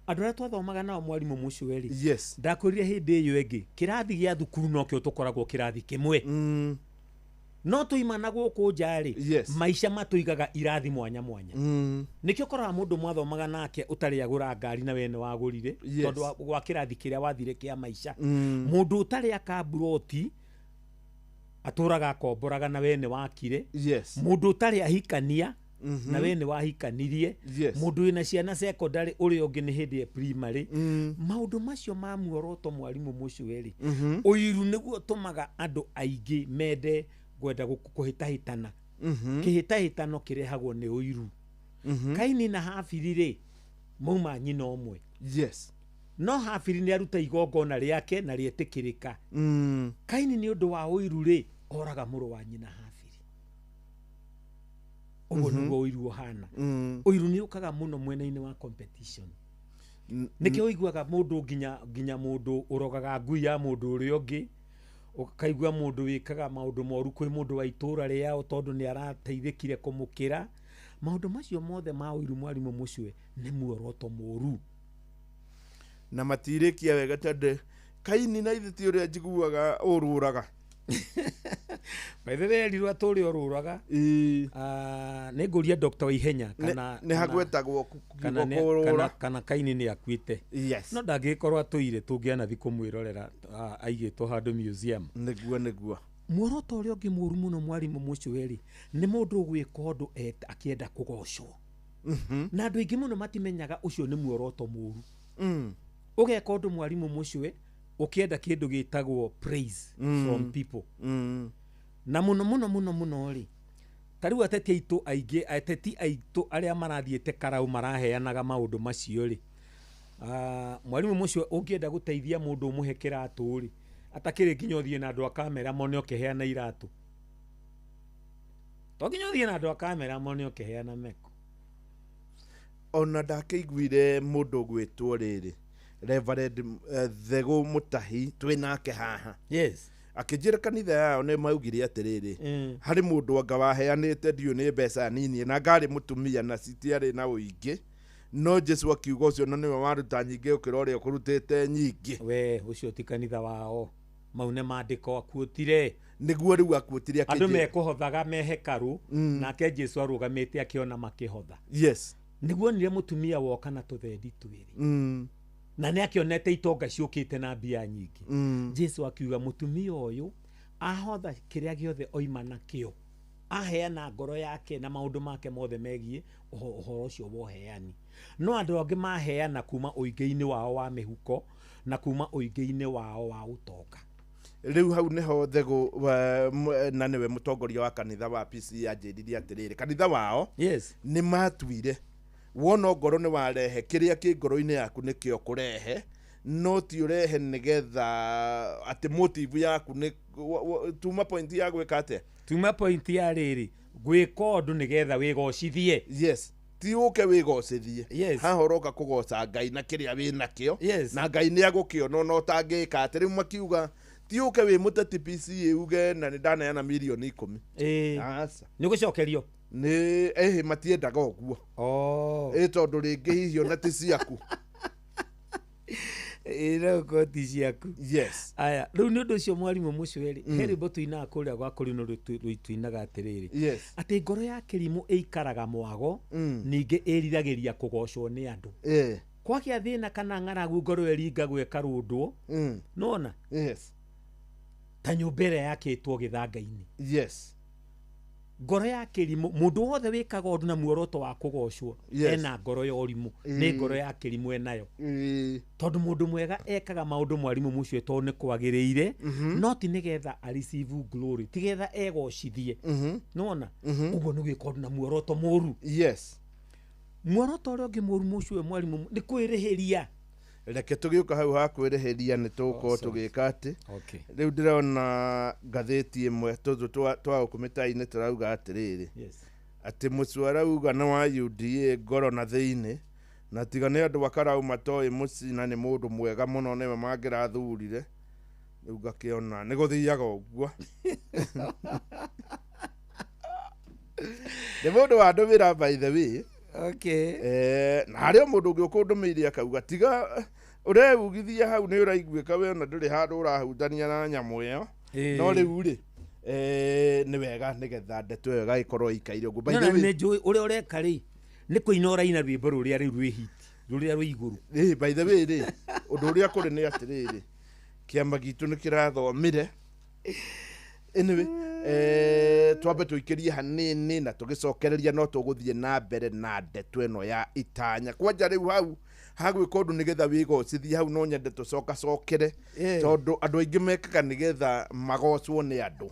Andũ arĩa twathomaga nao mwarimũ mũcio rĩ. Yes. Ndakwĩrire hĩndĩ ĩyo ĩngĩ kĩrathi gĩa thukuru nokĩo tũkoragwo kĩrathi kĩmwe. No tuima na gũkũ nja rĩ, maica matũigaga irathi mwanya mwanya. Nĩkĩo ũkoraga mũndũ mwathomaga nake ũtarĩ agũra ngari na we nĩ wagũrire, tondũ wa kĩrathi kĩrĩa wathire kĩa maica. Mũndũ ũtarĩ akamburoti atũraga akomboraga na we nĩ wakire. Mũndũ ũtarĩ ahikania na we nĩ wahikanirie. Mũndũ wĩna ciana secondary, ũrĩa ũngĩ nĩ hĩndĩ ya primary. Maũndũ macio ma muoroto, mwarimũ mũcwe-rĩ, ũiru nĩguo ũtũmaga andũ aingĩ mende kwenda kũhĩtahĩtana. Kĩhĩtahĩtano kĩrehagwo nĩ ũiru. Kaini na Habiri rĩ, mauma nyina ũmwe. No Habiri nĩ aruta igongona rĩake na rĩetĩkĩrĩka. Kaini nĩ ũndũ wa ũiru rĩ, oraga mũrũ wa nyina Habiri. Ũguo nĩguo ũiru ũhana. Ũiru nĩ ũkaga mũno mwena-inĩ wa competition. Nĩkĩo ũiguaga mũndũ nginya mũndũ ũrogaga ngui ya mũndũ ũrĩa ũngĩ, ũkaigua mũndũ wĩkaga maũndũ moru kwĩ mũndũ wa itũra rĩao tondũ nĩ arateithĩkire kũmũkĩra. Maũndũ macio mothe ma ũiru, mwarimũ mũcwe, nĩ muoroto mũru. Na matirĩkia wega, tondũ Kaini na ithe ti ũrĩa njiguaga ũrũraga. By the way, erirwo atũrĩ ũrũraga. Nĩ ngũria Dr. Waihenya kana nĩ hagwetagwo kana kiugo kũrũra. Kana Kaini nĩ akuĩte. No ndangĩgĩkorwo atũire tũngĩanathi kũmwĩrorera, aigĩtwo handũ museum. Nĩguo. Muoroto ũrĩa ũngĩ mũru mũno, mwarimũ mũcwe-rĩ, nĩ mũndũ ũgwĩka ũndũ akĩenda kũgocwo. Na andũ aingĩ mũno matimenyaga ũcio nĩ muoroto mũru. Ũgeka ũndũ, mwarimũ mũcwe, ũkĩenda kĩndũ gĩtagwo praise from people. Na mũno mũno mũno mũno rĩ, ta rĩu ateti aitũ aingĩ, ateti aitũ arĩa marathiĩte karau maraheanaga maũndũ macio rĩ, mwarimũ mũcio, ũngĩenda gũteithia mũndũ ũmũhe kĩratũ rĩ, atakĩrĩ nginya ũthiĩ na andũ a kamera mone ũkĩheana iratũ. To nginya ũthiĩ na andũ a kamera mone ũkĩheana meko. Ona ndakĩiguire mũndũ ũgwĩtwo rĩrĩ Reverend Thegũ Mũtahi twĩ nake haha. Akĩnjĩra kanitha yao nĩ maugire atĩrĩrĩ, harĩ mũndũ anga waheanĩte, ndiũ nĩ mbeca nini, na ngarĩ mũtumia na citiarĩ na ũingĩ, no Jesu akiuga ũcio na nĩwe waruta nyingĩ gũkĩra ũrĩa ũkũrutĩte nyingĩ. We ũcio ti kanitha wao, mau nĩ mandĩko akuũtire. Nĩguo rĩu akuũtire. Andũ mekũhothaga me hekarũ, nake Jesu arũgamĩte akĩona makĩhotha. Nĩguo onire mũtumia woka na tũthendi twĩrĩ, na nĩ akĩonete itonga ciũkĩte na mbia nyingĩ. Jesu akiuga mũtumia ũyũ ahotha kĩrĩa gĩothe oima nakĩo, aheana ngoro yake na maũndũ make mothe megiĩ ũhoro ũcio wa ũheani. No andũ angĩ maheana kuma ũingĩ-inĩ wao wa mĩhuko na kuma ũingĩ-inĩ wao wa ũtonga. Rĩu hau nĩho Thegũ na nĩwe mũtongoria wa kanitha wa PC anjĩrire atĩrĩrĩ, kanitha wao nĩ matuire wona ngoro nĩ warehe kĩrĩa kĩ ngoro-inĩ yaku nĩkĩo kũrehe, no ti ũrehe nĩgetha atĩ motive yaku nĩ tuma point ya gwĩka atĩa. Tuma point ya rĩrĩ, gwĩka ũndũ nĩgetha wĩgocithie. Yes, ti ũke wĩgocithie. Haha ũroka kũgoca Ngai na kĩrĩa wĩ nakĩo. Na Ngai nĩ agũkĩona ona ũtangĩka atĩ. Rĩu makiuga ti ũke wĩ mũteti PCA uge na nĩ ndaneana mirioni 10. Aca. Nĩ ũgũcokerio. Nĩ ĩhĩ, matiendaga ũguo. Ĩ tondũ rĩngĩ hihi ona ti ciaku. Ĩ no ũkorwo ti ciaku. Aya, rĩu nĩ ũndũ ũcio, mwarimũ mũcwe-rĩ, he rwĩmbo tũinaga kũrĩa gwa kũrĩ tũinaga atĩrĩrĩ, atĩ ngoro ya kĩrimũ ĩikaraga mwago, ningĩ ĩriragĩria kũgocwo nĩ andũ. Kwagĩa thĩna kana ng'aragu, ngoro ĩringagwo ĩkarũndwo. Nona ta nyũmba ĩrĩa yakĩtwo gĩthanga-inĩ. Ngoro ya kĩrimũ, mũndũ wothe wĩkaga ũndũ na muoroto wa kũgocwo, ena ngoro ya ũrimũ, nĩ ngoro ya kĩrimũ enayo. Tondũ mũndũ mwega ekaga maũndũ, mwarimũ mũcio, tondũ nĩ kwagĩrĩire, no ti nĩgetha a receive glory, ti getha egocithie. Nona ũguo nĩ gwĩka ũndũ na muoroto mũru. Muoroto ũrĩa ũngĩ mũru mũcio, mwarimũ, nĩ kwĩrĩhĩria. Reke tũgĩũka hau ha kwĩrĩhĩria nĩ tũgũkorwo tũgĩka atĩ. Rĩu ndĩrona ngathĩti ĩmwe tũtũ twa gũkũ mĩta-inĩ tũrauga atĩrĩrĩ, atĩ mũcio arauga nĩ wa UDA ngoro na thĩinĩ, na tiga nĩ andũ akarau matoĩ Mũcina nĩ mũndũ mwega mũno, nĩwe mangĩrathurire. Rĩu ngakĩona nĩ gũthiaga ũguo. Nĩ mũndũ wandũmĩra, by the way. Na harĩ o mũndũ ũngĩ ũkũndũmĩire akauga tiga ũreugithia hau nĩ ũraiguĩka we ona ndũrĩ handũ ũrahutania na nyamũ ĩyo. No rĩu rĩ, Nĩ wega nĩgetha ndeto ĩyo ĩgagĩkorwo ĩikaire ũguo. By No, the na way- nĩ njũĩ ũrĩa ũreka rĩ nĩ kũina ũraina rwĩmbo rũrĩa rĩu rwĩ hit rũrĩa rwĩ igũrũ. Ĩ, by the way rĩ, ũndũ ũrĩa kũrĩ nĩ atĩrĩrĩ, kĩama gitũ nĩ kĩrathomire. Anyway, twambe tũikĩrie hanini na tũgĩcokereria no tũgũthiĩ na mbere na ndeto ĩno ya itanya. Kwanja rĩu hau hagwĩka ũndũ nĩgetha wĩgocithie hau no nyende tũcokacokere, tondũ andũ aingĩ mekaga nĩgetha magocwo nĩ andũ.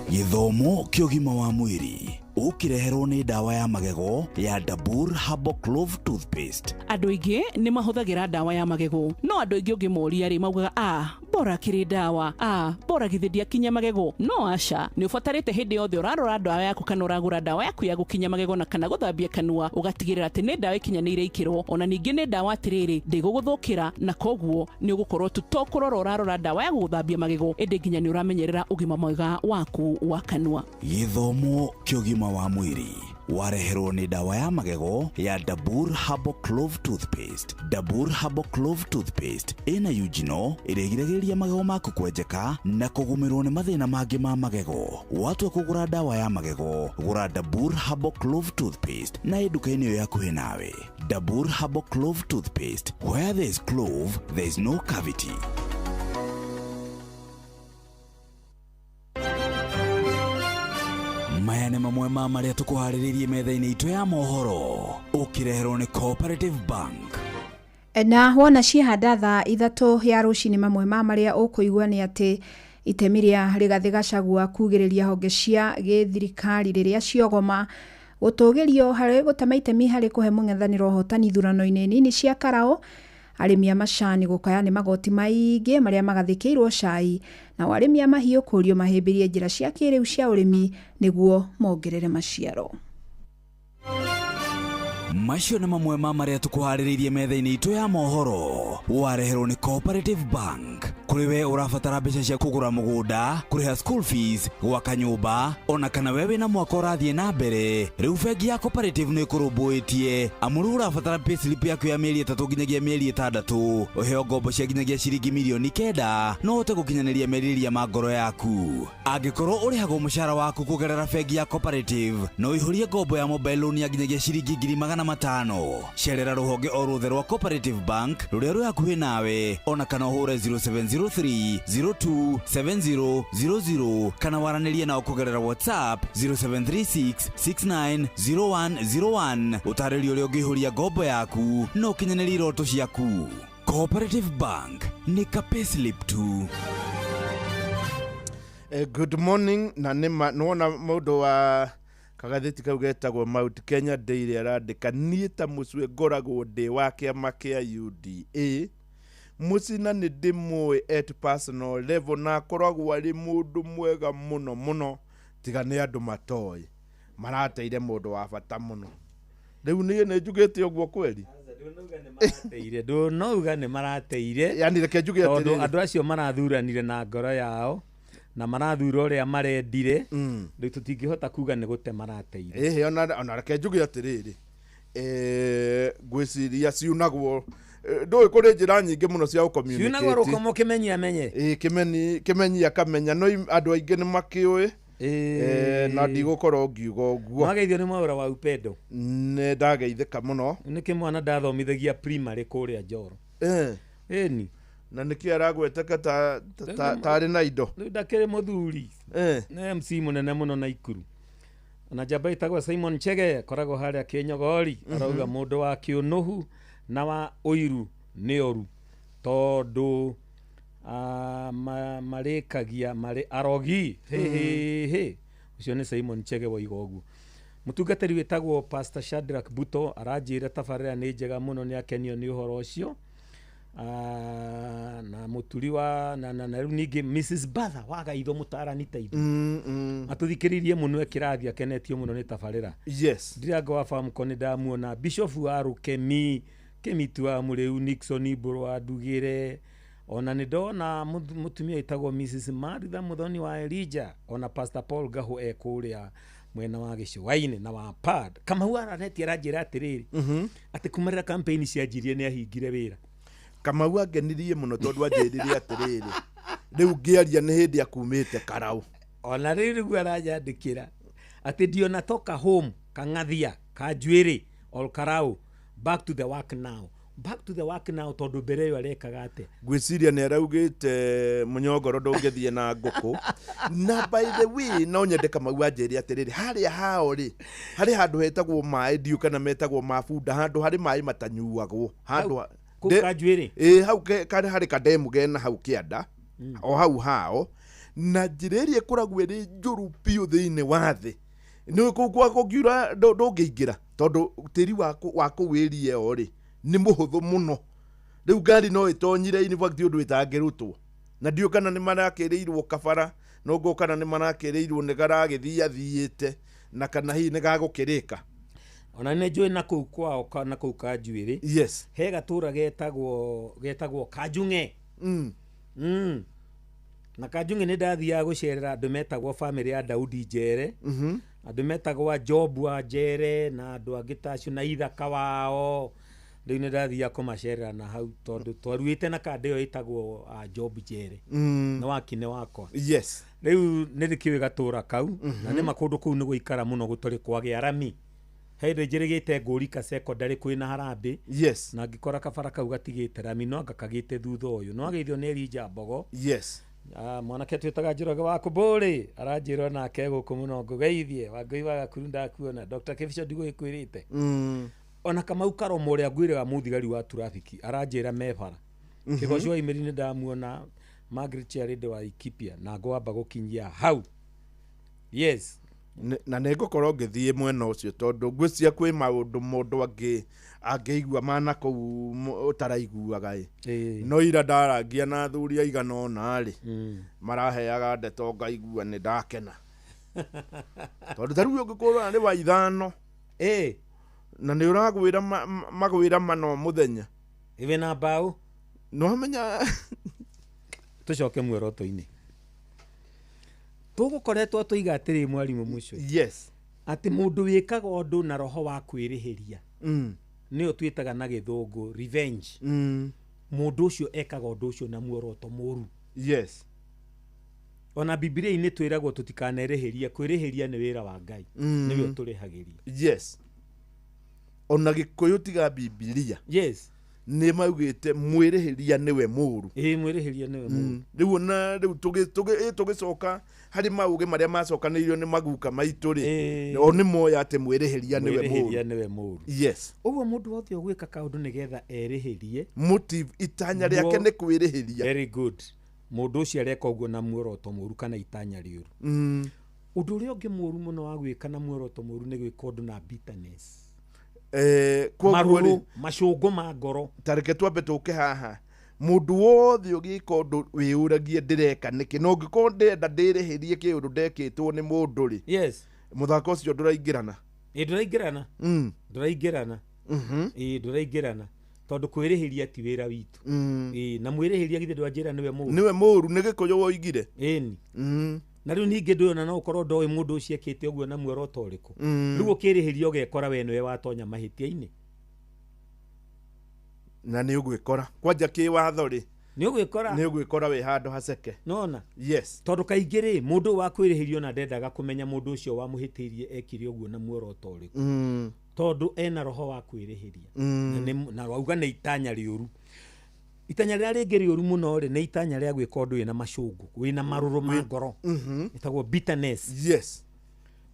Gĩthomo kĩa ũgima wa mwĩrĩ ũkĩreherwo nĩ ndawa ya magego ya Dabur Herbal Clove Toothpaste. Andũ aingĩ nĩ mahũthagĩra ndawa ya magego, no andũ aingĩ ũngĩmoria rĩ maugaga a bora kĩrĩ ndawa, a bora githĩ ndiakinya magego. No aca, nĩ ũbatarĩte hĩndĩ yothe ũrarora ndawa yaku kana ũragũra ndawa yaku ya gũkinya magego na kana gũthambia kanua, ũgatigĩrĩra atĩ nĩ ndawa ĩkinyanĩire ikĩro, ona ningĩ nĩ ndawa atĩrĩrĩ ndĩgũgũthũkĩra, na koguo nĩ ũgũkorwo tu to kũrora ũrarora ndawa ya gũgũthambia magego, ĩndĩ nginya nĩ ũramenyerera ũgima mwega waku wa kanua. Gĩthomo kĩa ũgima wa mwĩrĩ wareherwo nĩ ndawa ya magego ya Dabur Herbal Clove Toothpaste. Dabur Herbal Clove Toothpaste ĩna eugenol ĩrĩa ĩgiragĩrĩria magego maku kwenjeka na kũgũmĩrwo nĩ mathĩna mangĩ ma magego. Watua kũgũra ndawa ya magego, gũra Dabur Herbal Clove Toothpaste na ĩ nduka-inĩ ĩyo hakuhĩ nawe. Dabur Herbal Clove Toothpaste, where there is clove, there is no cavity. Maya nĩ mamwe ma marĩa tũkũharĩrĩirie metha-inĩ itũ ya mohoro ũkĩreherwo nĩ Cooperative Bank. Na wona ciahanda thaa 3 ya rũcinĩ, mamwe ma marĩa ũkũigua nĩ atĩ itemi rĩa Rigathĩ Gachagua kugĩrĩria honge cia gĩthirikari rĩrĩa ciogoma, gũtũgĩrio harĩ gũtema itemi harĩ kũhe mũng'ethanĩro ũhotani ithurano-inĩ nini cia Karau, arĩmi a macani gũkaya nĩ magoti maingĩ marĩa magathĩkĩirwo cai, nao arĩmi a mahiũ kũrio mahĩmbĩrie njĩra cia kĩrĩu cia ũrĩmi nĩguo mongerere maciaro. Macio nĩ mamwe ma marĩa tũkũharĩrĩirie metha-inĩ itũ ya mohoro wareherwo nĩ Cooperative Bank. Kũrĩ we ũrabatara mbeca cia kũgũra mũgũnda, kũrĩha school fees, gwaka nyũmba, ona kana we wĩna mwaka ũrathiĩ na mbere, rĩu bengi ya Cooperative nĩ ĩkũrũmbũĩtie. Amu rĩu ũrabatara payslip yaku ya mĩeri 3 nginyagia mĩeri 6, ũheo ngombo cia nginyagia ciringi mirioni 9 no ũhote gũkinyanĩria merirĩria ma ngoro yaku. Angĩkorwo ũrĩhagwo mũcara waku kũgerera bengi ya Cooperative, no ũihũrie ngombo ya mobile loan ya nginyagia ciringi 500,000. Cerera rũhonge o ruothe rwa Cooperative Bank rũrĩa rwĩ hakuhĩ nawe, ona kana ũhũre 0703 027000 kana waranĩrie nao kũgerera WhatsApp 0736 690101. Ũtarĩrio ũrĩa ũngĩihũria ngombo yaku na ũkinyanĩrie iroto ciaku. Cooperative Bank nĩ ka payslip tu. Good morning na nĩma nĩwona mũndũ wa kagathĩti kau getagwo Mount Kenya Daily arandĩka, niĩ ta mũcue ngoragwo ndĩ wa kĩama kĩa UDA, Mũcina nĩ ndĩmũĩ at personal level na akoragwo arĩ mũndũ mwega mũno mũno, tiga nĩ andũ matoĩ marateire mũndũ wa bata mũno. Rĩu niĩ nĩ njugĩte ũguo kweri? Ndũnauga nĩ marateire. Yani reke njuge tondũ atĩrĩrĩ. Andũ acio marathuranire na ngoro yao na marathura ũrĩa marendire, rĩu tũtingĩhota kuga nĩ gũte marateire. Ĩhĩ, ona reke njuge atĩrĩrĩ, ngwĩciria ciunagwo, ndũĩ kũrĩ njĩra nyingĩ mũno cia gũ-communicate. Ciunagwo rũkomo kĩmenyi amenye. Ĩĩ, kĩmenyi akamenya, no andũ aingĩ nĩ makĩũĩ. Na ndigũkorwo ngiuga ũguo. Wageithio nĩ Mwaũra wa Upendo. Nĩ ndageithĩka mũno. Nĩkĩ mwana ndathomithagia primary kũrĩa Njoro. Ĩni. Na nĩkĩ aragweteka tarĩ na indo? Rĩu ndakĩrĩ mũthuri. Nĩ MC mũnene mũno Naikuru. Na njamba ĩtagwo Simon Chege akoragwo harĩa Kĩnyogori, arauga mũndũ wa kĩũnũhu na wa ũiru nĩ oru tondũ marĩkagia marĩ arogi. Hĩ, hĩ. Ũcio nĩ Simon Chege woiga ũguo. Mũtungatĩri wĩtagwo Pastor Shadrack Buto aranjĩra tabarĩra nĩ njega mũno, nĩ akenio nĩ ũhoro ũcio. Na mũturi wa na rĩu ningĩ Mrs Batha wa Gaitho mũtarani ta ithuĩ. Atũthikĩrĩirie mũno e kĩrathi, akenetio mũno nĩ tabarĩra. Yes. Ndirango wa Famco nĩ ndamuona, Bishop wa Rukemi, Kĩmitu wa Mũrĩu, Nixon Mbũrũ wa Ndugĩre, ona nĩ ndona mũtumia wĩtagwo Mrs Martha Mũthoni wa Elijah, ona Pastor Paul Gahu e kũrĩa mwena wa gĩcũa-inĩ na wa pad. Kamau aranetie aranjĩra atĩrĩrĩ, atĩ kuma rĩrĩa campaign cianjirie nĩ ahingire wĩra. Kamau angenirie mũno tondũ anjĩrire atĩrĩrĩ, rĩu ngĩaria nĩ hĩndĩ akumĩte Karau. Ona rĩu nĩguo aranyandĩkĩra atĩ ndiona toka home Kang'athia Kanjuĩrĩ Olkarau back to the work now, back to the work now, tondũ mbere ĩyo arekaga atĩa? Ngwĩciria nĩ araugĩte mũnyongoro ndũngĩthiĩ na ngũkũ. Na by the way, no nyende Kamau anjĩre atĩrĩrĩ, harĩa hao rĩ, harĩ handũ hetagwo maĩ, ndiũ kana metagwo mabunda, handũ harĩ maĩ matanyuagwo handũ Kũu Kanjuĩrĩ? Ĩ, hau harĩ kademu kena hau kĩanda, o hau hao, na njĩra ĩrĩa ĩkoragwo ĩrĩ njũru biũ thĩinĩ wa thĩ nĩ kũu kwa kũngiura ndũngĩingĩra, tondũ tĩri wa kũu area ĩyo rĩ nĩ mũhũthũ mũno. Rĩu ngari no ĩtonyire, in fact ũndũ ĩtangĩrutwo, na ndiũ kana nĩ marakĩrĩirwo kabara, no kana nĩ marakĩrĩirwo nĩ karagĩthiĩ athiĩte, na kana hihi nĩ gagũkĩrĩka. Ona nĩ njũĩ na kũu kwao na kũu Kanjuĩrĩ. Yes. He gatũra getagwo Kanjung'e. Na Kanjung'e nĩ ndathiaga gũcerera andũ metagwo famĩlĩ ya Daudi Njere, andũ metagwo Job wa Njere na andũ angĩ ta acio na ithaka wao. Rĩu nĩ ndathiaga kũmacerera na hau tondũ twaruĩte na kanda ĩyo ĩtagwo Job Njere. Nĩ wakine wakwa. Yes. Rĩu nĩ ndĩkĩũĩ gatũra kau, na nĩ makũndũ kũu nĩ gũikara mũno gũtarĩ kwagĩa rami. He hĩndĩ njĩrĩgĩte Ngũrika secondary kwĩna harambĩ. Yes. Na ngĩkora kabara kau gatigĩte rami, no anga kagĩte thutha ũyũ. No ageithio nĩ Elijah Mbogo. Yes. Mwanake twĩtaga Njoroge wa Kũmbũrĩ aranjĩra onake gũkũ mũno ngũgeithie. Wangũi wa Gakuru ndakuona. Dr. Kevisho ndigũgĩkwĩrĩte. Ona Kamau Karomo ũrĩa ngwĩraga mũthigari wa trafiki aranjĩra me bara. Kĩgoco wa Imeri nĩ ndamuona, Margaret Charity wa Ikipia, na ngwamba gũkinyia hau. Yes. Na nĩ ngũkorwo ngĩthiĩ mwena ũcio tondũ ngwĩciria kwĩ maũndũ mũndũ angĩigua mana kũu ũtaraiguaga ĩ. No ira ndarangia na athuri aigana ũna rĩ, maraheaga ndeto ngaigua nĩ ndakena. Tondũ ta rĩu ũngĩkorwo nĩ wa 5. Na nĩ ũragwĩra magwĩra mano mũthenya. Iwe na mbaũ. No menya. Tũcoke muoroto-inĩ. Tũgũkoretwo tũiga atĩrĩ mwarimũ mũcio. Yes. Atĩ mũndũ wĩkaga ũndũ na roho wa kwĩrĩhĩria. Nĩyo twĩtaga na gĩthũngũ revenge. Mũndũ ũcio ekaga ũndũ ũcio na muoroto mũru. Yes. Ona Bibilia-inĩ twĩragwo tũtikanerĩhĩrie, kwĩrĩhĩria nĩ wĩra wa Ngai. Nĩwe ũtũrĩhagĩria. Yes. Ona Gĩkũyũ tiga Bibilia. Yes. Nĩ maugĩte mwĩrĩhĩria nĩwe mũru. Ĩĩ, mwĩrĩhĩria nĩwe mũru. Rĩu ona rĩu tũgĩcoka harĩ maũgĩ marĩa macokanĩirio nĩ maguka maitũ rĩ, o nĩ moya atĩ mwĩrĩhĩria nĩwe mũru. Mwĩrĩhĩria nĩwe mũru. Yes. Ũguo mũndũ wothe ũgwĩka kaũndũ nĩgetha erĩhĩrie, motive itanya rĩake nĩ kwĩrĩhĩria. Very good. Mũndũ ũcio areka ũguo na muoroto mũru kana itanya rĩũru. Ũndũ ũrĩa ũngĩ mũru mũno wa gwĩka na muoroto mũru nĩ gwĩka ũndũ na bitterness. Marũrũ, macũngũ ma ngoro. Tareke twambe tũke haha. Mũndũ wothe ũgĩka ũndũ wĩyũragie ndĩreka nĩkĩ, na ũngĩkorwo ndĩrenda ndĩrĩhĩrie kĩũndũ ndekĩtwo nĩ mũndũ rĩ. Yes. Mũthako ũcio ndũraingĩrana. Ĩ, ndũraingĩrana. Ndũraingĩrana. Ĩ, ndũraingĩrana. Tondũ kwĩrĩhĩria ti wĩra witũ. Ĩ, na mwĩrĩhĩria githĩ ndwanjĩra nĩwe mũru. Nĩwe mũru, nĩ Gĩkũyũ woigire. Ĩni. Na rĩu ningĩ ndũyona no ũkorwo ndoĩ mũndũ ũcio ekĩte ũguo na muoroto ũrĩkũ. Rĩu ũkĩrĩhĩria ũgekora we nĩwe watonya mahĩtia-inĩ. Na nĩ ũgwĩkora kwanja kĩwatho rĩ, nĩ ũgwĩkora, nĩ ũgwĩkora wĩ handũ haceke. Nona. Yes. Tondũ kaingĩ rĩ, mũndũ wa kwĩrĩhĩria ona ndendaga kũmenya mũndũ ũcio wamũhĩtĩirie ekire ũguo na muoroto ũrĩkũ. Tondũ ena roho wa kwĩrĩhĩria. Na wauga nĩ itanya rĩũru. Itanya rĩrĩa rĩngĩ rĩũru mũno rĩ, nĩ itanya rĩa gwĩka ũndũ wĩna macũngũ, wĩna marũrũ ma ngoro. Ĩtagwo bitterness. Yes.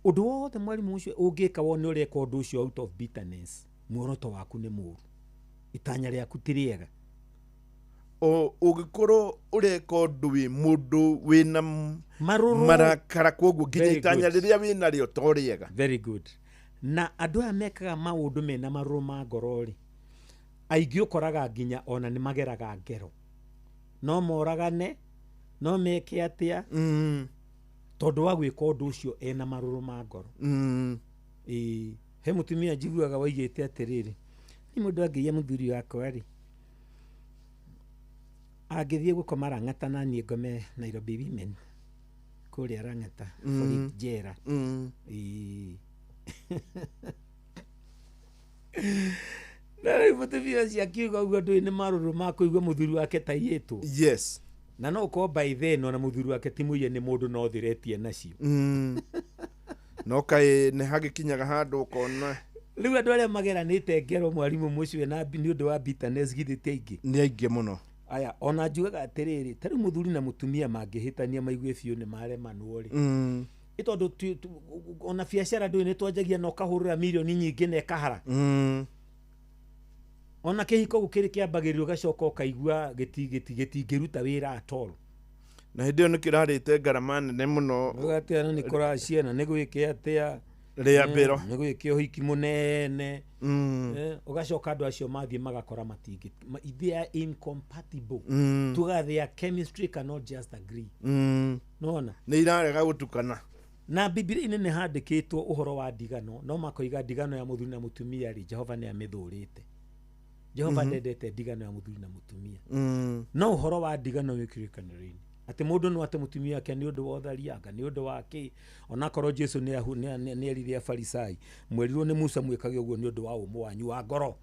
Ũndũ wothe mwarimũ ũcio ũngĩka wone ũreka ũndũ ũcio out of bitterness, muoroto waku nĩ mũru. Itanya rĩaku ti rĩega. Ũngĩkorwo ũreka ũndũ wĩ mũndũ wĩna marũrũ marakara, koguo nginya itanya rĩrĩa wĩnarĩo to rĩega. Very good. Na andũ aya mekaga maũndũ mena marũrũ ma ngoro rĩ, aingĩ ũkoraga nginya ona nĩ mageraga ngero. No moragane, no meke atĩa, tondũ wa gwĩka ũndũ ũcio ena marũrũ ma ngoro. He mũtumia njiguaga waigĩte atĩrĩrĩ, nĩ mũndũ angĩiya mũthuri wakwa rĩ, angĩthiĩ gũkoma Lang'ata na niĩ ngome Nairobi Women kũrĩa Lang'ata borithi njera. Na rĩu mũtumia ũcio akiuga ũguo ndũĩ nĩ marũrũ ma kũigua mũthuri wake taiyĩtwo. Yes. Na no ũkorwo by then ona mũthuri wake ti mũiye, nĩ mũndũ no thiretie nacio. No kaĩ nĩ hagĩkinyaga handũ ũkona Rĩu andũ arĩa mageranĩte ngero, mwarimũ mũcio, na nĩ ũndũ wa bitterness, githĩ ti aingĩ? Nĩ aingĩ mũno. Aya, ona njugaga atĩrĩrĩ, ta rĩu mũthuri na mũtumia mangĩhĩtania maigue biũ nĩ maremanwo rĩ, ĩ tondũ ona biacara ndũĩ nĩ twanjagia na ũkahũrĩra mirioni nyingĩ na ĩkahara. Ona kĩhiko gũkĩrĩ kĩambagĩrĩrio, ũgacoka ũkaigua gĩtingĩruta wĩra at all. Na hĩndĩ ĩyo nĩ kĩrarĩte ngarama nene mũno. Ũgatiana nĩ kũraciana, nĩ gwĩke atĩa. Rĩa mbĩro. Nĩ gwĩke ũhiki mũnene. Ũgacoka andũ acio mathiĩ magakora matingĩ they are incompatible. Tugaga their chemistry cannot just agree. Nona Nĩ irarega gũtukana. Na Bibilia-inĩ nĩ handĩkĩtwo ũhoro wa ndigano, no makoiga ndigano ya mũthuri na mũtumia rĩ, Jehova nĩ amĩthũrĩte. Jehova ndendete ndigano ya mũthuri na mũtumia. No ũhoro wa ndigano wĩ kĩrĩkanĩro-inĩ atĩ mũndũ no ate mũtumia wake nĩ ũndũ wa ũtharia, anga nĩ ũndũ wa kĩ, onakorwo Jesu nĩ erire Afarisai, mwerirwo nĩ Musa mwĩkage ũguo nĩ ũndũ wa ũmũ wanyu wa ngoro.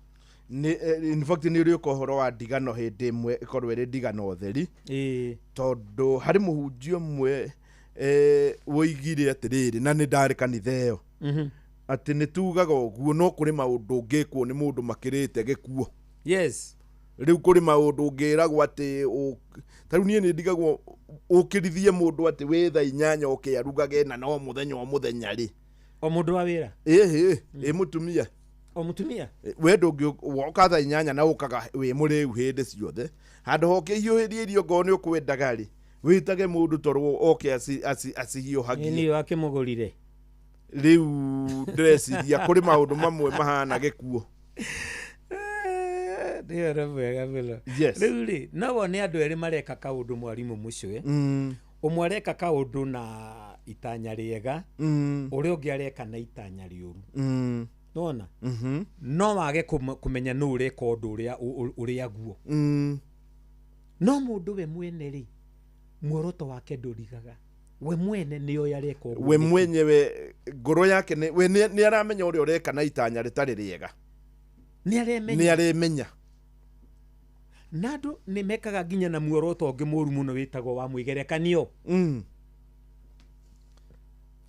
Nĩ in fact nĩ ũrĩũka ũhoro wa ndigano hĩndĩ ĩmwe ĩkorwo ĩrĩ ndigano theri, tondũ harĩ mũhunjia ũmwe woigire atĩrĩrĩ, na nĩ ndarĩ kanitha ĩyo, atĩ nĩ tugaga ũguo, no kũrĩ maũndũ ũngĩkwo nĩ mũndũ makĩrĩte gĩkuo. Rĩu kũrĩ maũndũ ũngĩragwo atĩ ta rĩu niĩ nĩ ndigagwo ũkĩrithie mũndũ atĩ wĩ thaa 8 oke arugage na no mũthenya o mũthenya rĩ. O mũndũ wa wĩra. Ĩhĩ, ĩ mũtumia. O mũtumia. We ndũngĩ woka thaa 8 na ũkaga wĩ mũrĩu hĩndĩ ciothe, handũ hoke hiũhĩrie irio ngorwo nĩ ũkwendaga rĩ, wĩtage mũndũ toro oke acihiũhagie. Nĩ wakĩmũgũrire. Rĩu ndĩreciria kũrĩ maũndũ mamwe mahana gĩkuo. Nĩ ũhoro mwega mũno. Rĩu rĩ, no wone andũ erĩ mareka kaũndũ, mwarimũ mũcwe. Ũmwe areka kaũndũ na itanya rĩega, ũrĩa ũngĩ areka na itanya rĩũru. Nona no wage kũmenya nũ ũreka ũndũ ũrĩa ũrĩa guo. No mũndũ we mwene rĩ, muoroto wake ndũrigaga, we mwene nĩoĩ areka ũguo We nĩkĩ. mwenyewe ngoro yake we nĩ aramenya ũrĩa ũreka na itanya rĩtarĩ rĩega. Nĩ aremenya. Nĩ aremenya. Na andũ nĩ mekaga nginya na muoroto ũngĩ mũru mũno wĩtagwo wa mwĩgerekanio.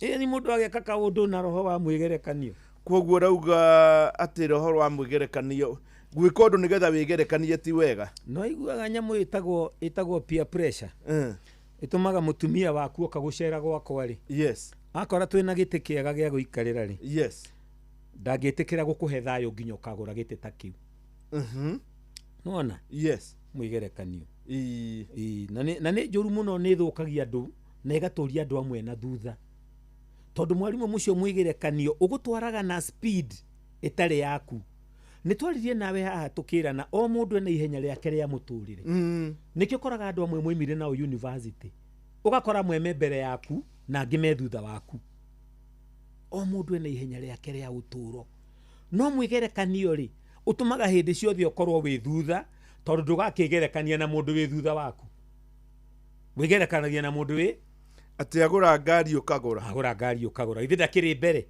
Ĩ ni mũndũ ageka kaũndũ na roho wa mwĩgerekanio. Koguo rauga atĩ roho wa mwĩgerekanio, gwĩka ũndũ nĩgetha wĩgerekanie ti wega. No iguaga nyamũ ĩtagwo peer pressure. Ĩtũmaga mũtumia waku oka gũcera gwakwa rĩ. Akora twĩna gĩtĩ kĩega gĩa gũikarĩra rĩ. Ndangĩtĩkĩra gũkũhe thayũ nginya ũkagũra gĩtĩ ta kĩu. Nĩwona? Mwĩgerekanio. Ĩĩ, na nĩ njũru mũno, nĩ ĩthũkagia andũ na ĩgatũria andũ amwe na thutha. Tondũ mwarimũ mũcio mwĩgerekanio ũgũtwaraga na speed ĩtarĩ yaku. Nĩ twaririe nawe haha tũkĩrana o mũndũ ena ihenya rĩake rĩa mũtũrĩre. Nĩkĩo ũkoraga andũ amwe moimire nao university, ũgakora amwe me mbere yaku na angĩ me thutha waku. O mũndũ ena ihenya rĩake rĩa ũtũũro. No mwĩgerekanio rĩ, ũtũmaga hĩndĩ ciothe ũkorwo wĩ thutha, tondũ ndũgakĩgerekania na mũndũ wĩ thutha waku. Wĩgerekanagia na mũndũ wĩ Atĩ agũra ngari ũkagũra. Agũra ngari ũkagũra. Githĩ ndakĩrĩ mbere?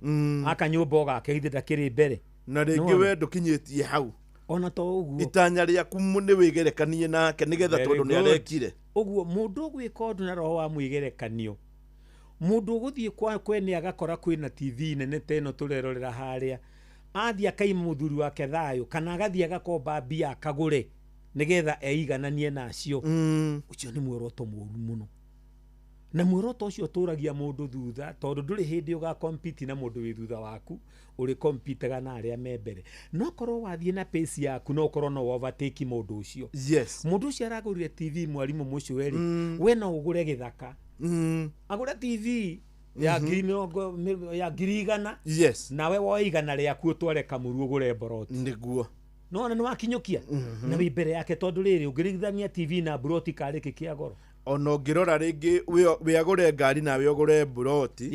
Aka nyũmba ũgake, githĩ ndakĩrĩ mbere? Na rĩngĩ Nĩwona? we ndũkinyĩtie hau. Ona to ũguo. Itanya rĩaku nĩ wĩgerekanie nake nĩgetha Very tondũ nĩ good. arekire. Ũguo mũndũ ũgwĩka ũndũ na roho wa mwĩgerekanio, mũndũ ũgũthiĩ kwa kwene agakora kwĩna TV nene ta ĩno tũrerorera harĩa, athiĩ akaima mũthuri wake thayũ, kana agathiĩ agakomba mbia akagũre nĩgetha eigananie nacio. Ũcio nĩ muoroto mũru mũno. Na muoroto ũcio ũtũragia mũndũ thutha, tondũ ndũrĩ hĩndĩ ũgakompiti na mũndũ wĩ thutha waku, ũrĩ kompitaga na arĩa me mbere. No korwo wathiĩ na pace yaku, no ũkorwo no overtake mũndũ ũcio. Mũndũ ũcio aragũrire TV, mwarimũ mũcio rĩ, we no ũgũre gĩthaka. Agũre TV ya ngiri mĩrongo, ya 100,000. Nawe woe 100 rĩaku ũtware Kamuru ũgũre mboroti. Nĩguo. Nĩwona nĩ wakinyũkia? Na wĩ mbere yake, tondũ rĩrĩ ũngĩringithania TV na mburoti karĩ kĩ kĩa goro? Ona ũngĩrora rĩngĩ wĩ agũre ngari nawe ũgũre mburoti.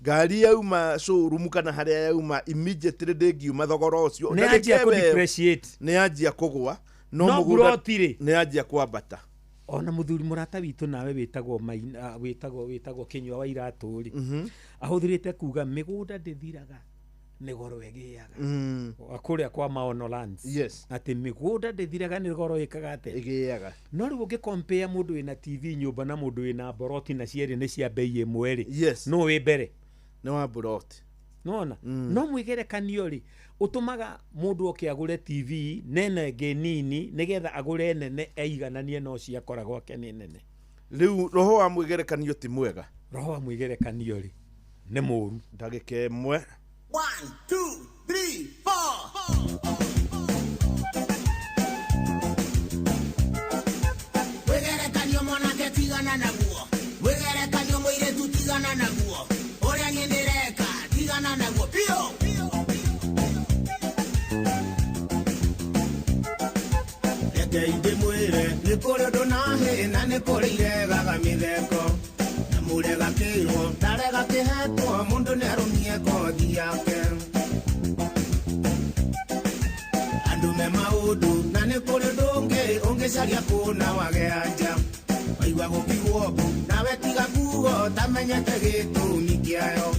Ngari yauma showroom kana harĩa yauma immediately ndĩngiuma thogora ũcio. Nĩ Na yanjia rĩngĩ kũ we depreciate. Nĩ yanjia kũgũa. No No mũgũnda mburoti rĩ, nĩ yanjia kwambata. Ona mũthuri mũrata witũ nawe wĩtagwo Maina, wĩtagwo Kĩnyua wa Iratũ rĩ, ahũthĩrĩte kuga mĩgũnda ndĩthiraga Nĩ goro ĩgĩaga. Kũrĩa kwa Maono Lands. Yes. Atĩ mĩgũnda ndĩthiraga, nĩ goro ĩkaga atĩa? Ĩgĩaga. No rĩu ũngĩkompea mũndũ wĩna TV nyũmba na mũndũ wĩna mboroti, na cierĩ nĩ cia bei ĩmwe rĩ, no wĩ mbere? Nĩ wa mburoti. Nona no mwĩgerekanio rĩ, ũtũmaga mũndũ oke agũre TV nene ĩngĩ nini, nĩgetha agũre nene eigananie no ciakora gwake nĩ nene. Rĩu roho wa mwĩgerekanio ti mwega. Roho wa mwĩgerekanio rĩ, nĩ mũru. Ndagĩka 1. 1, 2, 3, 4. Wĩgerekanio mwanake tigana naguo, wĩgerekanio mũirĩtu tigana naguo, ũrĩa niĩ ndĩreka tigana naguo biũ. Reke ndĩmwĩre nĩ kũrĩ ũndũ na hĩ na nĩ kũrĩ iregaga mĩtheko, na mũrega kĩrwo ndarega kĩhetwo, mũndũ nĩ arũmie kothi yake. Andũ me maũndũ na nĩ kũrĩ ũndũ ũngĩ ũngĩcaria kũna wage anja, waigua gũkiugwo mbu nawe tiga kuo tamenyete gĩtũmi kĩayo.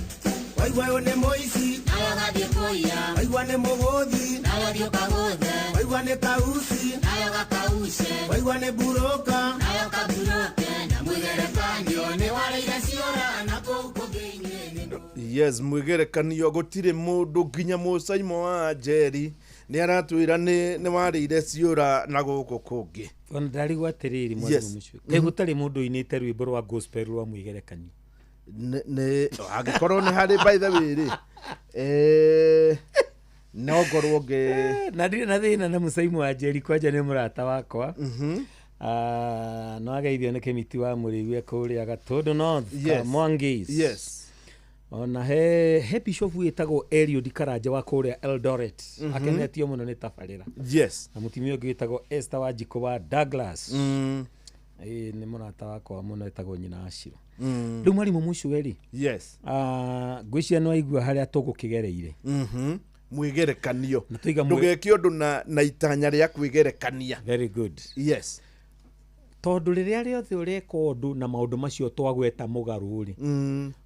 Waigua ũyũ nĩ mũici nawe ũgathiĩ kũiya, waigua nĩ mũgũthi nawe ũthiĩ ũkagũthe, waigua nĩ kauci nawe ũgakauce, waigua nĩ mburũka nawe ũkaburũke, na mwĩgerekanio nĩ warĩire ciũra na kũu kũngĩ inyuĩ nĩ. Yes, mwĩgerekanio gũtirĩ mũndũ nginya mũcaimo wa Njeri nĩ aratwĩra nĩ warĩire ciũra na gũkũ kũngĩ. Ona ndarigwo atĩrĩrĩ, mwarimũ mũcio, kaĩ gũtarĩ mũndũ ũinĩte rwĩmbo rwa gospel rwa mwĩgerekanio? Nĩ angĩkorwo nĩ harĩ, by the way rĩ, no ngorwo ngĩ na ndirĩ na thĩna na mũcaimu wa Njeri, kwanja nĩ mũrata wakwa. No ageithio nĩ Kĩmiti wa Mũrĩigue kũrĩa Gatũndũ North. Mwangis. Ona he bishop wĩtagwo Eliud Karanja wa kũrĩa Eldoret, akenetio mũno nĩ tabarĩra. Na mũtumia ũngĩ wĩtagwo Esther Wanjikũ wa Douglas. Ĩĩ, nĩ mũrata wakwa mũno, etagwo nyina Aciro. Rĩu mwarimũ mũcio rĩ, ngwĩciria nĩ waigua harĩa tũgũkĩgereire. Mwĩgerekanio. Na tũiga ndũgeke ũndũ na itanya rĩa kwĩgerekania. Very good. Yes. Tondũ rĩrĩa rĩothe ũreka ũndũ na maũndũ macio twagweta mũgarũ rĩ,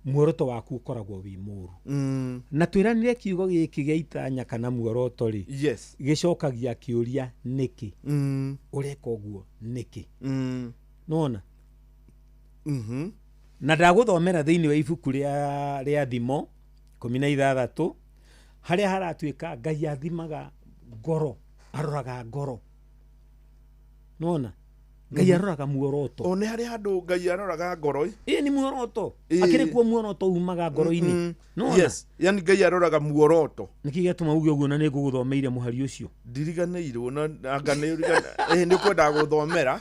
muoroto waku ũkoragwo wĩ mũru. Na twĩranire kiugo gĩkĩ gĩa itanya kana muoroto rĩ, gĩcokagia kĩũria nĩkĩ. Ũreka ũguo nĩkĩ? Nĩwona? Na ndagũthomera thĩinĩ wa ibuku rĩa Thimo 16, harĩa haratuĩka Ngai athimaga ngoro, aroraga ngoro. Nĩwona? Ngai aroraga muoroto. O nĩ harĩ handũ Ngai aroraga ngoro? Ĩĩ, nĩ muoroto. Akĩrĩ kuo muoroto umaga ngoro-inĩ. Nĩwona? Yes. Yani Ngai aroraga muoroto. Nĩkĩ gĩatũma uge ũguo na nĩ ngũgũthomeire mũhari ũcio? Ndiriganĩirwo na anga nĩ ũrigana. Nĩ ũkwendaga gũthomera.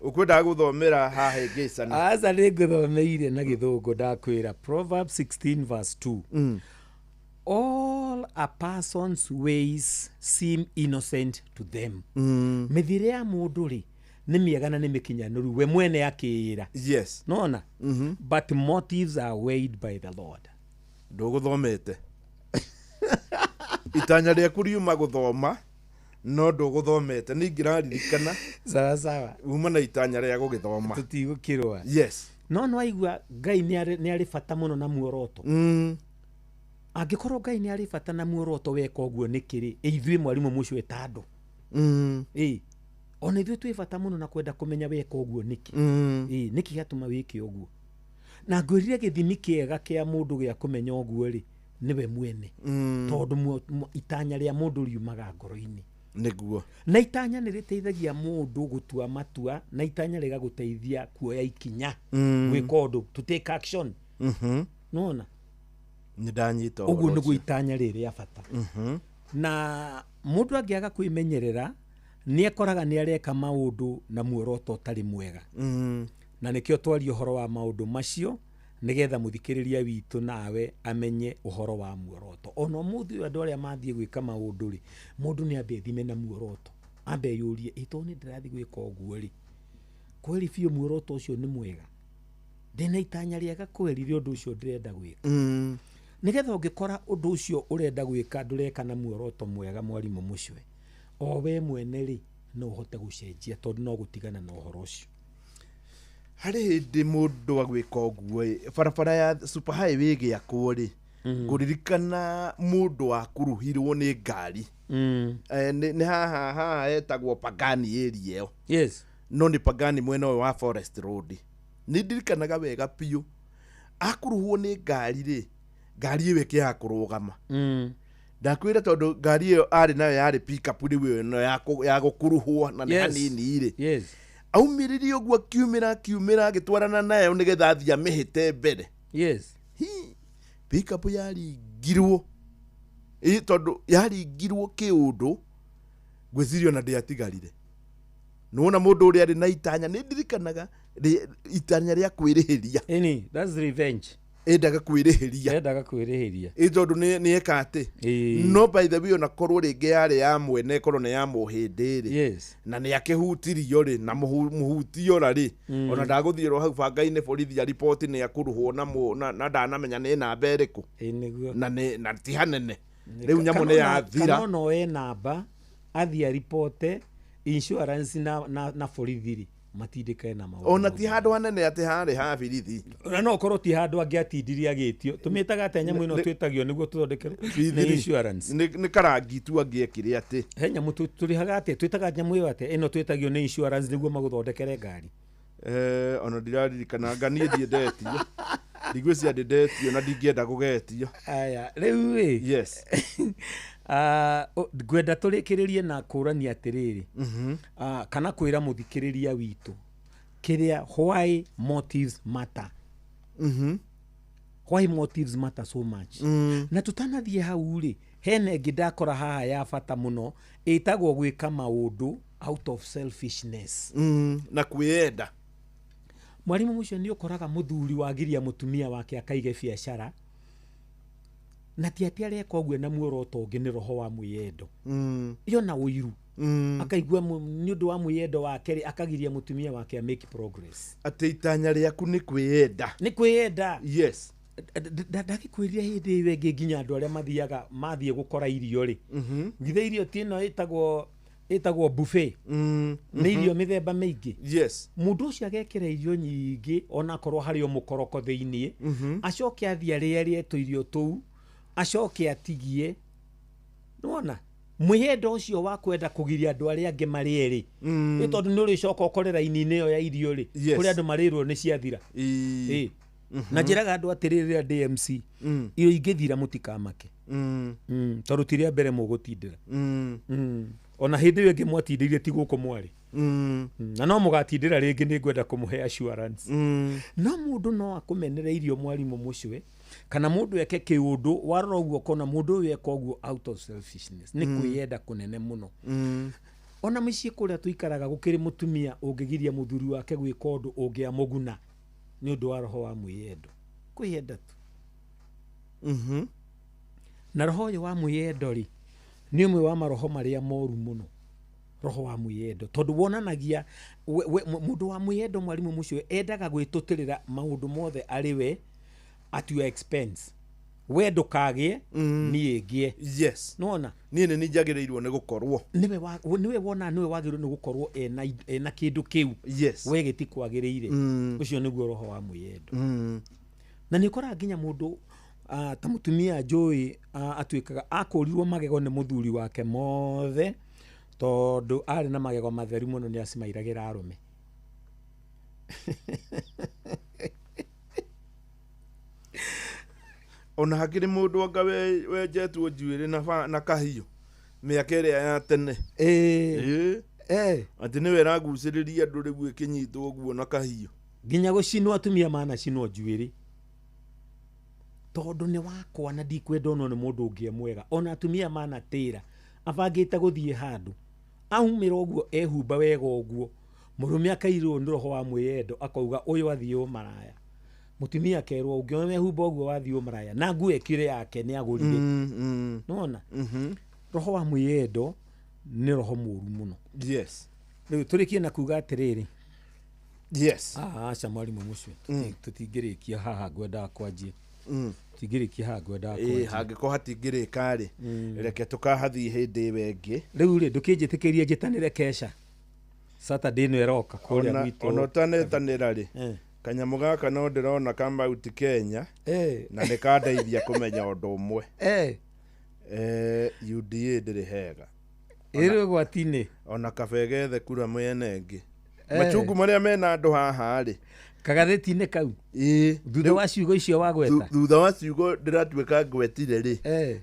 Ũkwendaga gũthomera haha ĩngĩcana. Aca, nĩ ngũthomeire na gĩthũngũ, ndakwĩra Proverbs 16 verse 2. All a person's ways seem innocent to them. Mĩthiĩre ya mũndũ rĩ, nĩ mĩega na nĩ mĩkinyanĩru we mwene akĩĩra. Yes. Nona? But motives are weighed by the Lord. Ndũgũthomete. Itanya rĩaku riuma gũthoma, no ndũgũthomete. Nĩ ingĩraririkana. Sawa sawa. Uma na itanya rĩa gũgĩthoma. Tũtigũkĩrũa. Yes. No nĩwaigua Ngai nĩ arĩ bata mũno na muoroto. Angĩkorwo Ngai nĩ arĩ bata na muoroto weka ũguo nĩkĩ rĩ, ithuĩ mwarimũ mũcio ta andũ. Ĩĩ. Ona ithuĩ twĩ bata mũno na kwenda kũmenya weka ũguo nĩkĩ. Ĩĩ, nĩkĩ gĩatũma wĩke ũguo? Na ngwĩrire gĩthimi kĩega kĩa mũndũ gĩa kũmenya ũguo rĩ, nĩwe mwene. Tondũ itanya rĩa mũndũ riumaga ngoro-inĩ. Nĩguo. Na itanya nĩ rĩteithagia mũndũ gũtua matua, na itanya rĩgagũteithia kuoya ikinya. Gwĩka ũndũ, to take action. Nĩwona? Nĩ ndanyita ũguo nĩguo itanya rĩ rĩa bata. Na mũndũ angĩaga kwĩmenyerera, nĩ ekoraga nĩ areka maũndũ na muoroto ũtarĩ mwega. Na nĩkĩo twaria ũhoro wa maũndũ macio, nĩgetha mũthikĩrĩria witũ nawe amenye ũhoro wa muoroto. Ona ũmũthĩ ũyũ andũ arĩa mathiĩ gwĩka maũndũ rĩ, mũndũ nĩ ambe ethime na muoroto, ambe eyũrie, ĩ tondũ nĩ ndĩrathiĩ gwĩka ũguo rĩ, kweri biũ muoroto ũcio nĩ mwega, ndĩna itanya rĩega kweri rĩa ũndũ ũcio ndĩrenda gwĩka. Nĩgetha ũngĩkora ũndũ ũcio ũrenda gwĩka ndũreka na muoroto mwega, mwarimũ mũcwe, o we mwene rĩ, no ũhote gũcenjia tondũ no gũtigana na ũhoro ũcio. Harĩ hĩndĩ mũndũ agwĩka ũguo ĩ, barabara ya super highway ĩgĩakwo rĩ, Ngũririkana mũndũ wakuruhirwo nĩ ngari. Nĩ haha hetagwo Pagani area ĩyo. Yes. No nĩ Pagani mwena ũyũ wa Forest Road. Nĩ ndirikanaga wega biũ. Akuruhwo nĩ ngari rĩ, ngari ĩyo ĩkĩaga kũrũgama. Ndakwĩra tondũ ngari ĩyo arĩ nayo yarĩ pickup rĩu ĩyo ĩno ya gũkuruhwo na nĩ hanini rĩ. Yes. Aumĩrire ũguo akiumĩra agĩtwarana nayo nĩgetha athiĩ amĩhĩte mbere. Yes. Hi, pickup yaringirwo. Ĩ tondũ yaringirwo kĩũndũ ngwĩciria ona ndĩatigarire. Nĩwona mũndũ ũrĩa arĩ na itanya, nĩ ndirikanaga itanya rĩa kwĩrĩhĩria. Ĩni, that's revenge. Endaga kwĩrĩhĩria. Endaga kwĩrĩhĩria. Ĩ tondũ nĩ eka atĩ. No by the way ona korwo rĩngĩ yarĩ ya mwene korwo nĩ ya mũhĩndĩ rĩ. Yes. Na nĩ akĩhutirio rĩ, na mũhutio ra rĩ. Ona ndagũthiĩrwo hau banga-inĩ borithi ya riboti nĩ akuruhwo na ndanamenya nĩ namba ĩrĩkũ. Nĩguo. Na ti hanene. Rĩu nyamũ nĩ yathira. Kana ona oe namba athiĩ aripote insurance na borithi rĩ, matindĩkane na maũndũ. Ona ti handũ hanene atĩ harĩ ha birithi. Ona no ũkorwo ti handũ angĩatindirie agĩtio. Tũmĩtaga atĩa nyamũ ĩno twĩtagio nĩguo tũthondekerwo nĩ insurance. Nĩ karangi tu angĩekire atĩ. He nyamũ tũrĩhaga atĩa? Twĩtaga nyamũ ĩyo atĩa? Ĩno twĩtagio nĩ insurance nĩguo magũthondekere ngari. Ona ndiraririkana anga niĩ ndiendetio. Ndigwĩciria ndĩndetio na ndingĩenda gũgetio. Aya, rĩu ĩ. Yes. Ngwenda tũrĩkĩrĩrie na kũrania atĩrĩrĩ. Kana kwĩra mũthikĩrĩria witũ kĩrĩa why motives matter. Why motives matter so much. Na tũtanathiĩ hau rĩ, hena ĩngĩ ndakora haha ya bata mũno ĩtagwo gwĩka maũndũ out of selfishness. Na kwĩyenda. Mwarimu ũcio nĩ ũkoraga mũthuri wagiria mũtumia wake akaige biacara na ti atĩ areka ũguo na muoroto ũngĩ nĩ roho wa mwĩyendo. Iyo na ũiru. Akaigua nĩ ũndũ wa mwĩyendo wake rĩ, akagiria mũtumia wake a make progress. Atĩ itanya rĩaku nĩ kwĩyenda. Nĩ kwĩyenda. Yes. Ndagĩkwĩrire hĩndĩ ĩyo ĩngĩ nginya andũ arĩa mathiaga mathiĩ gũkora irio rĩ. Githĩ irio ti ĩno ĩtagwo buffet. Nĩ irio mĩthemba mĩingĩ. Yes. Mũndũ ũcio agekĩra irio nyingĩ onakorwo harĩ o mũkoroko thĩiniĩ. Acoke athiĩ arĩarĩe tũirio tũu, acoke atigie. Nĩwona? Mwĩyendo ũcio wa kwenda kũgiria andũ arĩa angĩ marĩe rĩ. Nĩ tondũ nĩ ũrĩcoka ũkore raini-inĩ ĩyo ya irio rĩ, kũrĩa andũ marĩrwo nĩ ciathira. Na njĩraga andũ atĩrĩrĩ rĩrĩa ndĩ MC, irio ingĩthira mũtikamake. Tondũ ti rĩa mbere mũgũtindĩra. Ona hĩndĩ ĩyo ĩngĩ mwatindĩire ti gũkũ mwarĩ. Na no mũgatindĩra rĩngĩ nĩ ngwenda kũmũhe assurance. No mũndũ no akũmenere irio mwarimũ mũcwe, kana mũndũ eke kĩũndũ warora ũguo ũkona mũndũ ũyũ eka ũguo out of selfishness. Nĩ kwĩyenda kũnene mũno. Ona mĩciĩ kũrĩa tũikaraga gũkĩrĩ mũtumia ũngĩgiria mũthuri wake gwĩka ũndũ ũngĩamũguna nĩ ũndũ wa roho wa mwĩyendo. Kwĩyenda tu. Na roho ũyũ wa mwĩyendo rĩ, nĩ ũmwe wa maroho marĩa moru mũno. Roho wa mwĩyendo tondũ wonanagia mũndũ wa mwĩyendo mwarimũ mũcio endaga gwĩtũtĩrĩra maũndũ mothe arĩ we at your expense. We ndũkagĩe, niĩ ngĩe. Yes. Nĩwona? Niĩ nĩ njagĩrĩirwo nĩ gũkorwo. Nĩwe wona nĩwe wagĩrĩirwo nĩ gũkorwo ena kĩndũ kĩu. Yes. We gĩtikwagĩrĩire. Ũcio nĩguo roho wa mwĩyendo. Na nĩ ũkoraga nginya mũndũ ta mũtumia njũĩ atuĩkaga akũrirwo magego nĩ mũthuri wake mothe tondũ arĩ na magego matheru mũno nĩ acimairagĩra arũme. Ona hakĩrĩ mũndũ anga wenjetwo njuĩrĩ na kahiũ mĩaka ĩrĩa ya tene. Atĩ nĩwe ĩragucĩrĩria andũ rĩu ĩkĩnyitwo ũguo na kahiũ. Nginya gũcinwo atumia manacinwo njuĩrĩ. Tondũ nĩ wakwa na ndikwenda onwo nĩ mũndũ ũngĩ mwega. Ona atumia manatĩra abangĩte gũthiĩ handũ aumĩra ũguo ehumba wega ũguo mũrũme akairwo nĩ roho wa mwĩyendo akauga ũyũ athiĩ ũmaraya. Mũtumia akerwo ũngĩona wehumba ũguo wathiĩ ũmaraya na nguo ĩkĩre yake nĩ agũrire. Nĩwona? Roho wa mwĩyendo nĩ roho mũru mũno. Yes. Rĩu tũrĩkie na kuga atĩrĩrĩ. Yes. Aca mwarimũ mũcio tũtingĩrĩkia haha ngwendaga kwanjia. Tũtingĩrĩkia haha ngwendaga kwanjia. Hangĩkorwo hatingĩrĩka rĩ, reke tũkahathiĩ hĩndĩ ĩyo ĩngĩ. Rĩu rĩ, ndũkĩnjĩtĩkĩrie njĩtanĩre kesha. Saturday ĩno ĩroka kũrĩa gwitũ. Ona ũtanetanĩra rĩ, Kanyamũ gaka no ndĩrona ka Mount Kenya na nĩ kandeithia kũmenya ũndũ ũmwe. UDA ndĩrĩ hega. Ĩrĩ ũgwati-inĩ. Ona kabe gethe kura mwena ĩngĩ. Machungu marĩa mena andũ haha rĩ. Kagathĩti-inĩ kau. Ĩĩ. Thutha wa ciugo icio wagweta. Thutha wa ciugo ndĩratuĩka ngwetire rĩ.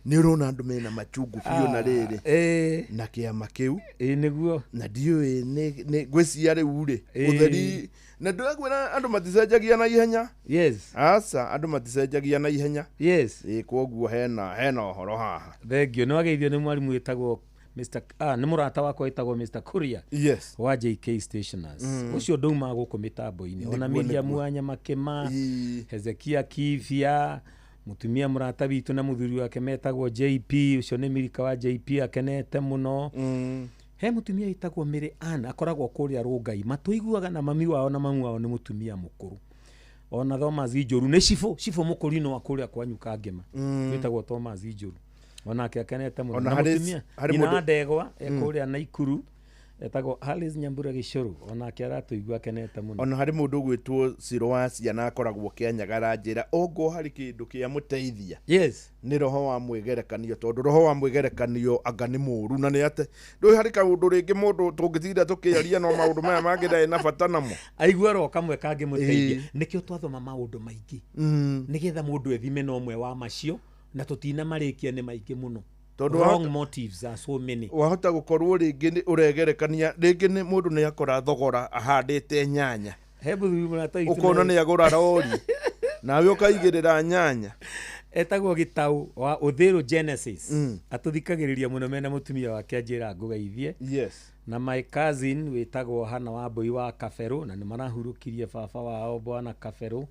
Nĩ ũrona andũ mena machungu biũ na rĩrĩ. Na kĩama kĩu. Ĩĩ nĩguo. Na ndiũĩ nĩ ngwĩciria rĩu rĩ. Ũtheri na ndĩrakwĩra andũ maticenjagia na ihenya. Yes. Aca andũ maticenjagia na ihenya. Yes. Ĩĩ kwoguo hena ũhoro haha. Thengio nĩ wageithio nĩ mwarimũ wĩtagwo Mr. Nĩ mũrata wakwa wĩtagwo Mr. Kuria. Yes. Wa JK Stationers. Ũcio ndaumaga gũkũ mĩtambo-inĩ. Ona Miriam wa Nyamakĩma, Hezekia Kibia, mũtumia mũrata witũ na mũthuri wake metagwo JP, ũcio nĩ Mirika wa JP akenete mũno. He mũtumia wĩtagwo Mary Ann akoragwo kũrĩa Rũngai, matũiguaga na mami wao na mamu wao nĩ mũtumia mũkũrũ. Ona Thomas Njũru nĩ cibũ mũkũrinũ wa kũrĩa kwanyu Kangema. Wĩtagwo Thomas Njũru. Onake akenete mũno. Ona Na mũtumia nyina wa Ndegwa kũrĩa Naikuru etagwo Alice Nyambura Gĩcũrũ, onake aratũigua akenete mũno. Ona harĩ mũndũ ũgwĩtwo Ciro wa ciana akoragwo Kĩanyaga njĩra ongo harĩ kĩndũ kĩa mũteithia. Yes. Nĩ roho wa mwĩgerekanio tondũ roho wa mwĩgerekanio anga nĩ mũũru na nĩ ate ndũĩ harĩ kaũndũ rĩngĩ mũndũ tũngĩtinda tũkĩaria no maũndũ maya mangĩ ndarĩ na bata namo. Aigua ro kamwe kangĩmũteithia. Nĩkĩo twathoma maũndũ maingĩ. Nĩgetha mũndũ ethime na ũmwe wa macio na tũtina marĩkia nĩ maingĩ mũno. Tondũ wrong motives are so many. Wahota gũkorwo rĩngĩ nĩ ũregerekania rĩngĩ nĩ mũndũ nĩ akora thogora ahandĩte nyanya. He mũthuri mũrata witũ ũkona nĩ agũra rori nawe ũkaigĩrĩra nyanya. Etagwo Gĩtaũ wa Ũthĩrũ Genesis. Atũthikagĩrĩria mũno mena mũtumia wake anjĩra ngũgeithie. Yes. Na my cousin wĩtagwo Hana Wambui wa Kaberũ na nĩ marahurũkirie baba wao bwana Kaberũ.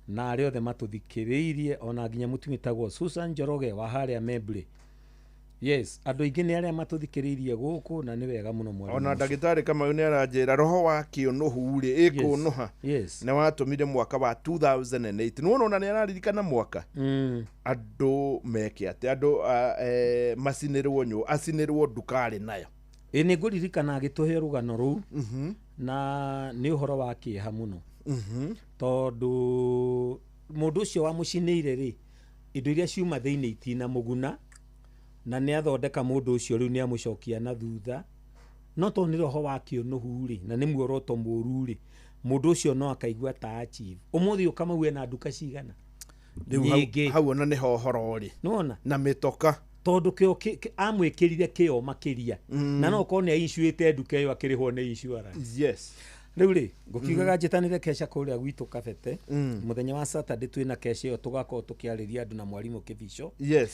Na arĩa othe matũthikĩrĩirie ona nginya mũtumia wĩtagwo Susan Njoroge wa harĩa Membley. Yes, andũ aingĩ nĩ arĩa matũthikĩrĩirie gũkũ na nĩ wega mũno mwarimũ. Ona ndagĩtarĩ Kamau nĩ aranjĩra roho wa kĩũnũhu rĩ ĩkũnũha. Yes. Nĩ watũmire mwaka wa 2008. Nĩ wona nĩ araririkana mwaka. Andũ meke atĩ andũ macinĩrwo acinĩrwo ndukarĩ nayo. Ĩ nĩ ngũririkana agĩtũhe rũgano rũu. Na nĩ ũhoro wa kĩeha mũno. Tondũ mũndũ ũcio wamũcinĩire rĩ indo iria ciuma thĩinĩ itina mũguna na nĩ athondeka mũndũ ũcio rĩu nĩ amũcokia na thutha no tondũ nĩ roho wa kĩũnũhu rĩ na nĩ muoroto mũũru rĩ mũndũ ũcio no akaigua ta achieve. Ũmũthĩ ũkamau ena nduka cigana rĩu hau ona nĩho ũhoro rĩ nĩwona na mĩtoka tondũ kĩo amwĩkĩrire kĩo makĩria na no okorwo nĩ ainsuĩte nduka ĩyo akĩrĩhwo nĩ insurance. Yes. Rĩu rĩ ngũkiugaga njĩtanĩre kesha kũrĩa gwitũ Kabete mũthenya wa Saturday twĩna kesha ĩyo tũgakorwo tũkĩarĩria andũ na mwarimũ Kĩbico. Yes.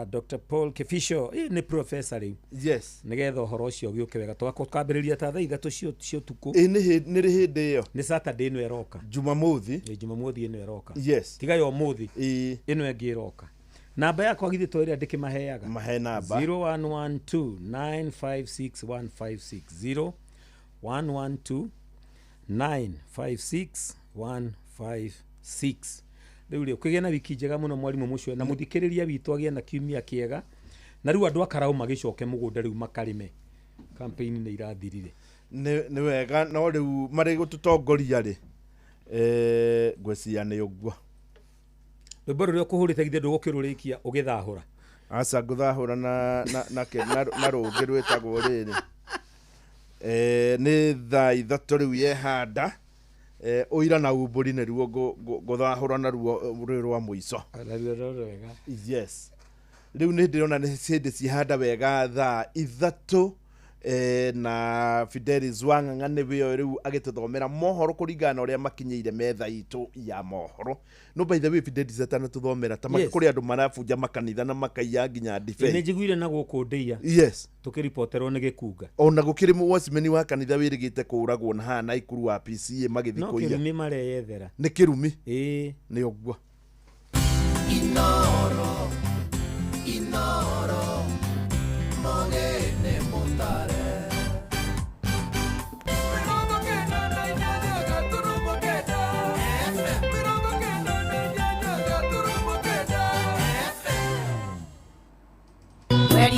Dr. Paul Kĩbico nĩ professor rĩu. Yes. Nĩgetha ũhoro ũcio ũgĩũke wega tũgakambĩrĩria ta thaa 3 cia ũtukũ. Ĩ nĩ rĩ hĩndĩ ĩyo? Nĩ Saturday ĩno ĩroka. Jumamothi. Nĩ Jumamothi ĩno ĩroka. Yes. Tiga ya ũmũthĩ. Ĩno ĩngĩ ĩroka. Namba yakwa githĩ to ĩrĩa ndĩkĩmaheaga. Mahe namba. 0112 956 156 0112 956 156. Rĩu rĩ ũkĩgĩa na wiki njega mũno mwarimũ mũcio na mũthikĩrĩria witũ agĩe na kiumia kĩega na rĩu andũ akaraũ magĩcoke mũgũnda rĩu makarĩme. Campaign nĩ irathirire. Nĩ wega no rĩu marĩ gũtũtongoria rĩ ngwĩciria nĩ ũguo. Rwĩmbo rũrĩa ũkũhũrĩte githĩ ndũgũkĩrũrĩkia ũgĩthahũra. Aca ngũthahũra na rũngĩ rwĩtagwo rĩrĩ. Nĩ thaa 3 rĩu yehanda. Ũira na umbũri nĩruo ngũthahũra naruo rwĩ rwa mũico. Yes. Rĩu nĩ ndĩrona nĩ hĩndĩ cihanda wega thaa 3 na Fidelis Wang'ang'a nĩwe rĩu agĩtũthomera mohoro kũringana na ũrĩa makinyĩire metha itũ ya mohoro. No by the way Fidelis atanatũthomera ta kũrĩ andũ marabunja makanitha na makaiya nginya ndibei. Nĩ njiguire na gũkũ ndĩia. Yes. Tũkĩripoterwo nĩ gĩkunga. Ona gũkĩrĩ watchman wa kanitha wĩrĩgĩte kũũragwo na haha Naikuru wa PCA magĩthiĩ No kũiya. kĩrumi mareyethera. Nĩ kĩrumi. Ĩĩ. Nĩ ũguo. Inoro, inoro, mogene motare.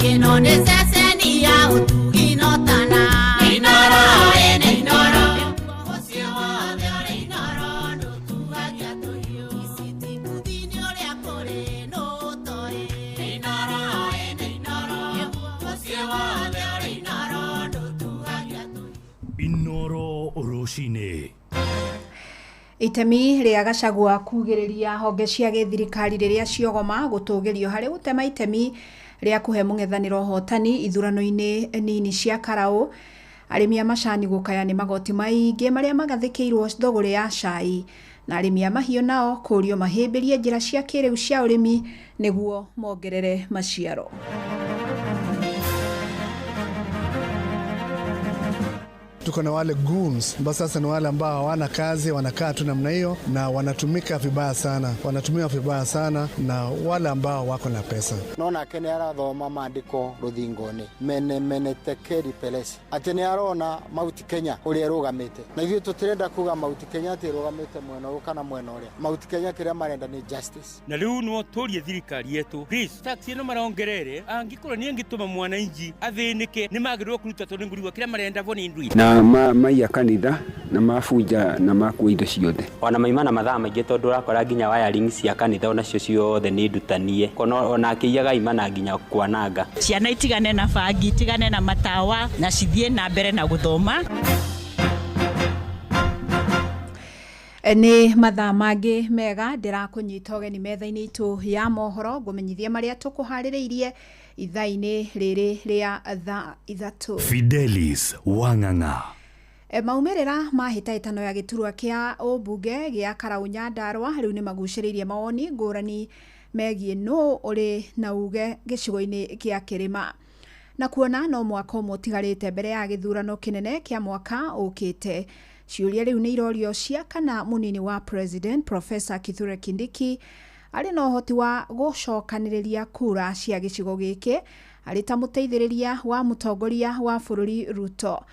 Ino necessary ya utugi no tana. Inoro, ene inoro. Ucio wothe uri inoro. Itemi rĩa Gachagua kugĩrĩria honge cia gĩthirikari rĩrĩa ciogoma gũtũgĩrio harĩ gũtema itemi rĩa kũhe mũng'ethanĩro ũhotani ithurano-inĩ nini cia Karau. Arĩmi a macani gũkaya nĩ magoti maingĩ marĩa magathĩkĩirwo thogorĩ ya cai, na arĩmi a mahiũ nao kũũrio mahĩmbĩrie njĩra cia kĩrĩu cia ũrĩmi nĩguo mongerere maciaro. Tuko na wale goons ambao sasa ni wale ambao hawana kazi, wanakaa tu namna hiyo na wanatumika vibaya sana, wanatumiwa vibaya sana na wale ambao wako na pesa. No nake nĩ arathoma maandĩko rũthingo-inĩ mene mene tekeri pelesi atĩ nĩ arona Mount Kenya ũrĩa ĩrũgamĩte, na ithuĩ tũtirenda kuga Mount Kenya atĩ ĩrũgamĩte mwena ũyũ kana mwena ũrĩa. Mount Kenya kĩrĩa marenda nĩ justice. Na rĩu no tũrie thirikari yetu, please, tax ĩno marongerere angĩkorwo nĩ ĩngĩtũma mwananchi athĩnĩke nĩ magĩrĩirwo kũruta tondũ nĩ ngũrigwo kĩrĩa marenda bo nĩ ndui na maiya kanitha na mabunja na makua indo ciothe. Ona maima na mathaa maingĩ tondũ ũrakora nginya wiring cia kanitha onacio ciothe nĩ ndutanie, ona akĩiyaga ima na nginya kwananga. Ciana itigane na bangi, itigane na matawa na cithiĩ na mbere na gũthoma. Nĩ mathaa mangĩ mega ndĩrakũnyita ũgeni metha-inĩ itũ ya mohoro ngũmenyithie marĩa tũkũharĩrĩirie ithaa-inĩ rĩrĩ rĩa thaa 3. Fidelis Wang'ang'a. Maumĩrĩra ma hĩtahĩtano ya gĩturwa kĩa ũmbunge gĩa Karau Nyandarua rĩu nĩ magucĩrĩirie mawoni ngũrani megiĩ nũ ũrĩ na uge gĩcigo-inĩ kĩa kĩrĩma, na kuona no mwaka ũmwe ũtigarĩte mbere ya gĩthurano kĩnene kĩa mwaka ũkĩte. Ciũria rĩu nĩ irorio cia kana mũnini wa President Professor Kithure Kindiki arĩ na ũhoti wa gũcokanĩrĩria kura cia gĩcigo gĩkĩ arĩ ta mũteithĩrĩria wa mũtongoria wa bũrũri Ruto.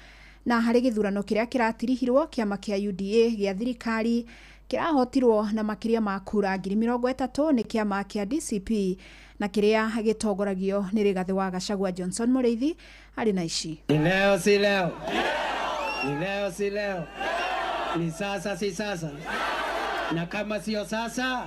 Na harĩ gĩthurano kĩrĩa kĩratirihirwo kĩama kĩa UDA gĩa thirikari kĩrahotirwo na makĩria ma kura 30,000 nĩ kĩama kĩa DCP na kĩrĩa gĩtongoragio nĩ Rigathĩ wa Gachagua Johnson Mũrĩithi arĩ na ici. Ni leo si leo, ni leo si leo, ni sasa si sasa, na kama sio sasa,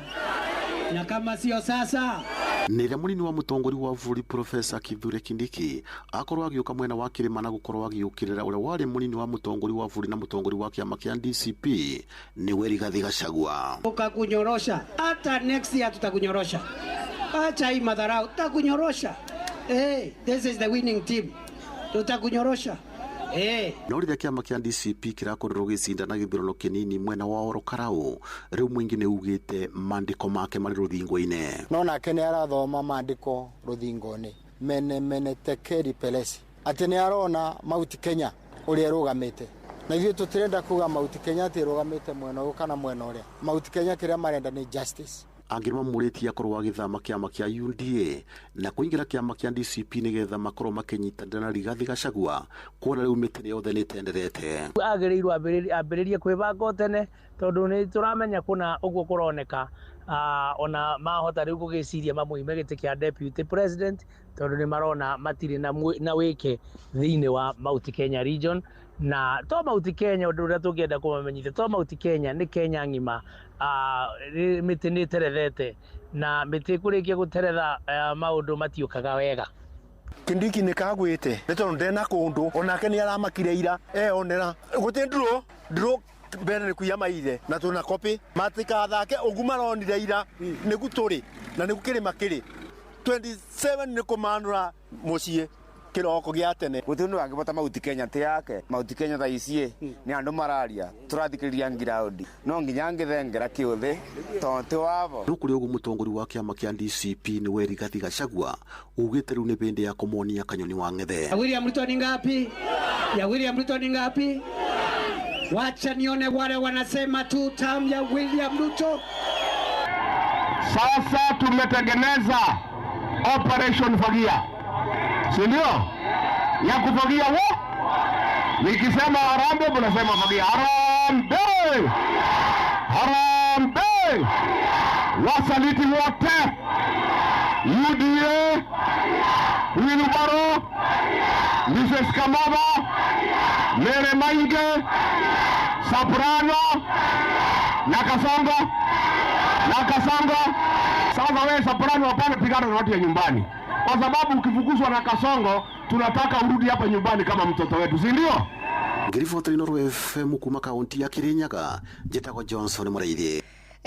na kama sio sasa. Nĩ rĩrĩa mũnini wa mũtongoria wa bũrũri Professor Kithure Kindiki akorwo agĩũka mwena wa kĩrĩma na gũkorwo agĩũkĩrĩra ũrĩa warĩ mũnini wa mũtongoria wa bũrũri na mũtongoria wa kĩama kĩa DCP nĩwe Rigathĩ Gachagua. Ukakunyorosha, hata next year tutakunyorosha. Acha hii madharau, tutakunyorosha. Hey, this is the winning team. Tutakunyorosha. Hey. No rĩrĩa kĩama kĩa DCP kĩrakorirwo gĩcindana gĩthurano kĩnini mwena wa Oro Karau rĩu mũingĩ nĩ ugĩte maandĩko make marĩ rũthingo-inĩ. No nake nĩ arathoma maandĩko rũthingo-inĩ mene mene tekeri pelesi atĩ nĩ arona Mount Kenya ũrĩa ĩrũgamĩte, na ithuĩ tũtirenda kuga Mount Kenya atĩ ĩrũgamĩte mwena ũyũ kana mwena ũrĩa. Mount Kenya kĩrĩa marenda nĩ justice. Angĩ mamũrĩtie akorwo agĩthama kĩama kĩa UDA na kũingĩra kĩama kĩa DCP nĩgetha makorwo makĩnyitanĩra na Rigathĩ Gachagua kuona rĩu mĩtĩ yothe nĩ ĩtenderete. Agĩrĩirwo ambĩrĩrie kwĩbanga tene tondũ nĩ tũramenya kũna ũguo kũroneka ona mahota rĩu gũgĩciria mamũime gĩtĩ kĩa deputy president tondũ nĩ marona matirĩ na wĩke thĩinĩ wa Mount Kenya region. Na to Mount Kenya ũndũ ũrĩa tũngĩenda kũmamenyithia to Mount Kenya nĩ Kenya ng'ima. Mĩtĩ nĩ ĩterethete na mĩtĩ kũrĩkia gũteretha maũndũ matiũkaga wega. Kindiki nĩ kagwĩte nĩ tondũ ndena kũndũ onake nĩ aramakire ira eonera gũtĩ ndũrũ mbere nĩ kuiya maire na tũna copy matikathake ũguo maronire ira nĩgu tũrĩ na nĩgu kĩrĩma kĩrĩ 27 nĩ kũmanũra mũciĩ kĩroko gĩa tene. Gũtirĩ ũndũ angĩbota Mount Kenya ti yake. Mount Kenya thaa ici nĩ andũ mararia tũrathikĩrĩria ngiraũndi no nginya ngĩthengera kĩũthĩ tondũ ti wabo. No kũrĩ ũguo mũtongoria wa kĩama kĩa DCP nĩwe Rigathĩ Gachagua ugĩte rĩu nĩ bĩndĩ ya kũmonia kanyoni wa ng'ethe. Ya William Ruto ni ngapi? Ya William Ruto ni ngapi? Wacha nione wale wanasema two term ya William Ruto. Sasa tumetengeneza Operation Fagia, si ndio? Ya kufagia wo? Nikisema harambee mnasema fagia. Harambee! Harambee! Wasaliti wote, UDA, Wilbaro, Mrs. Kamaba, Mere Mainge, Soprano, na Kasongo, na Kasongo. Sasa wewe Soprano, hapana pigana na watu ya nyumbani. Kwa sababu ukifukuzwa na Kasongo, tunataka urudi hapa nyumbani kama mtoto wetu, si ndio? Ngiribota Inooro FM kuma kaunti ya Kirinyaga, njĩtagwo Johnson Mũrĩithi.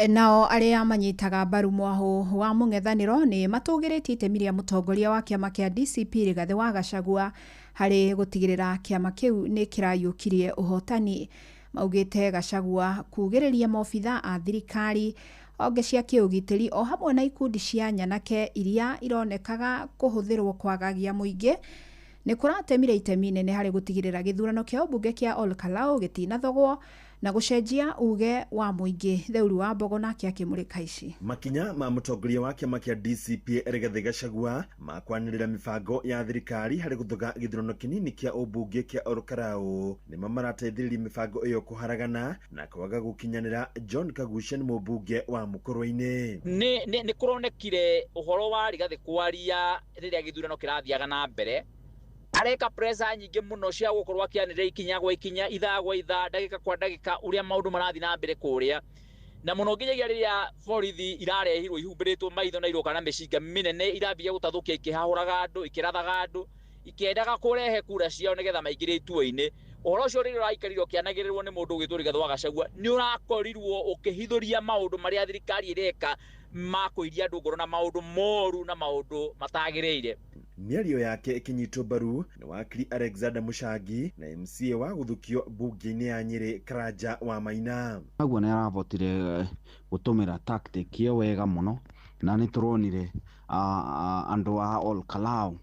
Nao arĩa manyitaga mbaru mwahu wa mũng'ethanĩro nĩ matũgĩrĩtie itemi rĩa mũtongoria wa kĩama kĩa DCP Rigathĩ wa Gachagua harĩ gũtigĩrĩra kĩama kĩu nĩ kĩrayũkirie ũhotani. Maugĩte Gachagua kugĩrĩria maobitha a thirikari, honge cia kĩũgitĩri o hamwe na ikundi cia nyanake iria ironekaga kũhũthĩrwo kwagagia mũingĩ nĩ kũratemire itemi inene harĩ gũtigĩrĩra gĩthurano kĩa ũmbunge kĩa Ol Kalou gĩtinathogwo na gũcenjia uge wa mũingĩ. Theuri wa Mbogo nake akĩmũrĩka ici. Makinya ma mũtongoria wa kĩama kĩa DCP Rigathĩ Gachagua makwanĩrĩra mĩbango ya thirikari harĩ gũthuga gĩthurano kĩnini kĩa ũmbunge kĩa Ol Kalou nĩmo marateithĩrĩria mĩbango ĩyo kũharagana na kwaga gũkinyanĩra. John Kagucia nĩ mũmbunge wa Mũkũrwe-inĩ. Nĩ kũronekire ũhoro wa Rigathĩ kwaria rĩrĩa gĩthurano kĩrathiaga na mbere, areka pressure nyingĩ mũno cia gũkorwo akĩanĩrĩra ikinya gwa ikinya, ithaa gwa ithaa, ndagĩka kwa ndagĩka ũrĩa maũndũ marathiĩ na mbere kũrĩa, na mũno nginyagia rĩrĩa borithi irarehirwo ihumbĩrĩtwo maitho na iroka na mĩcinga mĩnene irambia gũtathũkia, ikĩhahũraga andũ, ikĩrathaga andũ, ikĩendaga kũrehe kura ciao nĩgetha maingĩre itua-inĩ. Ũhoro ũcio rĩrĩa ũraikarire ũkĩanagĩrĩrwo nĩ mũndũ ũgwĩtwo Rigathĩ wa Gachagua nĩ ũrakorirwo ũkĩhithũria maũndũ marĩa thirikari ĩreka ma kũiria andũ ngoro na maũndũ moru na maũndũ matagĩrĩire. Mĩario yake ĩkĩnyitwo mbaru nĩ wakiri Alexander Mũcangi na MCA wa gũthukio mbunge-inĩ ya Nyĩrĩ Karanja wa Maina. Koguo nĩ arahotire gũtũmĩra tactic ĩyo wega mũno, na nĩ tũronire andũ a Ol Kalou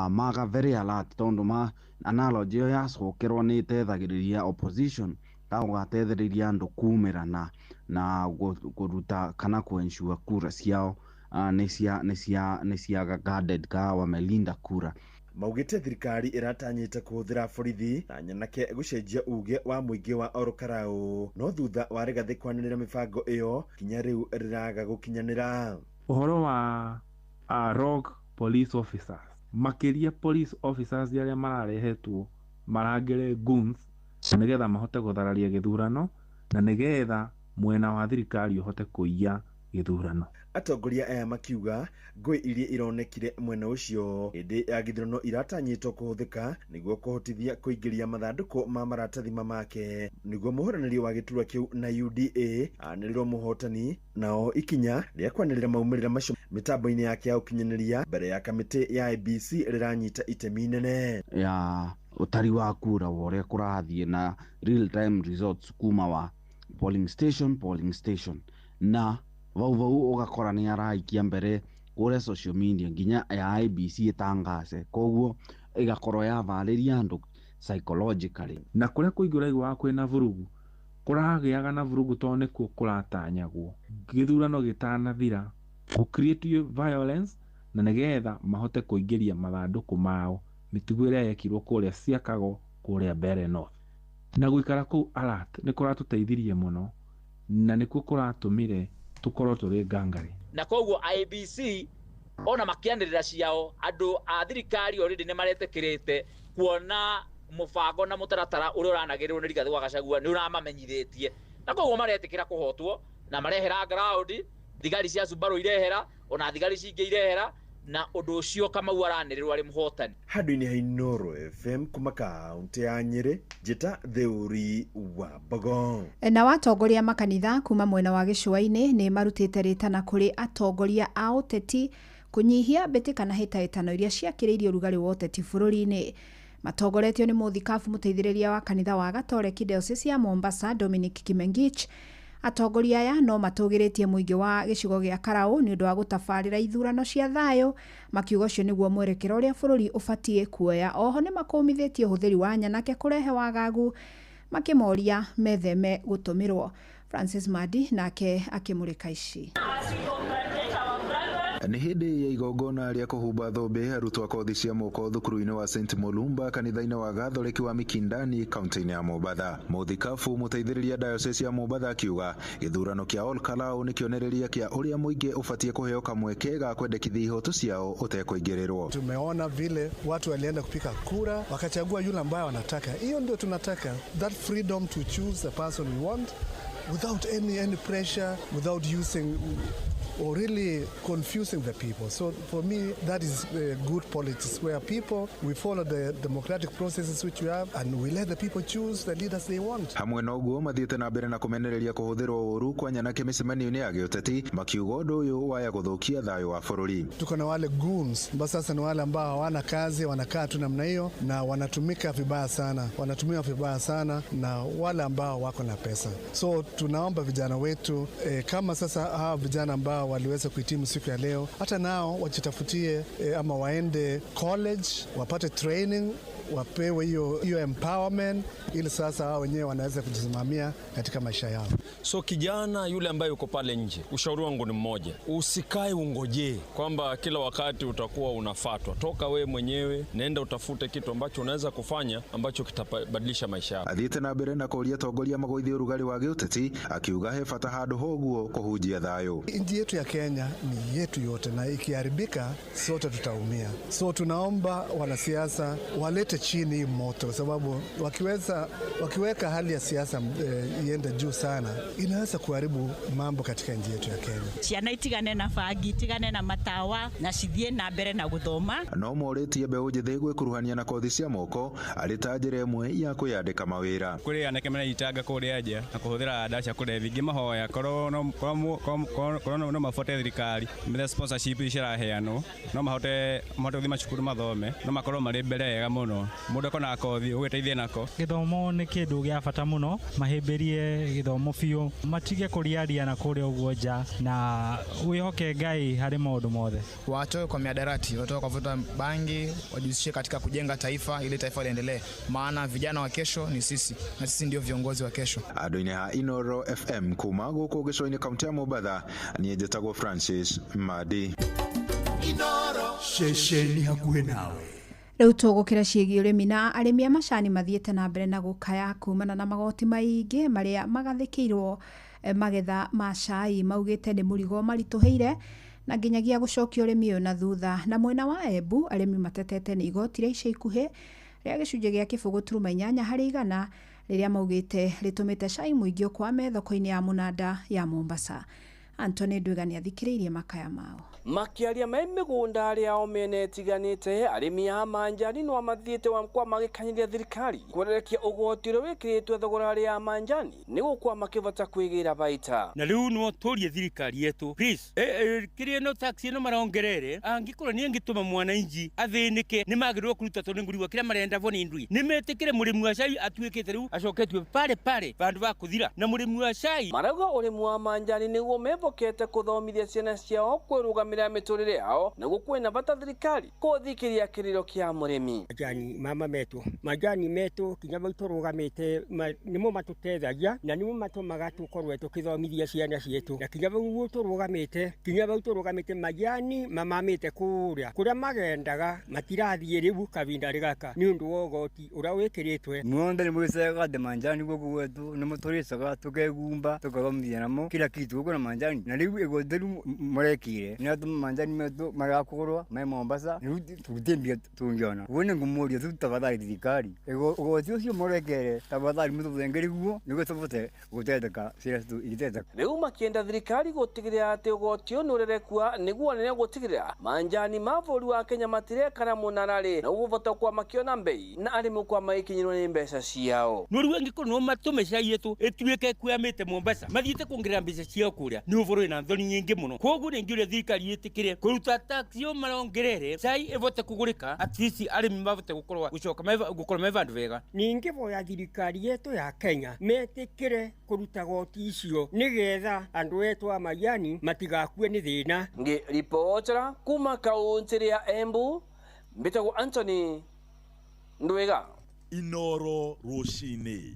maga very alert tondũ ma analogy ĩyo yacokerwo nĩ ĩteithagĩrĩria opposition ka gũgateithĩrĩria andũ kumĩra na kũruta kana kũ-ensure kura ciao nĩ cia guarded ka wamelinda kura. Maugĩte thirikari ĩratanyĩte kũhũthĩra borithi na nyanake gũcenjia uge wa mũingĩ wa Ol Kalou, no thutha wa Rigathĩ kwanĩrĩra mĩbango ĩyo kinya rĩu rĩraga gũkinyanĩra. Ũhoro wa rogue police officers, makĩria police officers arĩa mararehetwo marangĩre goons nĩgetha mahote gũthararia gĩthurano na nĩgetha mwena wa thirikari ũhote kũiya gĩthurano. Atongoria aya makiuga ngũĩ iria ironekire mwena ũcio hĩndĩ ya gĩthurano iratanyĩtwo kũhũthĩka nĩguo kũhotithia kũingĩria mathandũkũ ma maratathi mamake nĩguo mũhũranĩri wa gĩturwa kĩu na UDA anĩrĩrwo mũhotani, nao ikinya rĩa kwanĩrĩra maumĩrĩra macio mĩtambo-inĩ yake ya ũkinyanĩria mbere ya kamĩtĩ ya IEBC rĩranyita itemi inene ya ũtari wa kura wa ũrĩa kũrathiĩ na real time results kuma wa polling station na vau vau ũgakora nĩ araikia mbere kũrĩa social media nginya ya IEBC ĩtangace, koguo ĩgakorwo yavarĩria andũ psychologically. Na kũrĩa kũingĩ ũraiguaga kwĩna vurugu kũragĩaga na vurugu tondũ nĩkuo kũratanyagwo gĩthurano gĩtanathira gũ create violence na nĩgetha mahote kũingĩria mathandũkũ mao mĩtugo ĩrĩa yekirwo kũrĩa ciakagwo kũrĩa Mbeere North. Na gũikara kũu alert nĩ kũratũteithirie mũno na nĩkuo kũratũmire tũkorwo tũrĩ ngangari. Na koguo IEBC ona makĩanĩrĩra ciao andũ a thirikari already nĩ maretĩkĩrĩte kuona mũbango na mũtaratara ũrĩa ũranagĩrĩrwo nĩ Rigathĩ wa Gachagua nĩ ũramamenyithĩtie, na koguo maretĩkĩra kũhotwo na marehera ground, thigari cia Subaru irehera ona thigari cingĩ irehera, na ũndũ ũcio Kamau aranĩrĩrwo arĩ mũhotani. Handũ-inĩ ha Inooro FM kuma kaunti ya Nyĩrĩ, njĩta Theuri wa Mbogo. Na watongoria makanitha kuma mwena wa gĩcũa-inĩ nĩ marutĩte rĩtana kũrĩ atongoria a ũteti kũnyihia mbĩtĩka na hĩtahĩtano iria ciakĩrĩirie ũrugarĩ wa ũteti bũrũri-inĩ. Matongoretio nĩ mũthikabu mũteithĩrĩria wa kanitha wa Gatoreki Diocese ya Mombasa Dominic Kimengich. Atongoria aya no matũgĩrĩtie mũingĩ wa gĩcigo gĩa Karau nĩ ũndũ wa gũtabarĩra ithurano cia thayũ, makiuga ũcio nĩguo mwerekero ũrĩa bũrũri ũbatiĩ kuoya. Oho nĩ makũmithĩtie ũhũthĩri wa nyanake kũrehe wagagu, makĩmoria metheme gũtũmĩrwo. Francis Madi nake akĩmũrĩka ici. Nĩ hĩndĩ ya igongona rĩa kũhumba thũmbĩ arutwo a kothi cia moko thukuru-inĩ wa St Mulumba kanitha-inĩ wa Gatholeki wa Mikindani kaunti-inĩ ya Mombatha. Mũthikabu mũteithĩrĩria diocese ya Mombatha akiuga gĩthurano kĩa Ol Kalou nĩ kĩonereria kĩa ũrĩa mũingĩ ũbatiĩ kũheo kamweke ga kwendekithia ihoto ciao ũtekũingĩrĩrwo. Tumeona vile watu walienda kupiga kura wakachagua yule ambaye wanataka. Hiyo ndio tunataka, that freedom to choose the person we want without any pressure, without using or really confusing the people. So for me, that is good politics, where people, we follow the democratic processes which we have, and we let the people choose the leaders they want. Hamwe na ũguo mathiĩte na mbere na kũmenereria kũhũthĩrwo ũru kwa nyanake mĩcemanio-inĩ ya gĩũteti, makiuga ũndũ ũyũ waya gũthũkia thayũ wa bũrũri. Tuko na wale goons ambao sasa ni wale ambao hawana kazi, wanakaa tu namna hiyo na wanatumika vibaya sana, wanatumiwa vibaya sana na wale ambao wako na pesa. So tunaomba vijana wetu kama sasa hawa vijana ambao waliweza kuhitimu siku ya leo, hata nao wajitafutie ama waende college, wapate training, wapewe hiyo empowerment ili sasa hao wenyewe wanaweza kujisimamia katika maisha yao. So kijana yule ambaye yuko pale nje, ushauri wangu ni mmoja, usikae ungojee kwamba kila wakati utakuwa unafatwa. Toka we mwenyewe, nenda utafute kitu ambacho unaweza kufanya ambacho kitabadilisha maisha yako. Athiĩte na mbere na kũũria atongoria magũithie ũrugarĩ wa gĩũteti, akiuga he bata handũ hoguo kũhunjia thayũ. Nchi yetu ya Kenya ni yetu yote, na ikiharibika sote tutaumia. So tunaomba wanasiasa walete chini hii moto, sababu wakiweka hali ya siasa iende juu sana, inaweza kuharibu mambo katika nchi yetu ya Kenya. Ciana itigane na bangi, itigane na matawa na cithie na mbere na guthoma. No morĩtie mbeũ njĩthĩ gwĩkuruhania na kothi cia moko arĩ ta njĩra ĩmwe ya kwĩyandĩka mawĩra. Kũrĩ anake mareitanga kũrĩa nja na kũhũthĩra ndawa cia kũrebia, ingĩmahoya korwo no mabuate thirikari methe sponsorship ici ciraheanwo, no mahote gũthiĩ macukuru mathome, no makorwo marĩ mbere wega mũno. Mũndũ akona kothi ũgĩteithie nako. Gĩthomo nĩ kĩndũ gĩa bata mũno, mahĩmbĩrie gĩthomo biũ, matige kũriaria na kũrĩa ũguo nja, na wĩhoke Ngai harĩ maũndũ mothe. Watoe kwa miadarati, watoe kwa kuvuta bangi, wajihusishe katika kujenga taifa ili taifa liendelee, maana vijana wa kesho ni sisi na sisi ndio viongozi wa kesho. Andũ-inĩ ha Inoro FM kuma gũkũ gĩcũa-inĩ kaunti ya Mombatha, niĩ njĩtagwo Francis Madi. Inoro ceceni hakuhĩ nawe. Rĩu tũgũkĩra ciĩgiĩ ũrĩmi na arĩmi a macani mathiĩte na mbere na gũkaya kumana na magoti maingĩ marĩa magathĩkĩirwo magetha ma cai, maugĩte nĩ mũrigo maritũhĩire na nginyagia gũcokia ũrĩmi ũyũ na thutha. Na mwena wa Embu arĩmi matetete nĩ igoti rĩa ica ikuhĩ rĩa gĩcunjĩ gĩa 0.8 harĩ igana rĩrĩa maugĩte rĩtũmĩte cai mũingĩ ũkwame thoko-inĩ ya mũnanda ya Mombasa. Anthony Ndwiga nĩathikĩrĩirie makaya mao. Makĩaria me mĩgũnda arĩa mene ĩtiganĩte, arĩmi a manjani no mathiĩte kwa magĩkanyĩria thirikari kwererekia ũgoti ũrĩa wĩkĩrĩtwo thogora ya manjani nĩ gũkwa makĩbata kwĩgĩra baita. Na rĩu no tũrie thirikari yetu, please, kĩrĩa no tax ĩno marongerere, angĩkorwo nĩ ĩngĩtũma mwananchi athĩnĩke, nĩ magĩrĩirwo kũruta tondũ nĩ ngũrigwo kĩrĩa marenda bo nĩ ndui. Nĩ metĩkĩre mũrĩmi wa cai atuĩkĩte rĩu acoketio pale pale vandũ va kũthira, na mũrĩmi wa cai marauga ũrĩmi wa manjani nĩguo mevokete kũthomithia ciana ciao kwĩrũgamĩrĩra mĩtũrĩre yao, na kwĩna bata thirikari kũthikĩria kĩrĩro kĩa mũrĩmi. Majani mama metu, majani metu kinya bau tũrũgamĩte nĩmo matũteithagia na nĩmo matũmaga tũkorwe tũkĩthomithia ciana ciitũ, na kinya bau tũrũgamĩte, kinya bau tũrũgamĩte majani mamamĩte kũrĩa kũrĩa magendaga matirathiĩ rĩu kavinda gaka nĩ ũndũ wa ũgoti ũrĩa wĩkĩrĩtwe. Muonde nĩ mwĩcega the manjani gũkũ gwetu nĩmo tũrĩcaga tũkegumba tũkathomithia namo kila kitu gũkũ na manjani, na rĩu igoti rĩu mũrekire nĩ atũma manjani metu marakũgũrwa me Mombasa, rĩu tũgũthiĩ tũngĩona. Ũguo nĩ ngũmũria tu tafadhali thirikari ũgoti ũcio mũrekere tafadhali mũtũthengere guo nĩguo tũbote gũtetheka ciana citũ igĩtetheka. Rĩu makĩenda thirikari gũtigĩrĩra atĩ ũgoti ũyũ nĩ ũrerekua nĩguo nene gũtigĩrĩra manjani ma bũrũri wa Kenya matirekana mũnararĩ na ũgũbota kwa makĩona mbei na arĩmi kwa magĩkinyĩrwo nĩ mbeca ciao. No rĩu angĩkorwo no matũme cai yetu ĩtuĩke ĩkwamĩte Mombasa, mathiĩte kuongerera mbeca ciao kũrĩa, nĩ ũbũrũri na thoni nyingĩ mũno. Koguo nĩ ngĩũria thirikari ĩtĩkĩre kũruta tax yo marongerere cai ĩvote kũgũrĩka, at least arĩmi mavote gũkorwo gũcoka gũkorwo me vandũ vega. Ningĩ voya thirikari yetu ya Kenya metĩkĩre kũruta goti icio nĩgetha andũ etu a majani matigakue nĩ thĩna. Ngĩribotera kuma kaunti ya Embu, mbĩtagwo Anthony Ndwiga. Inoro rũcinĩ.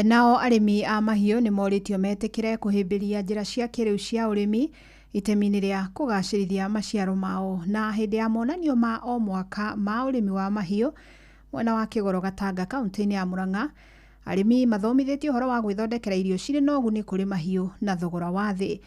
Nao arĩmi a mahiũ nĩ morĩtio metĩkĩre kũhĩmbĩria njĩra cia kĩrĩu cia ũrĩmi itemi-inĩ rĩa kũgacĩrithia maciaro mao. Na hĩndĩ ya monanio ma o mwaka ma ũrĩmi wa mahiũ mwena wa Kĩgoro Gatanga kaunti-inĩ ya Murang'a, arĩmi mathomithĩtio ũhoro wa gwĩthondekera irio cirĩ na ũguni kũrĩ mahiũ na thogora wa thĩ.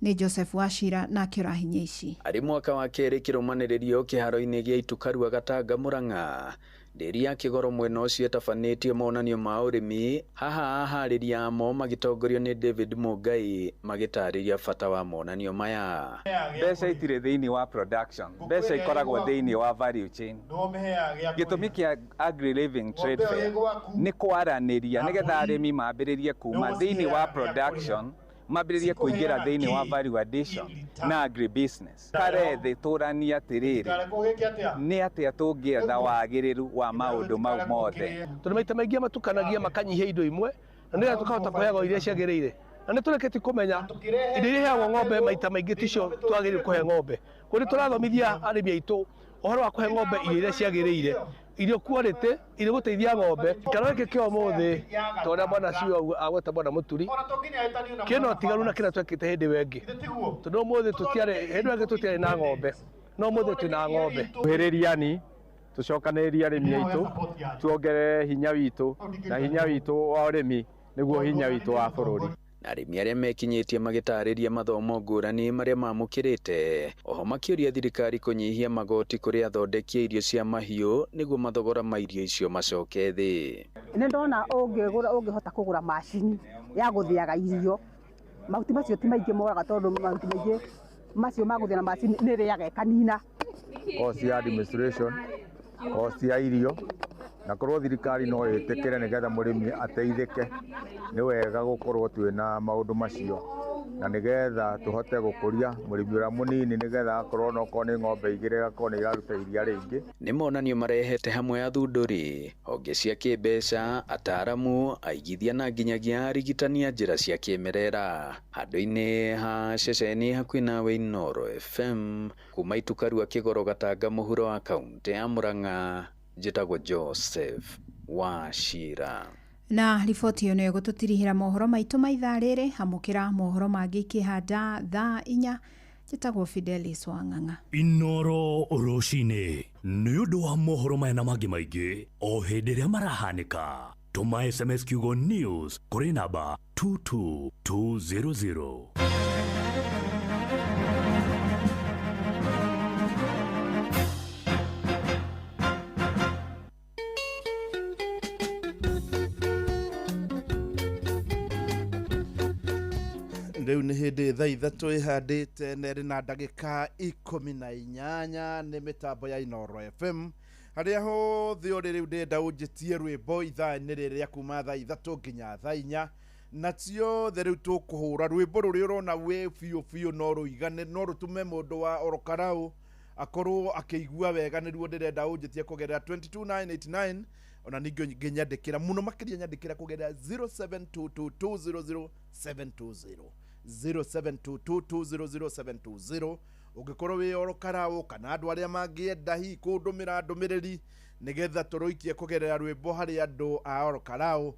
Nĩ Joseph Wachira nake ũrahinya ici. Arĩ mwaka wa kerĩ kĩrũmanĩrĩrio kĩharo-inĩ gĩa Itukarua Gatanga Murang'a, Ndĩri ya Kĩgoro mwena ũcio ĩtabanĩtie monanio ma ũrĩmi, haha aharĩria amo magĩtongorio nĩ David Mũngai magĩtarĩria bata wa monanio maya. Mbeca itirĩ thĩinĩ wa production, mbeca ikoragwo thĩinĩ wa value chain. Gĩtũmi kĩa Agri Living Trade Fair nĩ kwaranĩria nĩgetha arĩmi mambĩrĩrie kuma thĩinĩ wa production mambĩrĩrie kũingĩra thĩinĩ wa value addition na agribusiness. Kare thĩ tũranie atĩrĩrĩ, nĩ atĩa tũngĩetha wagĩrĩru wa maũndũ mau mothe. Tondũ maita maingĩ matukanagia makanyihia indo imwe na nĩgetha tũkahota kũheagwo iria ciagĩrĩire, na nĩ tũrĩkĩtie kũmenya indo iria iheagwo ng'ombe maita maingĩ ticio twagĩrĩire kũhe ng'ombe. Koguo nĩ tũrathomithia arĩmi aitũ ũhoro wa kũhe ng'ombe irio iria ciagĩrĩire, irio quality, irio gũteithia ng'ombe. Kĩro gĩkĩ kĩa ũmũthĩ ta ũrĩa bwana CEO agweta bwana Mũturi, kĩna ũtiganu na kĩrĩa twekĩte hĩndĩ ĩyo ĩngĩ, tondũ ũmũthĩ tũtiarĩ, hĩndĩ ĩyo ĩngĩ tũtiarĩ na ng'ombe, no ũmũthĩ twĩna ng'ombe. Kuhĩrĩria tũcokanĩrĩrie arĩmi aitũ, tuongerere hinya witũ, na hinya witũ wa ũrĩmi nĩguo hinya witũ wa bũrũri. Na arĩmi arĩa mekinyĩtie magĩtarĩria mathomo ngũrani marĩa mamũkĩrĩte, oho makĩũria thirikari kũnyihia magoti kũrĩ athondeki a irio cia mahiũ nĩguo mathogora ma irio icio macoke thĩ. Nĩ ndona ũngĩgũra, ũngĩhota kũgũra macini ya gũthĩaga irio, mahuti macio ti maingĩ moraga, tondũ mahuti maingĩ macio ma gũthĩa na macini nĩ ĩrĩaga ĩkanina. Cost ya administration, cost ya irio, na korwo thirikari no ĩtĩkĩre nĩgetha mũrĩmi ateithĩke, nĩ wega gũkorwo twĩna maũndũ macio, na nĩgetha tũhote gũkũria mũrĩmi ũrĩa mũnini, nĩgetha akorwo onokorwo nĩ ng'ombe igĩrĩ agakorwo nĩ iraruta iria rĩingĩ. Nĩ monanio marehete hamwe athundũri, honge cia kĩmbeca, ataaramu, aigithia na nginyagia arigitani a njĩra cia kĩmerera. Handũ-inĩ ha ceceni hakuhĩ nawe Inooro FM, kuma Itukarua Kĩgoro Gatanga mũhuro wa kaũntĩ ya Murang'a, njĩtagwo Joseph Wachira. Na riboti ĩyo nĩyo ĩgũtũtirihĩra mohoro maitũ ma ithaa rĩrĩ, amũkĩra mohoro mangĩ ikĩhanda thaa 4. Njĩtagwo Fidelis Wang'ang'a. Inooro rũcinĩ nĩ ũndũ wa mohoro maya na mangĩ maingĩ o hĩndĩ ĩrĩa marahanĩka, tũma SMS kiugo news kũrĩ namba 22200. Rĩu nĩ hĩndĩ thaa 3 ĩhandĩte na ĩrĩ na ndagĩka 18 nĩ mĩtambo ya Inooro FM harĩa hothe ũrĩ. Rĩu ndĩrenda ũnjĩtie rwĩmbo ithaa-inĩ rĩrĩa kuma thaa 3 nginya thaa 4, na ciothe rĩu tũkũhũra rwĩmbo rũrĩa ũrona wĩ biũ biũ no rũigane, no rũtũme mũndũ wa Orokarau akorwo akĩigua wega. Nĩruo ndĩrenda ũnjĩtie kũgerera 22989, ona ningĩ ngĩnyandĩkĩra mũno makĩria nyandĩkĩra kũgerera 0722200720, 0722200720. Ũngĩkorwo wĩ Orokarau kana andũ arĩa mangĩenda hihi kũndũmĩra ndũmĩrĩri nĩgetha tũrũikie kũgerera rwĩmbo harĩ andũ a Orokarau,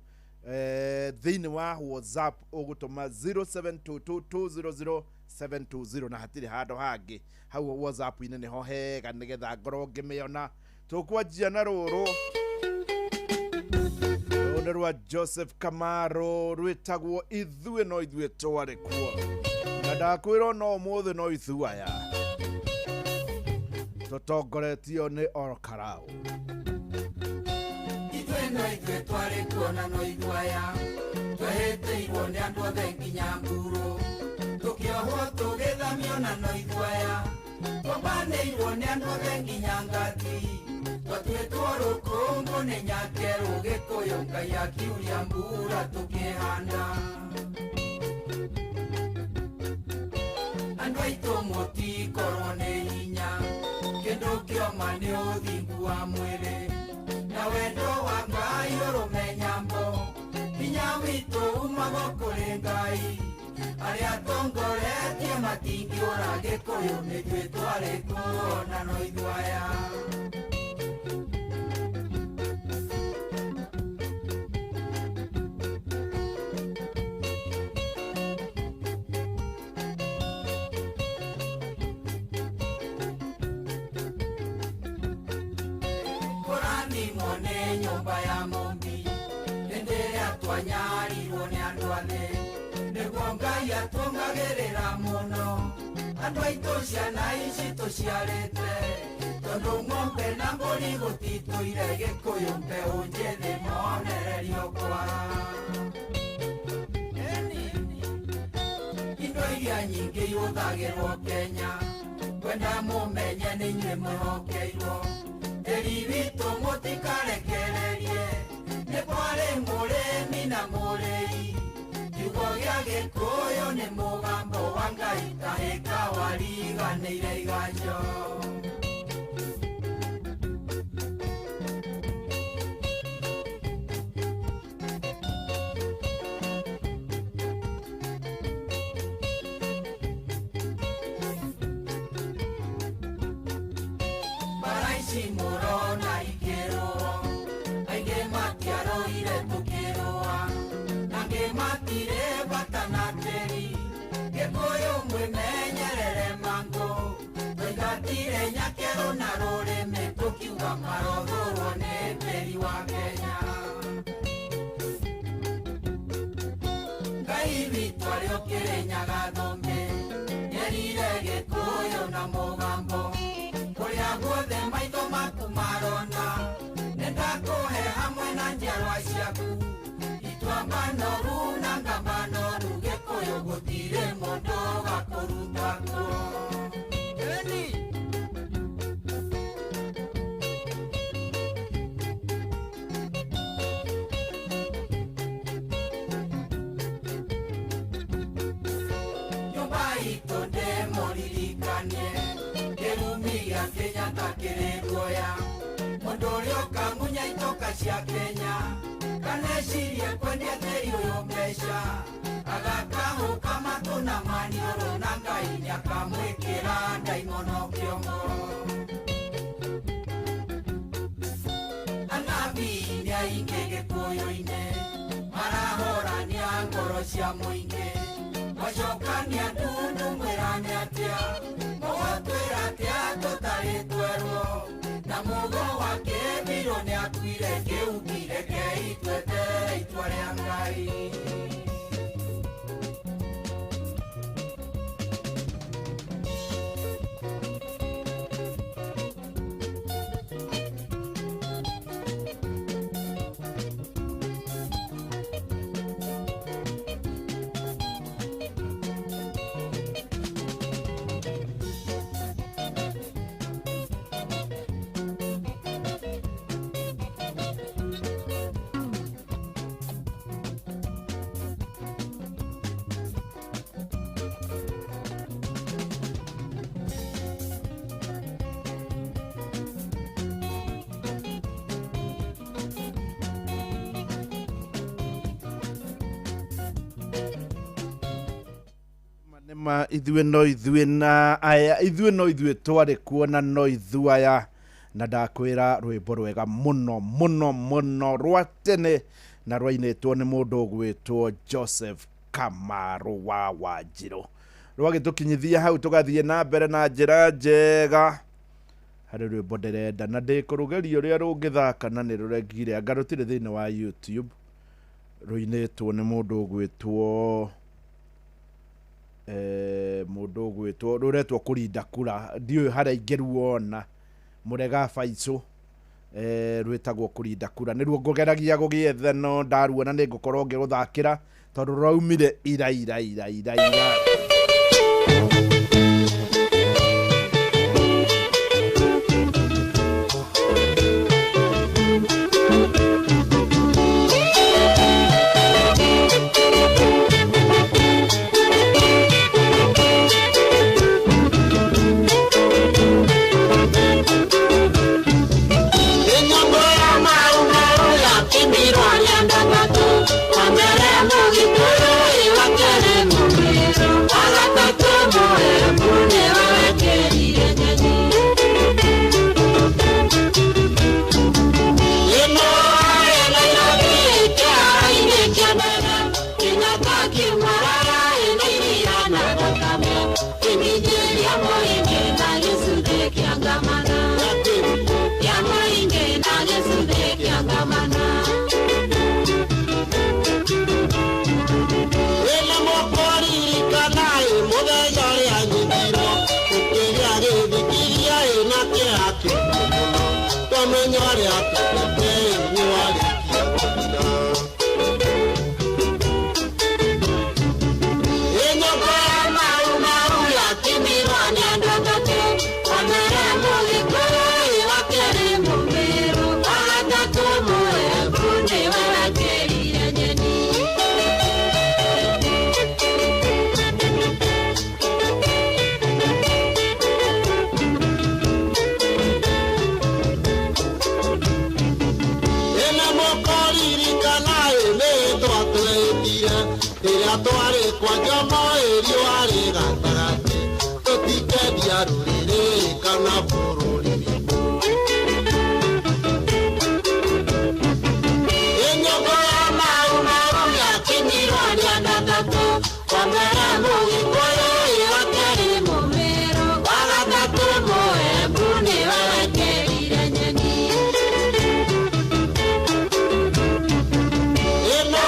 thĩinĩ wa WhatsApp ũgũtũma 0722200720, na hatirĩ handũ hangĩ, hau WhatsApp-inĩ nĩho hega nĩgetha ngorwo ngĩmĩona. Tũkwanjia na rũrũ rũrũ rwa Joseph Kamaro rwĩtagwo Ithuĩ no Ithuĩ Twarĩ Kuo, na ndakwĩrwo no ũmũthĩ no ithuĩ aya tũtongoretio nĩ Orokarau. Ithuĩ no ithuĩ twarĩ kuo na no ithuĩ aya twehĩtĩirwo nĩ andũ othe nginya mburu, tũkĩohwo tũgĩthamio na no ithuĩ aya twambanĩirwo nĩ andũ othe nginya ngati, twatuĩtwo rũkũngũ nĩ nyakerũ Gĩkũyũ Ngai akiuria mbura tũkĩhanda. Andũ aitũ mũtikorwo nĩ hinya, kĩndũ kĩoma nĩ ũthingu wa mwĩrĩ, na wendo wa Ngai ũrũme nyambo, hinya witũ umaga kũrĩ Ngai, arĩa atongoretie matingĩũra Gĩkũyũ nĩithuĩ twarĩ kuo na no ithuĩ aya. Kũrathimwo nĩ nyũmba ya Mũmbi hĩndĩ ĩrĩa twanyarirwo nĩ andũ athĩ, nĩguo Ngai atũngagĩrĩra mũno, andũ aitũ ciana ici tũciarĩte. Tondũ ng'ombe na mbũri gũtitũire Gĩkũyũ mbeũ njĩthĩ monererio kwa. Indo iria nyingĩ ihũthagĩrwo Kenya kwenda mũmenye nĩ inyuĩ mwĩhokeirwo. Tĩri witũ mũtikarekererie nĩ kwarĩ mũrĩmi na mũrĩi. Kiugo gĩa Gĩkũyũ nĩ mũgambo wa Ngai kahĩka wariganĩire iganjo. Mbara ici mũrona ikĩrũo aingĩ matiarũire tũkĩrũa nangĩ matirĩ bata na tĩri. Gĩkũyũ mwĩmenyerere mangũ twaingatire nyakerũ na rũrĩmĩ tũkiuga marothũrwo nĩ tĩri wa Kenya. Ngai witũ arĩ ũkĩrĩnyaga thũmbĩ nĩerire Gĩkũyũ na mũgambo kũrĩa guothe maitho maku marona nĩndakũhe hamwe na njiarwa ciaku. Ituamba noru na ngamba noru Gĩkũyũ gũtirĩ mũndũ ũgakũruta kuo. Eni. Nyũmba itũ ndĩmũririkanie kĩrumi gĩa Kenyatta kĩrĩ guoya. Mũndũ ũrĩa ũkamunya itoka cia Kenya kanecirie kwendia tĩri ũyũ mbeca agakahũka matũ na maniũrũ na Ngai nĩakamwĩkĩra ndaimono kĩongo. Anabii nĩ aingĩ Gĩkũyũ-inĩ marahorania ngoro cia mũingĩ macokania ndundu mwĩrane atĩa mũgũtwĩra atĩa tũtarĩ twerwo na mũgo wa kĩbirũ nĩakuire kĩu rekei tweterere itua rĩa Ngai. Ma ithuĩ no ithuĩ na aya ithuĩ no ithuĩ twarĩ kuo na no ithuĩ aya na ndakwĩra rwĩmbo rwega mũno mũno mũno rwa tene na rwainĩtwo nĩ mũndũ ũgwĩtwo Joseph Kamaru wa Wanjirũ. Rwagĩtũkinyithia hau tũgathiĩ na mbere na njĩra njega harĩ rwĩmbo ndĩrenda na ndĩkũrũgeria ũrĩa rũngĩthaka na nĩ rũregire anga rũtirĩ thĩinĩ wa YouTube rũinĩtwo nĩ mũndũ ũgwĩtwo mũndũ ũgwĩtwo rũretwo kũrinda kura ndiũĩ harĩa ingĩruona mũrega baicũ rwĩtagwo kũrinda kura nĩruo ngũgeragia gũgĩetha no ndaruona nĩ ngũkorwo ngĩgũthakĩra tondũ rũraumire ira ira ira ira ira. Wa mbere Mũgĩkũyũ, wa kerĩ Mũmĩrũ, rĩ kwa Jomo ĩ riũa rĩ gatagatĩ tũtikendia rũrĩrĩ kana bũrũri witũ. Ĩnyũngũ ya Mau Mau yakinyirwo nĩ andũ atatũ, wa mbere Mũgĩkũyũ ĩ wa kerĩ Mũmĩrũ, wa gatatũ Mũembu nĩwe wekĩrire nyeni. Ĩno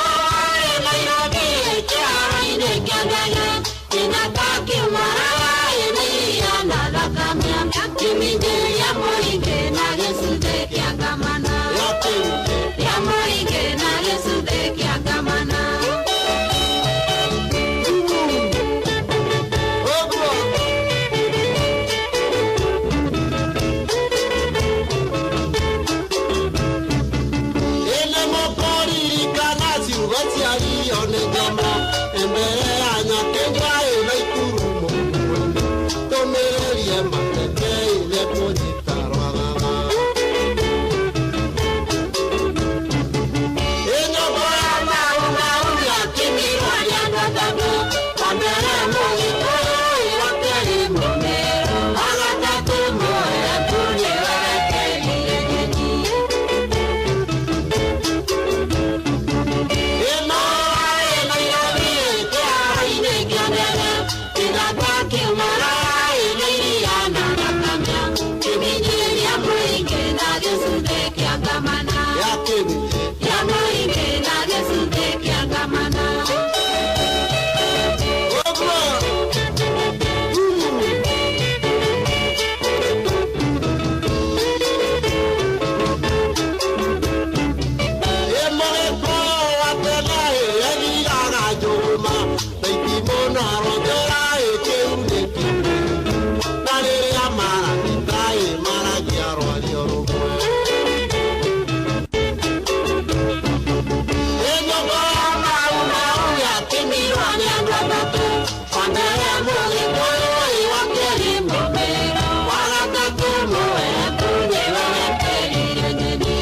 ĩ Nairobi ĩ kĩharo-inĩ kĩa ndege, Kenyatta akiumagara ĩ na iria na thakame, akĩminjĩria mũingĩ na gĩcunjĩ kĩa ngamana. Ya mũingĩ na gĩcunjĩ kĩa ngamana. Ĩnĩ mũkũririkana ciugo ciario nĩ Jomo mbere ya Nyakĩnyua ĩ Naikuru mũkuĩni, tũmĩrĩrie mateke ĩrĩa kũnyita rwathatha. Ĩnyũngũ ya Mau Mau yakinyirwo nĩ andũ atatũ, wa mbere Mũgĩkũyũ ĩ wa kerĩ Mũmĩrũ, wa gatatũ Mũembu nĩwe wekĩrire nyeni. Ĩno ĩ Nairobi ĩ kĩharo-inĩ kĩa ndege, Kenyatta akiumagara ĩ na iria na thakame, akĩminjĩria mũingĩ na gĩcunjĩ kĩa ngamana. Ya mũingĩ na gĩcunjĩ kĩa ngamana. Ĩ Mũgĩkũyũ wa tene ĩ ethiraga njũgũma, na itimũ na rũnjũra ĩ kĩu nĩ kĩmwe, na rĩrĩa maramita ĩ maragia rwario rũmwe. Ĩnyũngũ ya Mau Mau yakinyirwo nĩ andũ atatũ, wa mbere Mũgĩkũyũ ĩ wa kerĩ Mũmĩrũ, wa gatatũ Mũembu nĩwe wekĩrire nyeni.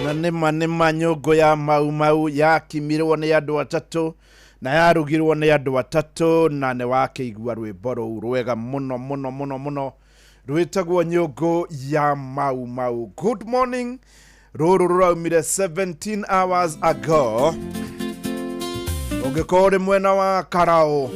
Na nĩma nĩma nyũngũ ya Mau Mau yakimirwo nĩ andũ atatũ na yarugirwo nĩ andũ atatũ, na nĩ wakĩigua rwĩmbo rũu rwega mũno mũno mũno mũno rwĩtagwo nyũngũ ya Mau Mau. Good morning. Rũrũ rũraumire 17 hours ago. Ũngĩkorwo ũrĩ mwena wa Karau,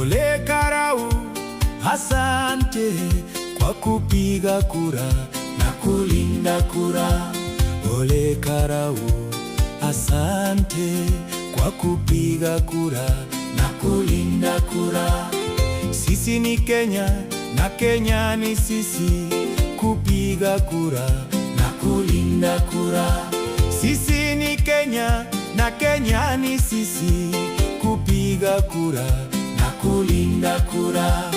Ole Karau, asante kwa kupiga kura na kulinda kura. Ole Karau, asante kwa kupiga kura na kulinda kura. Sisi ni Kenya na Kenya ni sisi, kupiga kura na kulinda kura. Sisi ni Kenya na Kenya ni sisi, kupiga kura na kulinda kura.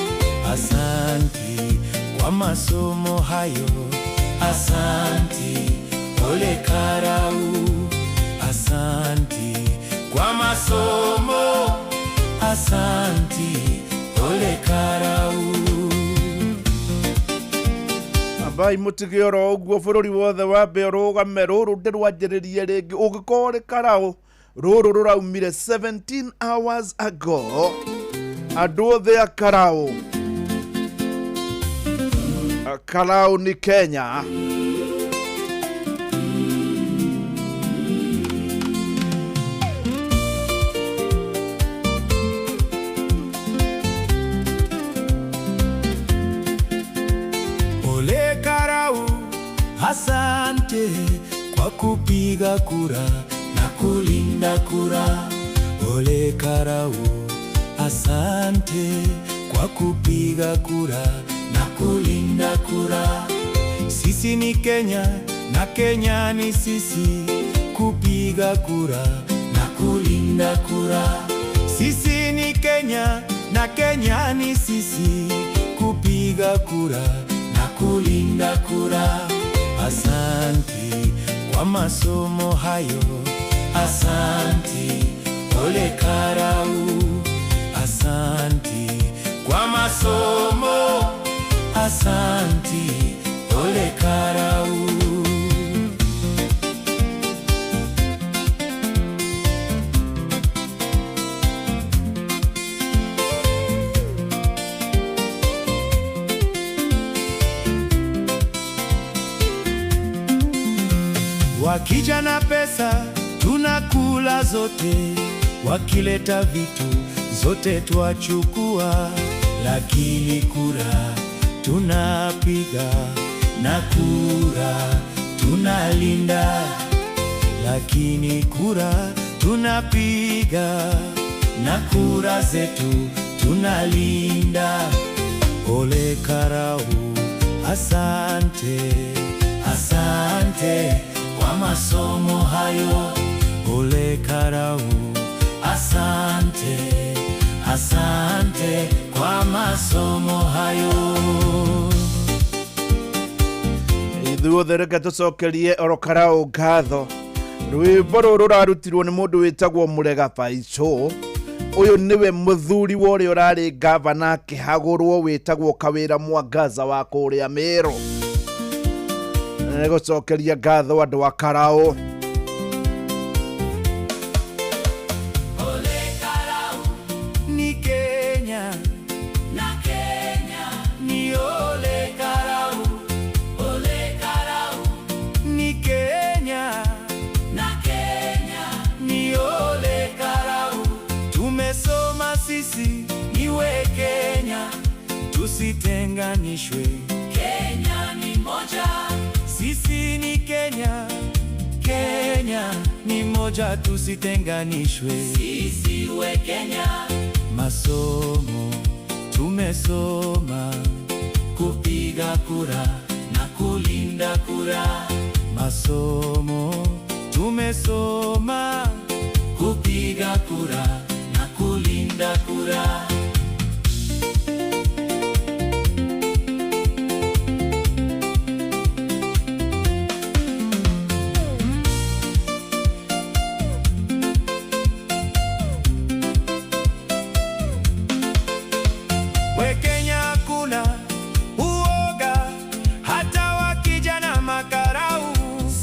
Asanti kwa masomo hayo, asanti ole Karau, asanti kwa masomo, asanti ole Karau. Ambai mũtige oro ũguo bũrũri wothe wambe ũrũgame. Rũrũ ndĩrwanjĩrĩrie rĩngĩ. Ũngĩkorwo ũrĩ Karau, rũrũ rũraumire 17 hours ago. Andũ othe a Karau, Karau ni Kenya. Ole Karau, asante kwa kupiga kura na kulinda kura. Ole Karau, asante kwa kupiga kura na kulinda kura. Sisi ni Kenya na Kenya ni sisi, kupiga kura na kulinda kura. Sisi ni Kenya na Kenya ni sisi, kupiga kura na kulinda kura. Asante kwa kwa masomo hayo. Asanti Ole Karau, asanti kwa masomo, asanti Ole Karau. Wakija na pesa tunakula zote, wakileta vitu zote twachukua, lakini kura tunapiga na kura tunalinda, lakini kura tunapiga na kura zetu tunalinda. Ole Karau, asante, asante kwa masomo hayo. Ole Karau, asante, asante kwa masomo hayo. Ithuothe reke tũcokerie oro Karau ngatho. Rwĩmbo rũrũ rũrarutirwo nĩ mũndũ wĩtagwo Mũrega Baico. Ũyũ nĩwe mũthuri wa ũrĩa ũrarĩ ngavana akĩhagũrwo wĩtagwo Kawĩra Mwangaza wa kũrĩa Mĩrũ. Nĩ gũcokeria ngatho andũ a Karau. Ole Karau ni Kenya na Kenya ni Ole Karau. Ole Karau ni Kenya na Kenya ni Ole Karau. Tumesoma sisi niwe Kenya, tusitenganishwe. Kenya ni moja, sisi ni Kenya. Kenya ni moja, tusitenganishwe. Sisi we Kenya. Masomo tumesoma, kupiga kura na kulinda kura. Masomo tumesoma, kupiga kura na kulinda kura. We Kenya kuna uoga, hata wakija na makarau.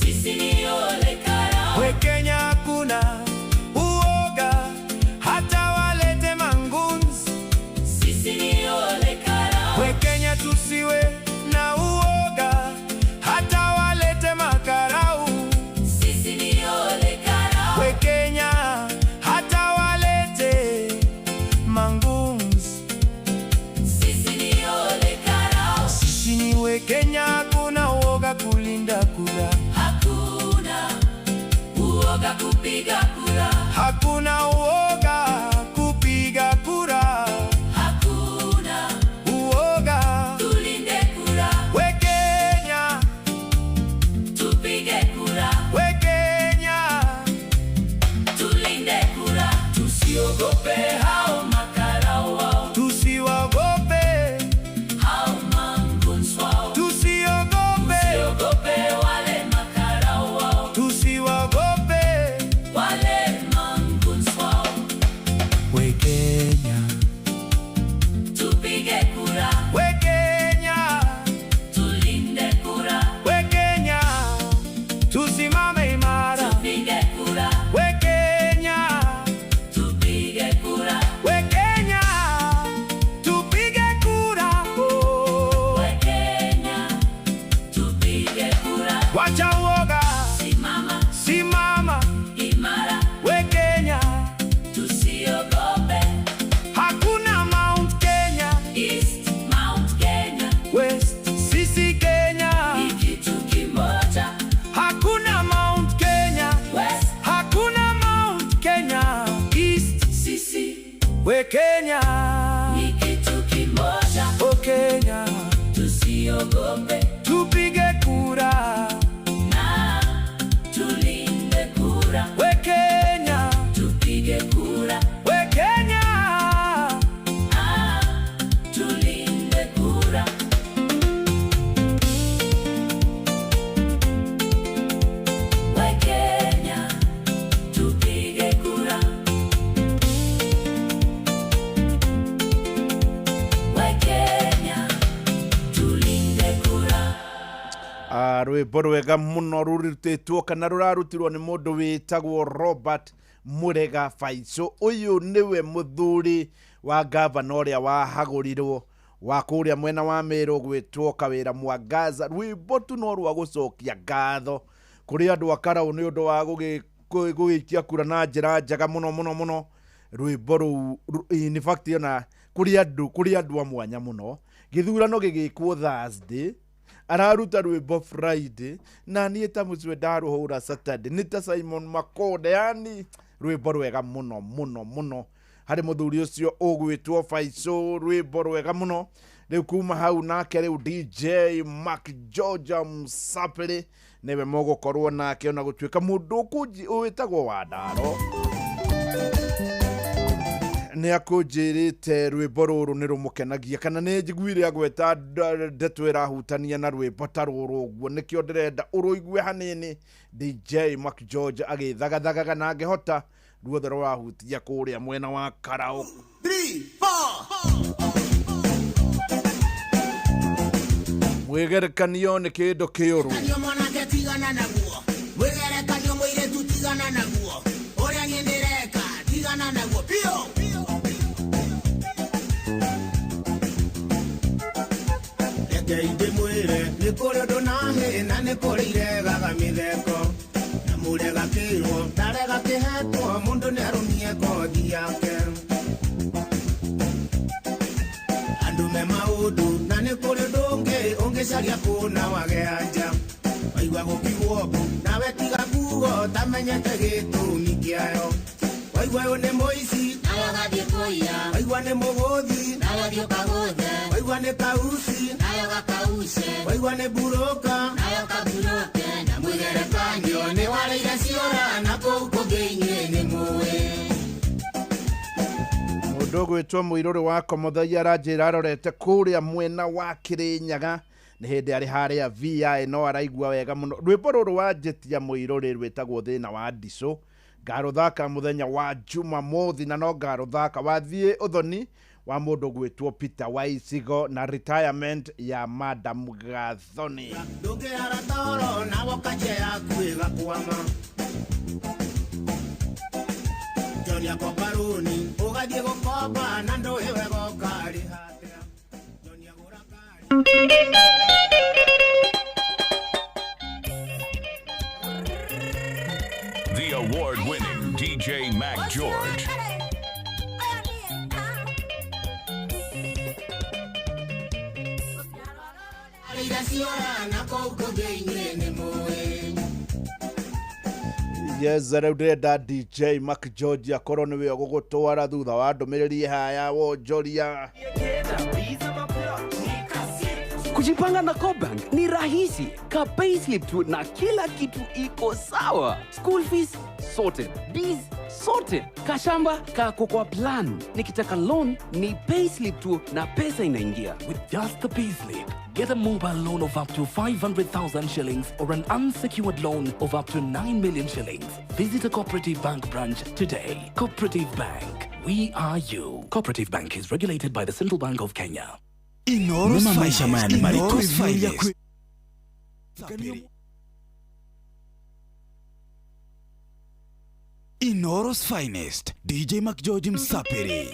Sisi ni Ole Karau. We Kenya kuna uoga, hata walete manguns. Sisi ni Ole Karau. We Kenya tusiwe na uoga, hata walete makarau. Sisi ni Ole Karau. We Kenya hata walete manguns. Sisi ni Ole Karau. Sisi ni we Kenya, hakuna uoga kulinda kura. Hakuna uoga kupiga kura. Hakuna uoga kupiga kura. Hakuna uoga, tulinde kura. We Kenya tupige kura. We Kenya tulinde kura. Tusiogope hao makarau wao. Tusiwaogope hao manguns wao. Tusiogope. Tusiogope wale makarau wao. Tusiwaogope wale manguns wao. Rwĩmbo rwega mũno rũrutĩtwo kana rũrarutirwo nĩ mũndũ wĩtagwo Robert Murega Faisal. Ũyũ nĩwe mũthuri wa gavana ũrĩa wahagũrirwo wa kũrĩa mwena wa Meru gwĩtwo Kawĩra Mwangaza. Rwĩmbo tu no rwa gũcokia ngatho kũrĩ andũ a Karau nĩ ũndũ wa gũgĩikia kura na njĩra njega mũno mũno mũno. Rwĩmbo rũu in fact ona kũrĩ andũ a mwanya mũno. Gĩthurano gĩgĩkwo Thursday, araruta rwĩmbo Friday, na niĩ ta mũcwe ndarũhũra Saturday, nĩ ta Simon Makonde. Yani rwĩmbo rwega mũno mũno mũno harĩ mũthuri ũcio ũgwĩtwo Faisal, rwĩmbo rwega mũno. Rĩu kuma hau nake rĩu DJ Mark Georgia Msapere nĩwe mũgũkorwo nake, ona gũtuĩka mũndũ wĩtagwo Wandaro nĩ akũnjĩrĩte rwĩmbo rũrũ nĩ rũmũkenagia, kana nĩ njiguire agweta ndeto ĩrahutania na rwĩmbo ta rũrũ ũguo, nĩkĩo ndĩrenda ũrũigue hanini. DJ Mark George agĩthagathagaga na angĩhota ruothe rũrahutia kũrĩa mwena wa Karau. 3 4 Mwĩgerekanio nĩ kĩndũ kĩũru. Mwanake tigana naguo, mwĩgerekanio mũirĩtu tigana naguo, ũrĩa niĩ ndĩreka tigana naguo biũ. Reke ndĩmwĩre nĩ kũrĩ ũndũ na hĩ na nĩ kũrĩ iregaga mĩtheko, na mũrega kĩrwo ndarega kĩhetwo, mũndũ nĩ arũmie kothi yake. Andũ me maũndũ na nĩ kũrĩ ũndũ ũngĩ ũngĩcaria kũna wage anja, waigua gũkiugwo mbu nawe tiga kugo tamenyete gĩtũmi kĩayo. Waigua ũyũ nĩ mũici nawe ũgathiĩ kũiya, waigua nĩ mũgũthi nawe ũthiĩ ũkagũthe, waigua nĩ kauci nawe ũgakauce, waigua nĩ mburũka nawe ũkaburũke, na mwĩgerekanio nĩ warĩire ciũra na kũu kũngĩ inyuĩ nĩ mũĩ. Mũndũ ũgwĩtwo Mũirũrĩ wa Komothai aranjĩra arorete kũrĩa mwena wa Kĩrĩnyaga, nĩ hĩndĩ arĩ harĩa VI no araigua wega mũno. Rwĩmbo rũrũ wanjĩtia Mũirũrĩ rwĩtagwo Thĩna wa Ndicũ, ngarũthaka mũthenya wa Jumamothi, na no ngarũthaka wathiĩ ũthoni wa mũndũ gwĩtwo Peter Waicigo na retirement ya Madam Gathoni. Ndũngĩara toro na wokanjia yaku ĩgakwama, Johnny akomba rũni ũgathiĩ gũkomba na ndũĩ wega ũkarĩha atĩa. Johnny agũra ngari. The award-winning DJ Mac George. Yes, rĩu ndĩrenda DJ Mark George akorwo nĩwe ũgũgũtwara thutha wa ndũmĩrĩri haya wonjoria. Kujipanga na CoBank ni rahisi. Ka payslip tu na kila kitu iko sawa. School fees sorted, bills sorted, kashamba kako kwa plan. Nikitaka loan ni payslip tu na pesa inaingia. With just the payslip, get a mobile loan of up to 500,000 shillings or an unsecured loan of up to 9 million shillings. Visit a Cooperative Bank branch today. Cooperative Bank, we are you. Cooperative Bank is regulated by the Central Bank of Kenya. Noma maisha maya nĩ marĩkũ? Inooro's finest, DJ Mac George Msapiri.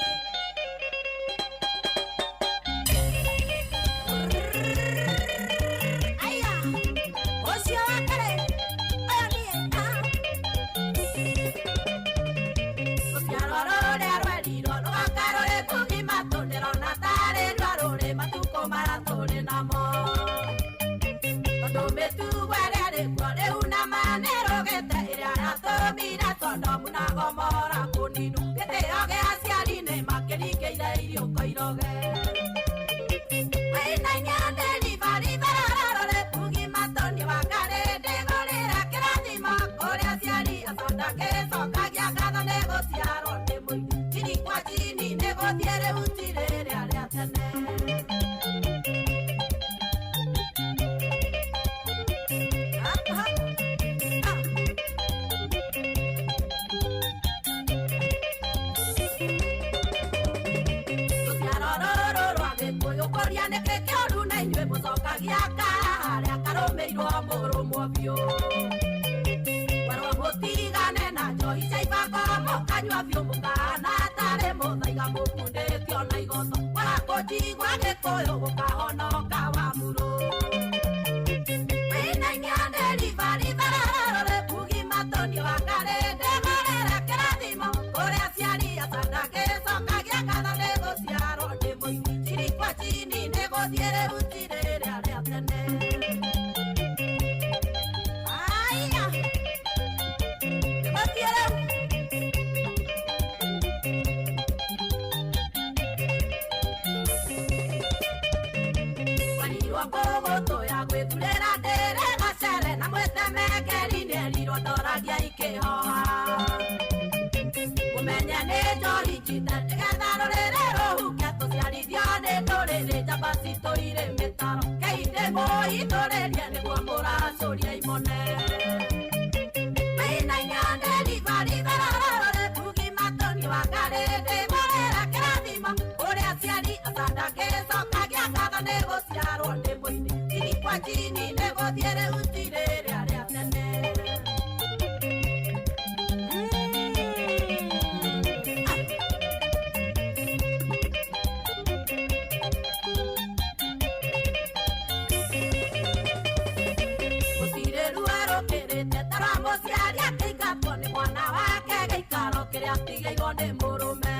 Mũcokagia kaharĩa karũmĩirwo mũrũmwe. Mũkanyua biũ mũkahana tarĩ mũthaiga mũkundĩtio na igoto. Wara kũnjigua Gĩkũyũ gũkahonoka wa murũ. Wĩna inyane ribarithararore bugi matoni wa karende marera kĩrathimo. Kũrĩa aciari acandagĩcokagia ngatho nĩ gũciarwo ndĩ mũini. Chini kwa chini nĩ gũthiĩ rĩu ti rĩrĩa rĩa tene. Aya, nĩ gũthiĩ rĩu. Kwarirwo ngũgũtũ ya gwĩthurĩra ndĩrĩ gacere na mwĩtemekeri nĩerirwo ndoragia ikĩhoha. Mũmenye nĩ njohi njite nĩgetha rũrĩrĩ rũhuke tũciarithio nĩ ndũrĩrĩ njamba citũire mĩtaro. Keinde mũhithũrĩrie nĩguo mũracũria imone. Wĩna inyane ribarithararore bugi matoni wa karĩndĩ marera kĩrathimo. Kũrĩa aciari acandagĩcokagia ngatho nĩ gũciarwo ndĩ mũini. Chini kwa chini nĩ gũthiĩ rĩu ti rĩrĩa rĩa tene. Gũtirĩ ruo rũkĩrĩte ta rwa mũciari akĩingatwo nĩ mwana wake gĩikaro kĩrĩa atigĩirwo nĩ mũrũme.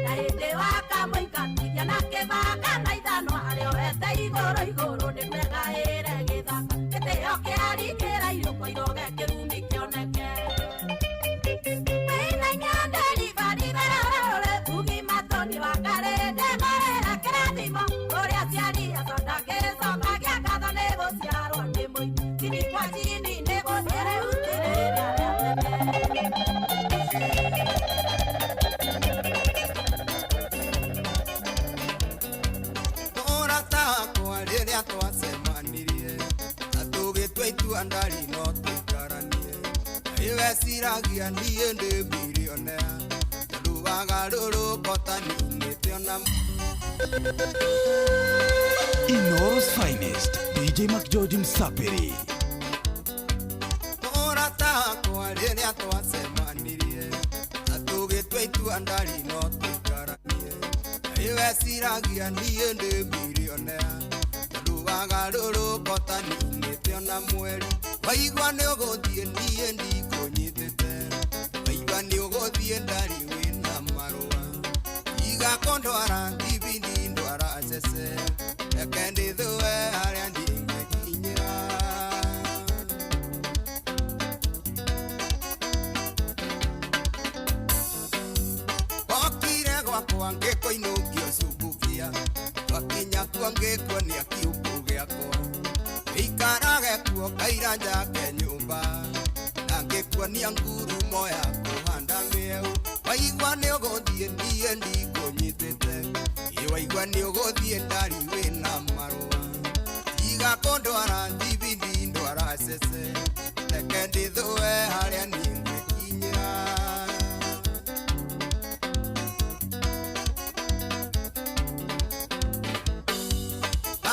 Na hĩndĩ wakamũingatithia na kĩbanga na ithanwa arĩoete igũrũ igũrũ nĩguo egaĩre gĩthaka. Gĩtĩo kĩarikĩra irũko iroge kĩrumi kĩoneke. Wĩna inyande ribarithararore bugi matoni wa karĩndĩ marera kĩrathimo. Kũrĩa aciari acandagĩcokagia ngatho nĩ gũciarwo ndĩ mũini. Chini kwa chini nĩ gũthiĩ rĩu ti rĩrĩa rĩa tene. Mũrata wakwa rĩrĩa twacemanirie na tũgĩtua itua ndari no tũikaranie. Ĩ weciragia niĩ ndĩ bilionea tondũ wagarũrũka ũtaninĩte ona. Inooro's finest, DJ McGeorge Msapiri. Mũrata wakwa rĩrĩa twacemanirie na tũgĩtua itua ndari no tũikaranie. Ĩ weciragia niĩ ndĩ bilionea tondũ wagarũrũka ũtaninĩte ona mweri. Waigua nĩ ũgũthiĩ niĩ ndikũnyitĩte, waigua nĩ ũgũthiĩ ndarĩ wĩna marũa. Tiga kũndwara thibindi ndwara cece, reke ndĩthũe harĩa ndingĩkinyĩra. Okire gwakwa ngĩkũinũkio cumbukia, twakinya kuo ngĩkuonia kiumbu gĩakwa. Gĩikarage kuo kaira njake nyũmba, na ngĩkuonia ngurumo ya kũhanda mĩeũ. Waigua nĩ ũgũthiĩ niĩ ndikũnyitĩte, ĩ waigua nĩ ũgũthiĩ ndarĩ wĩna marũa. Tiga kũndwara thibindi ndwara cece, reke ndĩthũe harĩa niĩ ngwĩkinyĩra.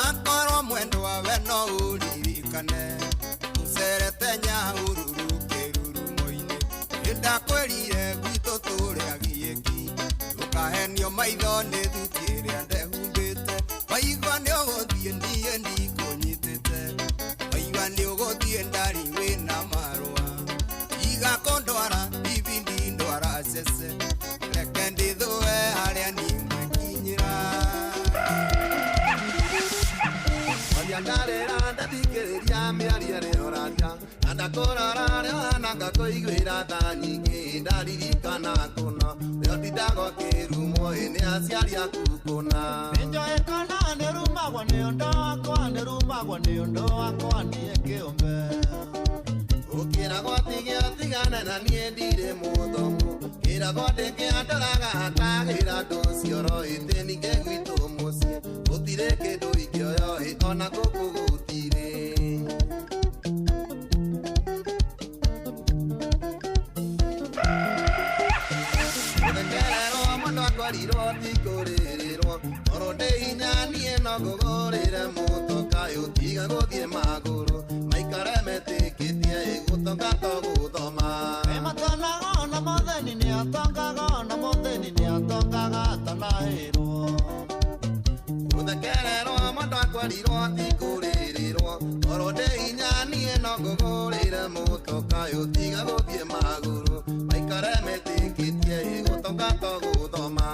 Akorwo mwendwa we no ũririkane, ũcerete Nyahururu kĩrurumo-inĩ. Nĩndakwĩrire gwitũ tũrĩa giĩki, ndũkahenio maitho nĩ thuti ĩrĩa ndehumbĩte. Waigua nĩ ũgũthiĩ niĩ ndikũnyitĩte, waigua nĩ ũgũthiĩ ndarĩ wĩna marũa. Tiga kũndwara thibindi ndwara cece, reke ndĩthũe harĩa niĩ ngwĩkinyĩra. Waria ndarĩra ndathikĩrĩria mĩario ĩrĩa ũraria, na ndakũrora ũrĩa ũhana ngakũiguĩra tha nyingĩ. Ndaririkana kũna ũrĩa ũtindaga ũkĩrumwo ĩ nĩ aciari aku kũna. Nĩnjũĩ kana nĩrumagwo nĩ ũndũ wakwa, nĩrumagwo nĩ ũndũ wakwa niĩ kĩũmbe. Ũkĩragwo tige ũtigane na niĩ ndirĩ mũthomu, kĩragwo ndĩkĩandoraga atagĩra ndũcioro ĩtĩ ningĩ gwitũ mũciĩ gũtirĩ kĩndũ ingĩoyo ĩ ona gũkũ gũtirĩ. Gũthekererwo mũndũ akorirwo ti kũrĩrĩrwo, korwo ndĩ hinya niĩ no ngũgũrĩre mũtoka ũtiga gũthiĩ magũrũ maikare metĩkĩtie ĩ gũtonga to gũthoma. Ĩ matonagwo Twerirwo tikũrĩrĩrwo korwo ndĩ hinya niĩ no ngũgũrĩre mũtoka ũtiga gũthiĩ magũrũ maikare metĩkĩtie gũtoka to gũthoma.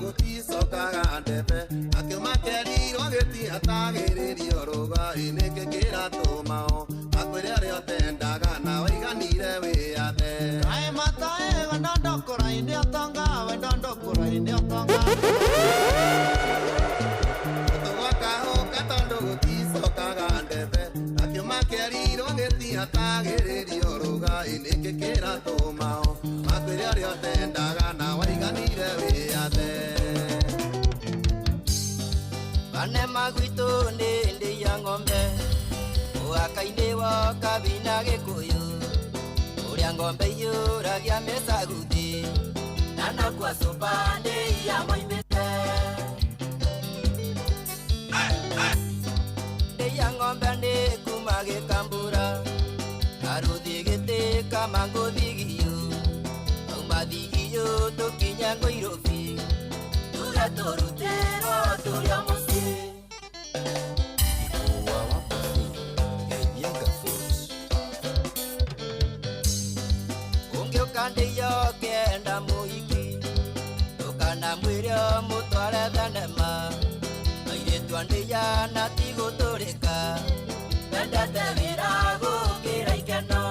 Gũticokaga ndebe akĩuma kerirwo gĩtiatagĩrĩrio rũgai nĩkĩ kĩratũmao makwĩre ũrĩa ũtendaga na waiganire wĩyathe. Kaĩ mataĩ wendondokũra-inĩ ũtonga wendondokũra-inĩ ũtonga. Gũtũ gwakahũka tondũ gũticokaga ndebe akĩuma kerirwo gĩtiatagĩrĩrio rũgai nĩkĩ kĩratũmao makwĩre ũrĩa ũtendaga na waiganire wĩyathe. Anema gwitũ nĩ ndĩ ya ng'ombe mũhaka-inĩ wa Kabina Gĩkũyũ ũrĩa ng'ombe iyũragia mĩcaguthi na no kwa cuba ndĩ ya moimĩte ndĩ ya ng'ombe nĩ kuma Gĩkambura karũthi gĩtĩ kama ngũthigio auma thigio tũkinya Ngũirũbi tuge tũrutĩrwo tũrĩa mũciĩ. Ũngĩũka kenda mũhiki ndũkana mwĩre mũtware thenema airĩtu a ndĩya na ti gũtũrĩka mendete wĩra gũkĩra ikeno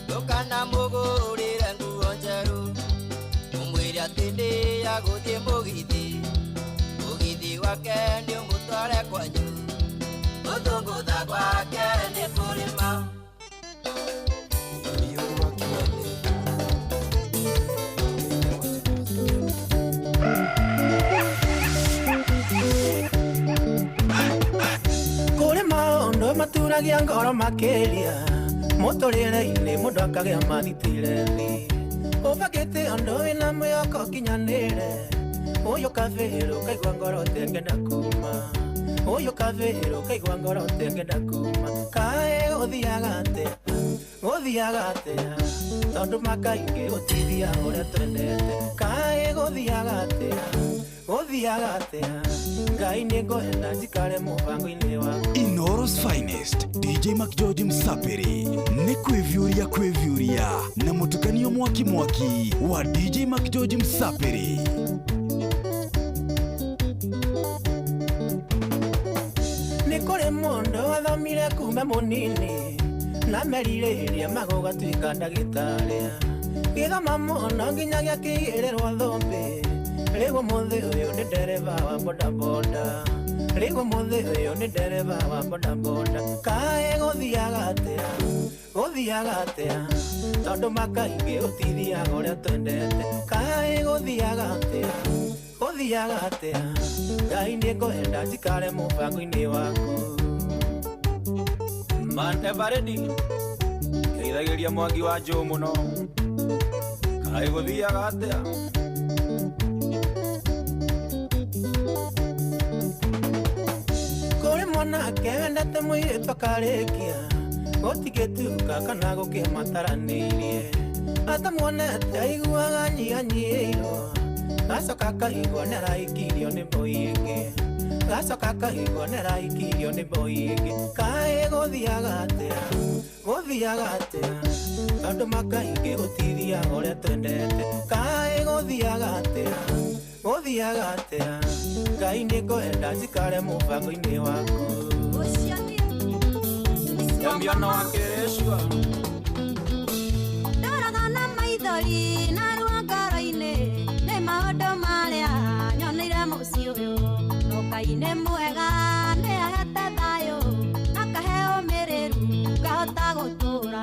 ndũkana mũgũrĩre nguo njerũ ũmwĩre atĩ ndĩ ya gũthiĩ mũgithi mũgithi wake nĩ ũmũtware kwanyu gũthũngũtha gwake nĩ kũrĩma. Kũrĩ maũndũ maturagia ngoro makĩria mũtũrĩre-inĩ mũndũ akagĩa mathitĩre-thĩ ũbangĩte ũndũ wĩna mwĩhoko ũkinyanĩre ũyũ kabĩrũ ũkaigua ngoro ũtengenda kuma ũyũ kabĩrũ ũkaigua ngoro ũtengenda kuma kaĩ gũthiaga atĩa gũthiaga atĩa tondũ makaingĩ gũtithiaga ũrĩa twendete kaĩ gũthiaga atĩa gũthiaga atĩa Ngai nĩ ngwenda njikare mũbango-inĩ waku. Inooro's finest DJ McGeorge Msapiri nĩ kwĩviũria kwĩviũria na mũtukanio mwaki mwaki wa DJ McGeorge Msapiri. Nĩ kũrĩ mũndũ wathomire kuma mũnini na merirĩria magũgatuĩka ndagĩtarĩ gĩthoma mũno nginya gĩakĩigĩrĩrwo thũmbĩ rĩu ũmũthĩ ũyũ nĩ ndereba wa bodaboda rĩu ũmũthĩ ũyũ nĩ ndereba wa bodaboda kaĩ gũthiaga atĩa gũthiaga atĩa tondũ makaingĩ gũtithiaga ũrĩa twendete kaĩ gũthiaga atĩa gũthiaga atĩa Ngai nĩ ngwenda njikare mũbango-inĩ waku. Man ever ready ngeithagĩria mwangi wa njũ mũno kaĩ gũthiaga atĩa. Kũrĩ mwanake wendete mũirĩtu akarĩkia gũtigĩtuka kana gũkĩmataranĩirie atamuonete aiguaga nyihanyiihĩirwo gacoka akaigua nĩaraikirio nĩ mbũi ĩngĩ gacoka akaigua nĩaraikirio nĩ mbũi ĩngĩ kaĩ gũthiaga atĩa gũthiaga atĩa tondũ makaingĩ gũtithiaga ũrĩa twendete kaĩ gũthiaga atĩa gũthiaga atĩa Ngai nĩ ngwenda njikare mũbango-inĩ waku. Yambiana wa Kĩrĩcua Ndoraga na maithori na ruo ngoro-inĩ nĩ maũndũ marĩa nyoneire mũciĩ ũyũ no Ngai nĩ mwega nĩ ahete thayũ akahe ũmĩrĩru ngahota gũtũra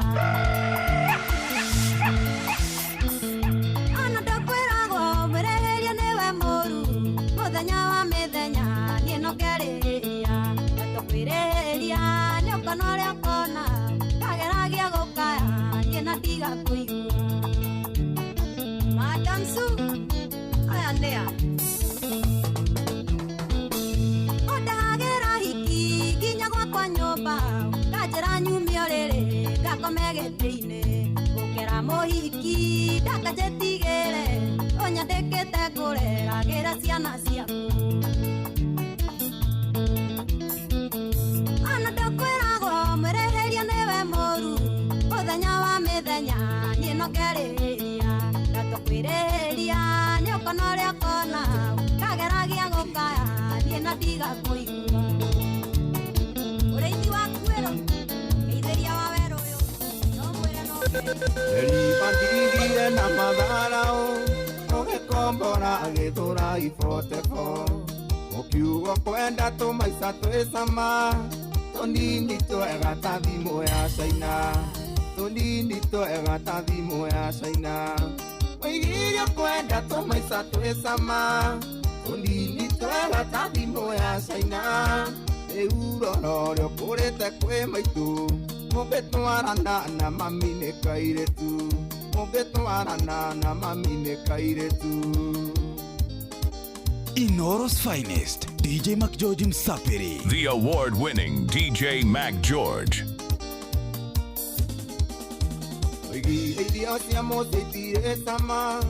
ona ndakwĩragwo mwĩrĩhĩria nĩwe mũru mũthenya wa mĩthenya niĩ no ngerĩhĩria ndatũkwĩrĩhĩria nĩ ũkona ũrĩa ũkona ngageragia gũkaya niĩ na ndiga kũigua. Madam Sue aya nĩa ũndahagĩra hingo Ndĩra mũhiki ndakanjĩtigĩre ũnyandĩkĩte ngũreragĩra ciana ciaku. Ona ndũkwĩragwo mwĩrĩhĩria nĩwe mũru mũthenya wa mĩthenya niĩ no ngerĩhĩria ndatũkwĩrĩhĩria nĩ ũkona ũrĩa ũkona kageragia gũkaya niĩ na ndiga kũigua. Ũrĩithi waku wĩrũ ngeithĩria wa werũ ũyũ no mwĩre no Nĩribandigire na matharau ũgĩkombora gĩthũra ibotebo ũkiuga kwenda tũmaica twĩ cama tũnini twega ta thimũ ya China tũnini twega ta thimũ ya China oigire kwenda tũmaica twĩ cama tũnini twega ta thimũ ya China rĩu rora ũrĩa ũkũrĩte kwĩ maitũ mũngĩtwarana na mami nĩ kairĩtu mũngĩtwarana na mami nĩ kairĩtu. Inoro's finest, DJ McGeorge Msapiri. The award winning DJ Mac George. Oigire irio cia mũciĩ itirĩ cama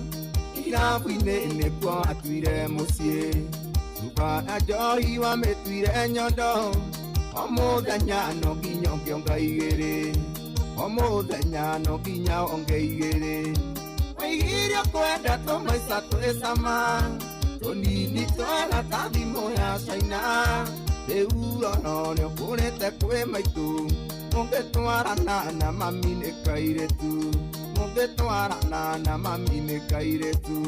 irabu-inĩ nĩkuo atuire mũciĩ cuba ya njohi wamĩtuire nyondo o mũthenya no nginya ũngĩonga igĩrĩ o mũthenya no nginya onge igĩrĩ oigire ũkwenda tũmaica twĩ cama tũnini twega ta thimũ ya China rĩu rora ũrĩa ũkũrĩte kwĩ maitũ mũngĩtwarana na mami nĩ kairĩtu mũngĩtwarana na mami nĩ kairĩtu.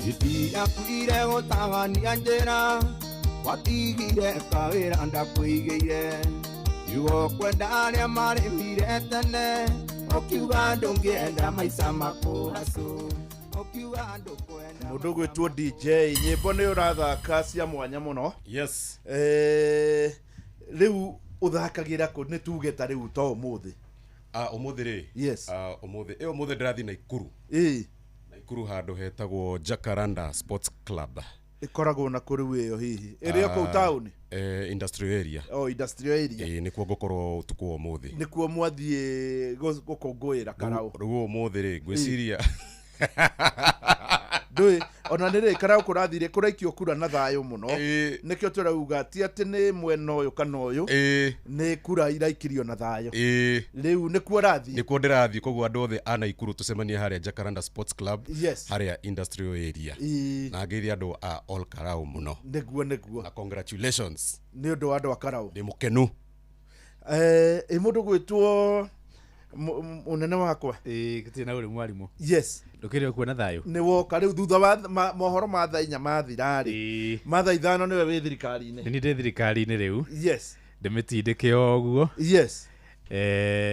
Itiakuire gũtabania njĩra watigire kawĩra ndakũigĩire kiugo kwenda arĩa marĩmire tene ũkiuga ndũngĩenda maica makũhacũ ũkiuga ndũkwenda Mũndũ ũgwĩtwo DJ nyĩmbo nĩ ũrathaka cia mwanya mũno. Yes. Rĩu ũthakagĩra kũ nĩ tuge ta rĩu to ũmũthĩ? Ũmũthĩ rĩ? Yes. Ũmũthĩ ĩ ũmũthĩ ndĩrathiĩ Naikuru. Ĩ. Naikuru handũ hetagwo Jacaranda Sports Club. Ĩkoragwo na kũ rĩu ĩyo hihi? Ĩrĩ o kũu taũni? Industrial area. Oh, industrial area. Ĩ nĩkuo ngũkorwo ũtukũ wa ũmũthĩ. Nĩkuo mwathiĩ gũkũngũĩra karaũ. Rĩu ũmũthĩ rĩ ngwĩciria ndũĩ ona nĩ rĩ karaũ kũrathire kũraikio kura na thayũ mũno nĩkĩo tũrauga ti atĩ nĩ mwena ũyũ kana ũyũ nĩ kura iraikirio na thayũ rĩu nĩkuo ũrathiĩ nĩkuo ndĩrathiĩ koguo andũ othe a Naikuru tũcemanie harĩa Jacaranda Sports Club Yes. harĩa industrial area na ngeithie andũ a Ol Karau mũno nĩguo nĩguo na congratulations nĩ ũndũ wa andũ a Karau ndĩ mũkenu. Ĩ mũndũ gwĩtwo mũnene wakwa gũtirĩ na ũrĩ mwarimũ. Yes. Ndũkĩrĩ kuona thayũ nĩ woka rĩu thutha wa mohoro ma thaa inya mathira rĩ ma thaa ithano nĩwe wĩ thirikari-inĩ. Nĩ niĩ ndĩ thirikari-inĩ rĩu. Yes. Ndĩmĩtindĩke o ũguo. Yes.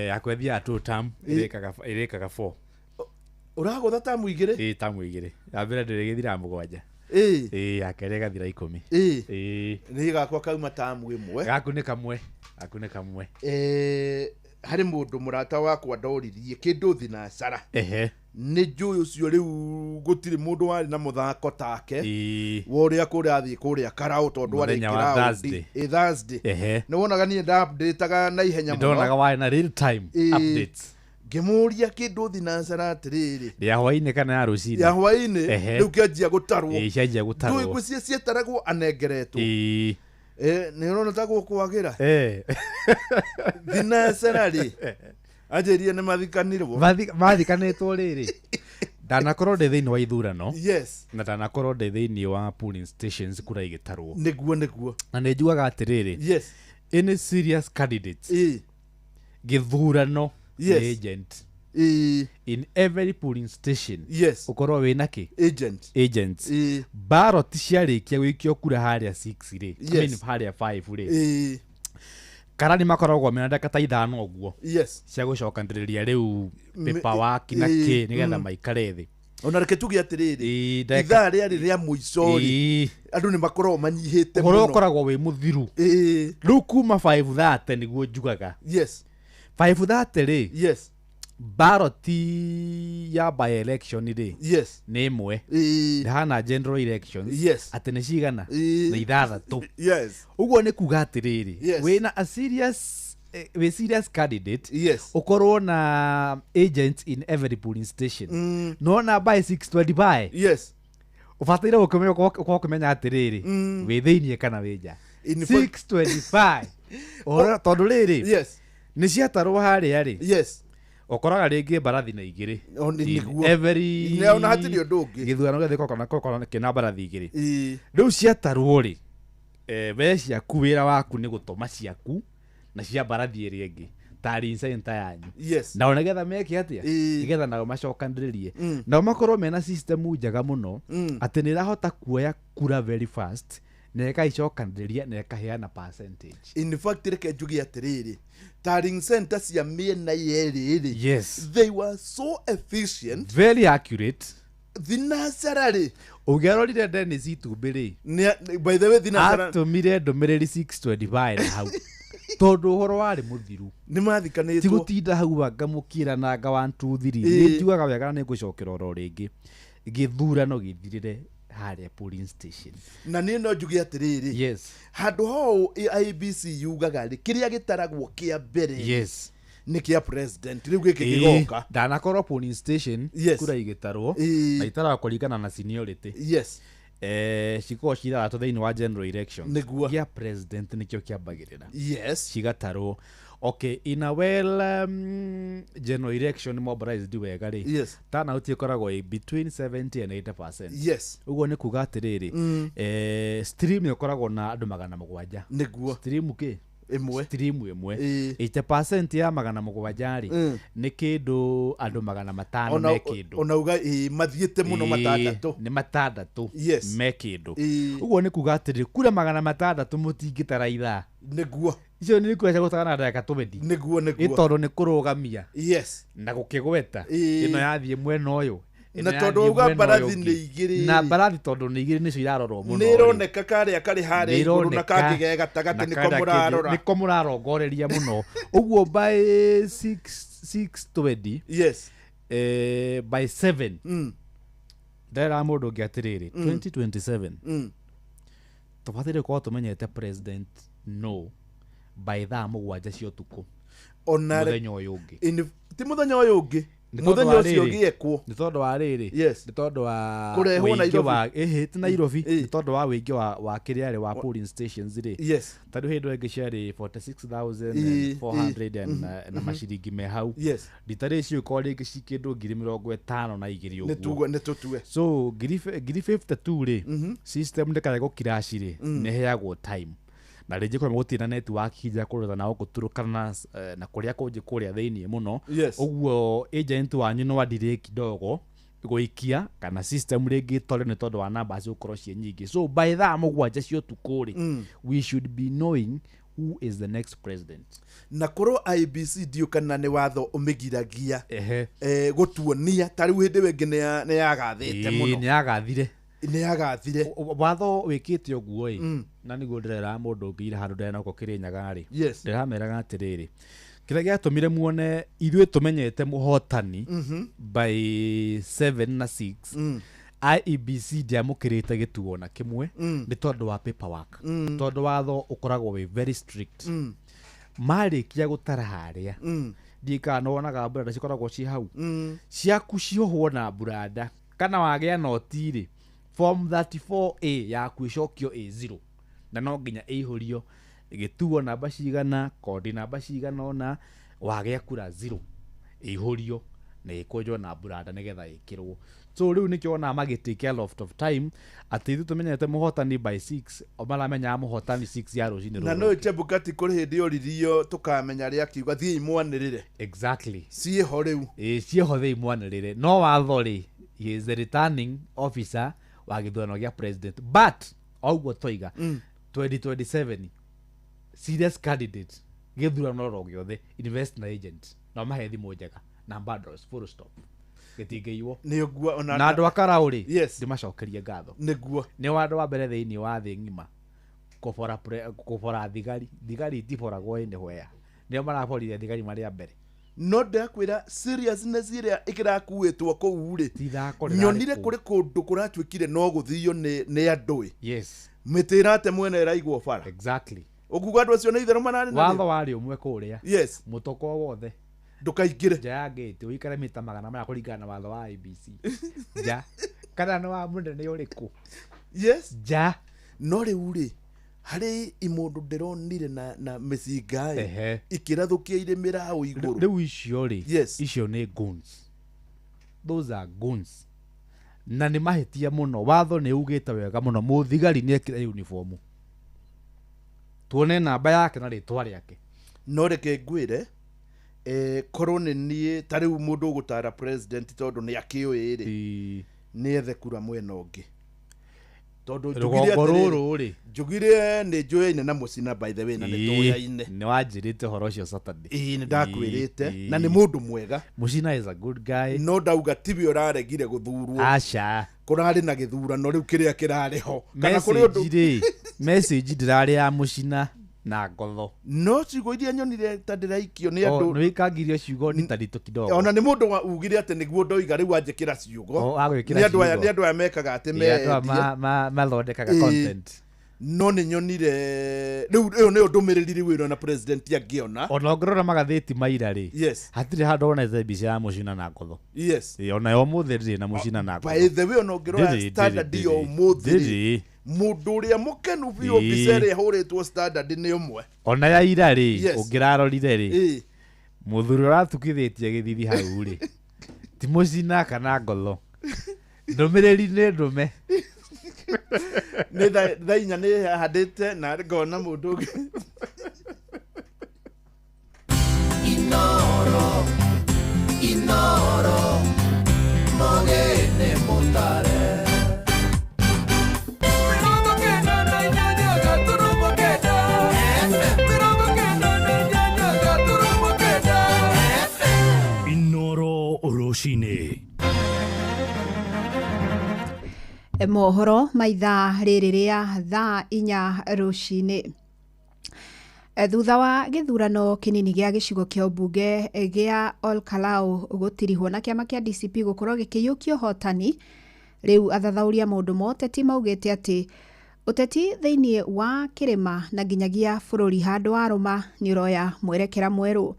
Yakwa ĩthiaga two term ĩrĩkaga four. Ũragũtha tamu igĩrĩ? Ĩ tamu igĩrĩ ya mbere ndĩrĩgĩthira mũgwanja. Ĩ ya kerĩ ĩgathira ikũmi. Ĩ nĩ gakwa kauma tamu ĩmwe. Gaku nĩ kamwe. Gaku nĩ kamwe. Harĩ mũndũ mũrata wakwa ndoririe kĩndũ thinacara. Ehe. Nĩ njũĩ ũcio rĩu gũtirĩ mũndũ warĩ na mũthako take wa ũrĩa kũrathiĩ kũrĩa Karaũ tondũ arĩ Mũthenya wa kĩraũndi. Thursday. Ĩ Thursday. Ehe. Nĩ wonaga niĩ nda-update-aga na ihenya mũno. Ndonaga warĩ na real time updates. Ngĩmũria kĩndũ thinacara atĩrĩrĩ ya hwainĩ kana ya rũcinĩ? Ya hwainĩ rĩu kĩanjia gũtarwo. Ĩ cianjia gũtarwo. Ndũĩ ngwĩciria cietaragwo anengeretwo. Nĩ ũrona ta gũkwagĩra thinacara rĩ anjĩrire nĩ mathikanirwo. Mathikanĩtwo rĩrĩ ndanakorwo ndĩ thĩinĩ wa ithurano. Yes. Na ndanakorwo ndĩ thĩinĩ wa polling stations kura igĩtarwo. Nĩguo nĩguo. Na nĩ njugaga atĩrĩrĩ. Yes. Any serious candidate gĩthurano Yes. nĩ agent. In every polling station. Yes. Ũkorwo wĩna kĩ? Agent. Agents. Ballot ciarĩkia gũikio kura harĩa 6 rĩ. I mean Yes. harĩa 5 rĩ. Karani makoragwo mena ndagĩka ta ithano ũguo. Yes. Cia gũcokanĩrĩria rĩu paperwork na kĩ nĩgetha maikare thĩ. Ona reke tuge atĩrĩrĩ ithaa rĩarĩ rĩa mũico rĩ andũ nĩ makoragwo manyihĩte Ũhoro mũno. ũkoragwo wĩ mũthiru. Rĩu kuma 5:30 nĩguo njugaga. Yes. 5:30 rĩ. Yes. Baroti ya by election rĩ, yes, nĩ ĩmwe ndĩhana general elections. Yes. Atĩ nĩ cigana? Nĩ ithathatũ. Yes. Ũguo nĩ kuga atĩrĩrĩ, Yes. wĩna a serious wĩ serious candidate, yes, ũkorwo na agents in every polling station, nona by 625, yes, ũbataire gũkĩmenya, ũkorwo ũkĩmenya atĩrĩrĩ, wĩ thĩiniĩ kana wĩ nja. In fact- 625. Ũhoro tondũ rĩrĩ, yes, nĩ ciatarwo harĩa rĩ, yes, ũkoraga rĩngĩ mbarathi na igĩrĩ. O, nĩ- In nĩguo. every Nĩ- ona hatirĩ ũndũ ũngĩ. Gĩthurano gĩothe gĩkoragwo kĩna mbarathi igĩrĩ. Ĩĩ. Rĩu ciatarwo rĩ, we ciaku wĩra waku nĩ gũtũma ciaku na cia mbarathi ĩrĩa ĩngĩ tarĩ center yanyu. Yes. Nao nĩgetha meke atĩa? Ĩĩ. Nĩgetha nao macokanĩrĩrie, nao makorwo mena system njega mũno, atĩ nĩ ĩrahota kuoya kura very fast na ĩkaicokanĩrĩria na ĩkaheana percentage. In fact, reke njuge atĩrĩrĩ, tallying center cia mĩena yerĩ rĩ, Yes. they were so efficient. Very accurate. Thinacara rĩ, ũngĩarorire Dennis itumbĩ rĩ, by the way, thinacara atũmire ndũmĩrĩri 625 na hau tondũ ũhoro warĩ mũthiru. Nĩ mathikanĩtwo. Ti gũtinda hau anga mũkĩrana anga 1 2 3. Ĩĩ. Nĩ njugaga wega na nĩ ngũcokera oro rĩngĩ, gĩthurano gĩthirĩre harĩa polling station. Na niĩ no njuge atĩrĩrĩ, yes, handũ ho IEBC yugaga rĩ, kĩrĩa gĩtaragwo kĩa mbere yes, nĩ kĩa president, rĩu gĩkĩ Ĩĩ, gĩgoka. ndanakorwo polling station, Yes. kura igĩtarwo Ĩĩ. na itaragwo kũringana na seniority. Yes. Cikoragwo ci ithathatũ thĩinĩ wa general election. Nĩguo. Gĩa president nĩkĩo kĩambagĩrĩra. Yes. Cigatarwo, okay, in a well general election mobilized wega rĩ, Yes. turnout ĩkoragwo ĩ between 70 and 80%. Yes. Ũguo nĩ kuga atĩrĩrĩ, stream ĩkoragwo na andũ 700. Nĩguo. Stream kĩ? Ĩmwe. Stream ĩmwe. Ĩĩ. 80% ya 700 rĩ, nĩ kĩndũ andũ 500 Ona me kĩndũ. Ona uga ĩĩ, mathiĩte mũno Ĩĩ, matandatũ. Nĩ matandatũ. Yes. Me kĩndũ. Ĩĩ. Ũguo nĩ kuga atĩrĩrĩ, kura 600 mũtingĩtara ithaa. Nĩguo. Icio nĩ kura cia gũtara na ndagĩka 20. Nĩguo, nĩguo. Ĩ tondũ nĩ kũrũgamia Yes. na gũkĩgweta, Ĩĩ. ĩno yathiĩ mwena ũyũ, ĩno Na tondũ yathiĩ uga mwena ũyũ mbarathi ũngĩ. nĩ igĩrĩ. Na mbarathi tondũ nĩ igĩrĩ nĩcio irarorwo mũno Nĩ rĩ. ĩroneka karĩa karĩ harĩa igũrũ na Nĩĩroneka, kangĩ ge gatagatĩ na nĩko karĩa kĩndũ- mũrarora. nĩko mũrarongoreria mũno. Ũguo by 6:20, yes, by 7, ndera mũndũ ũngĩ atĩrĩrĩ, 2027 tũbataire gũkorwo tũmenyete president no by thaa 7 cia ũtukũ Ona mũthenya ũyũ ũngĩ. Ti mũthenya ũyũ ũngĩ. Nĩ tondũ Mũthenya wa ũcio rĩrĩ, gĩekwo. Nĩ tondũ wa rĩrĩ, Yes. nĩ tondũ wa Kũrehwo wĩingĩ Nairobi. wa ĩhĩ ti Nairobi, nĩ tondũ wa wĩingĩ wa kĩrĩa rĩ wa polling stations rĩ. Yes. Tondũ hĩndĩ ĩngĩ ciarĩ 46,400 and, na maciringi me hau. Yes. Rita rĩrĩ cigũkorwo rĩngĩ ci kĩndũ 52,000 Nĩ ũguo. tuge, nĩ tũtue. So 52,000 rĩ, system ndĩkae gũkiraci rĩ, nĩ ĩheagwo time na rĩngĩ kũrĩa gũtirĩ na network nja kũrĩa na gũkũ Turkana, na kũrĩa kũngĩ kũrĩa thĩiniĩ mũno. Yes. Ũguo agent wanyu no adirĩ kidogo gũikia kana system rĩngĩ ĩtore nĩ tondũ wa namba cigũkorwo ciĩ nyingĩ. So by thaa 7 cia ũtukũ rĩ, we should be knowing who is the next president. Na korwo IEBC ndiũ kana nĩ watho ũmĩgiragia Ehe. gũtuonia ta rĩu hĩndĩ ĩyo ĩngĩ nĩ yagathĩte Ĩĩ, mũno. nĩ yagathire. Nĩ yagathire. Watho wĩkĩte ũguo ĩ, na nĩguo ndĩrera mũndũ ũngĩ ira handũ ndĩrena gũkũ Kĩrĩnyaga rĩ, Yes. ndĩrameraga atĩrĩrĩ, kĩrĩa gĩatũmire muone ithuĩ tũmenyete mũhotani by 7 na 6, IEBC ndĩamũkĩrĩte gĩtuo na kĩmwe, nĩ tondũ wa paperwork, tondũ watho ũkoragwo wĩ very strict. Marĩkia gũtara harĩa, ndiĩ kana nĩwonaga mburanda cikoragwo ci hau, ciaku ciohwo na mburanda kana wagĩa noti rĩ, form 34A yaku ĩcokio A0, na no nginya ĩihũrio gĩtuo namba cigana, kondi namba cigana ũna, wagĩa kura 0 ĩihũrio na ĩkũnjwo na mburanda nĩgetha ĩkĩrwo. So rĩu nĩkĩo wonaga magĩtake a lot of time atĩ ithuĩ tũmenyete mũhotani by 6, o maramenyaga mũhotani 6 ya rũcinĩ Na rũrũ. no Chebukati kũrĩ hĩndĩ oririo tũkamenya rĩa akiuga thiĩi mwanĩrĩre. Exactly. Ciĩho rĩu. Ĩĩ, ciĩho thĩi mwanĩrĩre, no watho rĩ, he is the returning officer wa gĩthurano gĩa president, but oguo toiga 2027 serious candidate gĩthurano oro gĩothe, invest na agent na mahe thimũ njega na bundles, full stop, gĩtingĩiywo. Nĩ ũguo ona Na andũ a Karau rĩ, Yes. ndĩmacokerie ngatho. Nĩguo. Nĩ wandũ wa mbere thĩinĩ wa thĩ ng'ima kũbora thigari. Thigari itiboragwo anywhere, nĩo maraborire thigari marĩ a mbere. No ndakwĩra seriousness ĩrĩa ĩkĩrakuĩtwo kũu rĩ, Ithako rĩrarĩ nyonire kũu. kũrĩ kũndũ kũratuĩkire no gũthio nĩ andũ ĩ. Yes. Mĩtĩ ĩrate mwena ĩraigwo bara. Exactly. Ũkuga andũ acio nĩ itherũ mararĩ narĩo? Watho warĩ ũmwe kũrĩa. Yes. Mũtoko wothe ndũkaingĩre nja ya gate, ũikare mita 400 kũringana na watho wa IBC. Nja kana nĩ wa mũnene ũrĩkũ? Yes. Nja. No rĩu rĩ, harĩ imũndũ ndĩronire na mĩcinga ĩ Ehe. ikĩrathũkia irĩ mĩraũ igũrũ. Rĩu icio rĩ, Yes. icio nĩ guns, those are guns, na nĩ mahĩtia mũno. Watho nĩ ugĩte wega mũno, mũthigari nĩ ekĩra uniform, tuone namba yake na rĩtwa rĩake. No reke ngwĩre, korwo nĩ niĩ ta rĩu mũndũ ũgũtara president, tondũ nĩ akĩũĩ rĩ, nĩ ethe kura mwena ũngĩ, tondũ njugire Rũgongo atĩrĩrĩ, rũrũ rĩ, njugire nĩ njũyaine na Mũcina, by the way, na nĩ tũyaine. Nĩ wanjĩrĩte ũhoro ũcio Saturday. Ĩĩ, nĩ ndakwĩrĩte, na nĩ mũndũ mwega. Mũcina is a good guy. No ndauga tiwe ũraregire gũthurwo. Aca. Kũrarĩ na gĩthurano rĩu kĩrĩa kĩrarĩ ho, kana kũrĩ ũndũ. Message rĩ, message ndĩrarĩ ya Mũcina na ngotho. No ciugo iria nyonire ta ndĩraikio nĩ O, andũ. nĩ wĩkangirio ciugo nitaritũ kidogo. Ona nĩ mũndũ ugire atĩ nĩguo ndoiga, rĩu anjĩkĩra ciugo. O, agwĩkĩra Nĩ andũ aya, ciugo. nĩ andũ aya mekaga atĩ Ĩ, andũ aya mendie. mathondekaga Ĩ, content. No nĩ nyonire rĩu ĩyo nĩyo ndũmĩrĩri rĩu ĩno na president angĩona. Ona ũngĩrora magathĩti maira rĩ, Yes. hatirĩ handũ wonete mbica ya Mũcina na ngotho. Yes. Ĩ, ona ya ũmũthĩ ndĩrĩ na Mũcina na ngotho. By the way, ona ũngĩrora Ndĩrĩ, Standard ndĩrĩ, ya ũmũthĩ rĩ, ndĩrĩ. mũndũ ũrĩa mũkenu biũ Ĩ. mbica ĩrĩa ĩhũrĩtwo Standard nĩ ũmwe. Ona ya ira rĩ, Yes. ũngĩrarorire rĩ, Ĩ. mũthuri ũratukithĩtie gĩthithi hau rĩ, ti Mũcina kana ngotho. Ndũmĩrĩri nĩ ndũme. Nĩ thaa 4 nĩ handĩte na ngona mũndũ ũngĩ. Inoro, Inoro, mogene mutare. 98.9 Inoro rũcinĩ. Mohoro ma ithaa rĩrĩ rĩa thaa 4 rũcinĩ. Thutha wa gĩthurano kĩnini gĩa gĩcigo kĩa ũmbunge gĩa Olkalau gũtirihwo na kĩama kĩa DCP gũkorwo gĩkĩiyũkia ũhotani, rĩu athathaũri a maũndũ ma ũteti maugĩte atĩ ũteti thĩinĩ wa kĩrĩma na nginyagia bũrũri handũ warũma nĩ ũroya mwerekera mwerũ.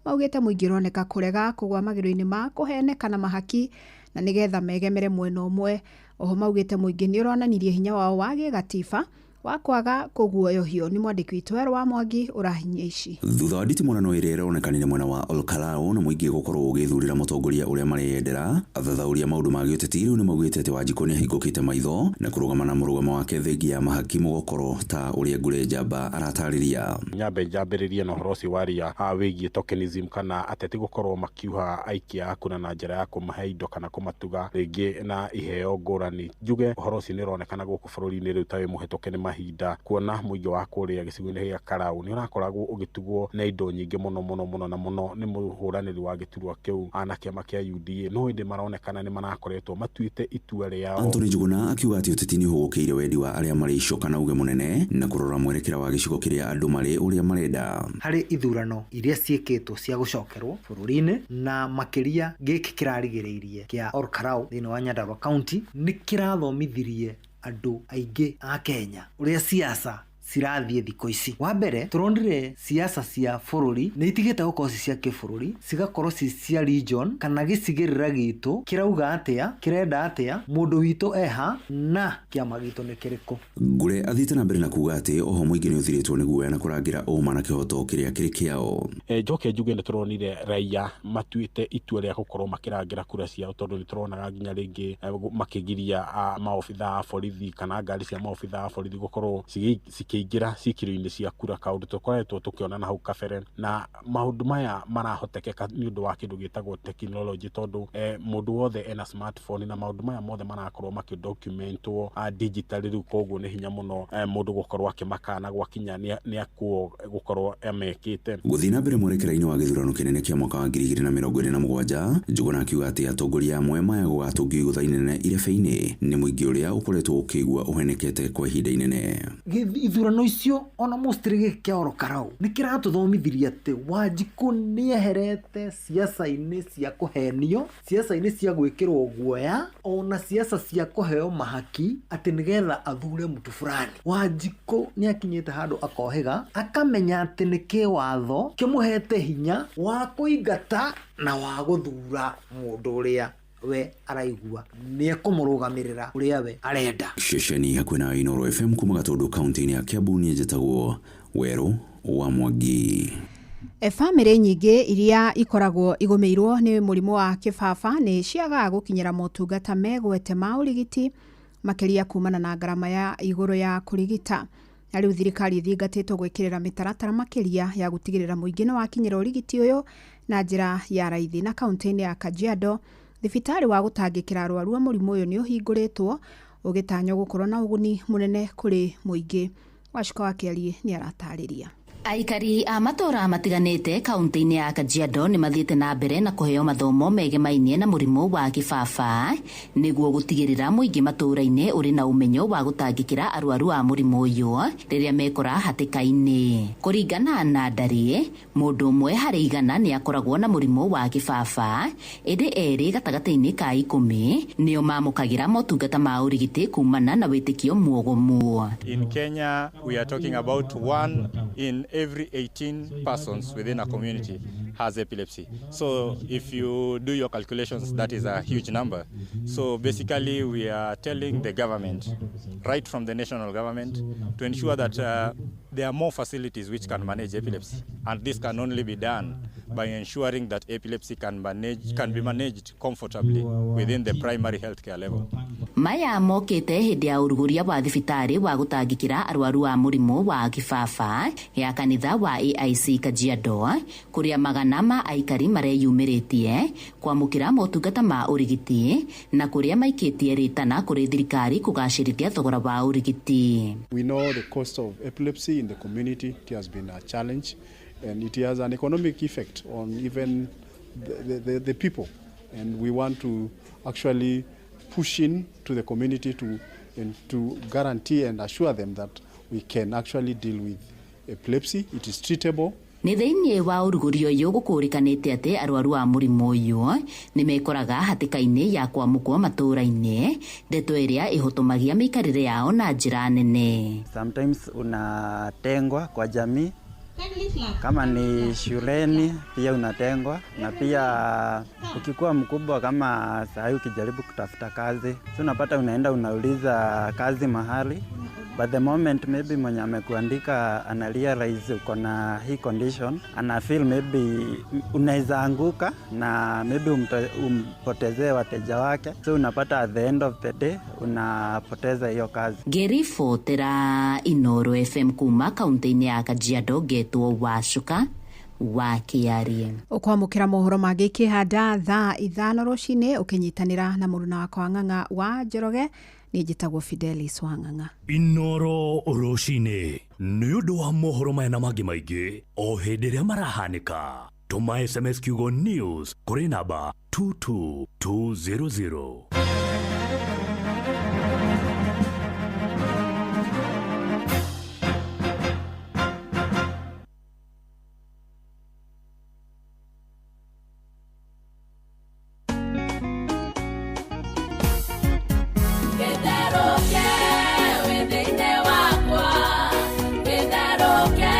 Maugĩte mũingĩ ũroneka kũrega kũgwa magĩrũ-inĩ ma kũheneka na mahaki na nĩgetha megemere mwena ũmwe. Oho maugĩte mũingĩ nĩ ũronanirie hinya wao wa gĩgatiba wa kwaga kũguoyohio. Nĩ mwandĩki witũ Erũ wa Mwangi ũrahinyia ici. Thutha wa nditimũrano ĩrĩa ĩronekanire mwena wa Olkalau na mũingĩ gũkorwo ũgĩthurĩra mũtongoria ũrĩa mareyendera, athathaũri a maũndũ ma gĩũteti rĩu nĩmaugĩte atĩ Wanjikũ nĩahingũkĩte maitho na kũrũgama na mũrũgamo wake thengia ya mahaki mũgokoro ta ũrĩa Ngure Njamba aratarĩria. Nyambe njambĩrĩrie na ũhoro ũcio waria wĩgiĩ tokenism, kana ateti gũkorwo makiuha aikia a kura na njĩra ya kũmahe indo kana kũmatuga rĩngĩ na iheo ngũrani. Njuge ũhoro ũcio nĩ ũronekana gũkũ bũrũri-inĩ rĩu ta wĩ mũhetũke nĩ mahinda, kuona mũingĩ wa kũrĩa gĩcigo-inĩ gĩa Karau nĩ ũrakoragwo ũgĩtugwo na indo nyingĩ mũno mũno mũno na mũno nĩ mũhũranĩri wa gĩturwa kĩu na kĩama kĩa UDA, no ĩndĩ maronekana nĩ marakoretwo matuĩte itua rĩao. Anthony Njuguna akiuga atĩ ũteti nĩ ũhũgũkĩire wendi wa arĩa marĩ icoka na uge mũnene na kũrora mwerekera wa gĩcigo kĩrĩa andũ marĩ ũrĩa marenda. Harĩ ithurano iria ciĩkĩtwo cia gũcokerwo bũrũri-inĩ, na makĩria gĩkĩ kĩrarigĩrĩirie kĩa Olkalau thĩinĩ wa Nyandarua County, nĩ kĩrathomithirie andũ aingĩ a Kenya ũrĩa siasa cirathiĩ thikũ ici. Wa mbere, tũronire siasa cia bũrũri nĩ itigĩte gũkorwo ci cia kĩbũrũri, cigakorwo ci cia region kana gĩcigĩrĩra gitũ kĩrauga atĩa, kĩrenda atĩa, mũndũ witũ eha na kĩama gitũ nĩ kĩrĩkũ. Ngure athiĩte na mbere na kuga atĩ oho mũingĩ nĩ ũthirĩtwo nĩ guoya na kũrangĩra ũma na kĩhoto kĩrĩa kĩrĩ kĩao. Njoke njuge nĩ tũronire raia matuĩte itua rĩa gũkorwo makĩrangĩra kura ciao, tondũ nĩ tũronaga nginya rĩngĩ makĩgiria maobitha a borithi kana ngari cia maobitha a borithi gũkorwo cikĩingĩra cikĩro-inĩ cia kura, kaũndũ tũkoretwo tũkĩona na hau kabere. Na maũndũ maya marahotekeka nĩ ũndũ wa kĩndũ gĩtagwo technology, tondũ mũndũ wothe ena smartphone na maũndũ maya mothe marakorwo makĩdocumentwo digitally rĩu, koguo nĩ hinya mũno mũndũ gũkorwo akĩmakana gwakinya nĩ akuo gũkorwo amekĩte. Gũthiĩ na mbere mwerekera-inĩ wa gĩthurano kĩnene kĩa mwaka wa 2027, Njuguna akiuga atĩ atongoria amwe maya gũgatũngio igũtha inene irebe-inĩ nĩ mũingĩ ũrĩa ũkoretwo ũkĩigua ũhenekete kwa ihinda inene. Ithurano Ithurano icio ona mostly gĩkĩ kĩa Ol Kalou nĩ kĩratũthomithirie atĩ Wanjikũ nĩeherete ciaca-inĩ cia kũhenio, ciaca-inĩ cia gwĩkĩrwo guoya, ona ciaca cia kũheo mahaki atĩ nĩgetha athure mtu fulani. Wanjikũ nĩ akinyĩte handũ akohĩga, akamenya atĩ nĩ kĩwatho kĩmũhete hinya wa kũingata na wa gũthura mũndũ ũrĩa we araigua nĩ ekũmũrũgamĩrĩra ũrĩa we arenda. Ceceni hakuhĩ na Inooro FM kuma Gatũndũ kaunti-inĩ ya Kiambu, niĩ njĩtagwo Werũ wa Mwangi. Bamĩrĩ nyingĩ iria ikoragwo igũmĩirwo nĩ mũrimũ wa kĩbaba nĩ ciagaga gũkinyĩra motungata megwete ma ũrigiti, makĩria kumana na ngarama ya igũrũ ya kũrigita. Na rĩu thirikari ĩthingatĩtwo gwĩkĩrĩra mĩtaratara makĩria ya gũtigĩrĩra mũingĩ nĩ wakinyĩra ũrigiti ũyũ na njĩra ya raithi. Na kaunti-inĩ ya Kajiado, thibitarĩ wa gũtangĩkĩra arwaru a mũrimũ ũyũ nĩ ũhingũrĩtwo, ũgĩtanywo gũkorwo na ũguni mũnene kũrĩ mũingĩ. Wacuka wa Kĩarie nĩ aratarĩria. Aikari a matũra matiganĩte kaunti-inĩ ya Kajiado nĩ mathiĩte na mbere na kũheo mathomo megemainie na mũrimũ wa kĩbaba nĩguo gũtigĩrĩra mũingĩ matũra-inĩ ũrĩ na ũmenyo wa gũtangĩkĩra arwaru a mũrimũ ũyũ rĩrĩa mekora hatĩka-inĩ. Kũringana na ndarĩ, mũndũ ũmwe harĩ 100 nĩ akoragwo na mũrimũ wa kĩbaba, ĩndĩ 2 gatagatĩ-inĩ ka 10 nĩo mamũkagĩra motungata ma ũrigiti kumana na wĩtĩkio muogomu. In Kenya, we are talking about 1 in every 18 persons within a community has epilepsy. So if you do your calculations, that is a huge number. So basically we are telling the government, right from the national government, to ensure that there are more facilities which can manage epilepsy. And this can only be done by ensuring that epilepsy can be managed comfortably within the primary healthcare level. Maya mokĩte hĩndĩ ya ũrugũria wa thibitarĩ wa gũtangĩkĩra arwaru a mũrimũ wa kĩbaba ya kanitha wa AIC Kajiado, kũrĩa magana ma aikari mareyumĩrĩtie kwamũkĩra motungata ma ũrigiti na kũrĩa maikĩtie rĩtana kũrĩ thirikari kũgacĩrithia thogora wa ũrigiti. We know the cost of epilepsy in the community. It has been a challenge, and it has an economic effect on even the people, and we want to actually push in to the community to guarantee and assure them that we can actually deal with epilepsy. It is treatable. Nĩ thĩinĩ wa ũrugũri ũyũ gũkũrĩkanĩte atĩ arwaru a mũrimũ ũyũ nĩ mekoraga hatĩka-inĩ ya kwamũkwo matũũra-inĩ, ndeto ĩrĩa ĩhotomagia mĩikarĩre yao na njĩra nene. Sometimes unatengwa kwa jamii, kama ni shuleni pia unatengwa, na pia ukikuwa mkubwa kama saa hii ukijaribu kutafuta kazi, si unapata unaenda unauliza kazi mahali, but the moment maybe mwenye amekuandika ana realize uko na hii condition, ana feel maybe unaweza anguka na maybe umpotezee wateja wake, so unapata at the end of the day unapoteza hiyo kazi. Ngĩribotera Inooro FM kuma kaunti-inĩ ya Kajiado, ngetwo Wacuka wa Kĩarie. Ũkwamũkĩra mohoro mangĩ ikĩhanda thaa 5 rũcinĩ ũkĩnyitanĩra na mũruna wakwa Ng'ang'a wa Njoroge. Nĩ njĩtagwo Fidelis wa Ng'ang'a. Inooro rũcinĩ nĩ ũndũ wa mohoro maya na mangĩ maingĩ o hĩndĩ ĩrĩa marahanĩka. Tũma SMS kiugo news kũrĩ namba 22200. Githerũke wĩ thĩinĩ wakwa, gĩtherũke.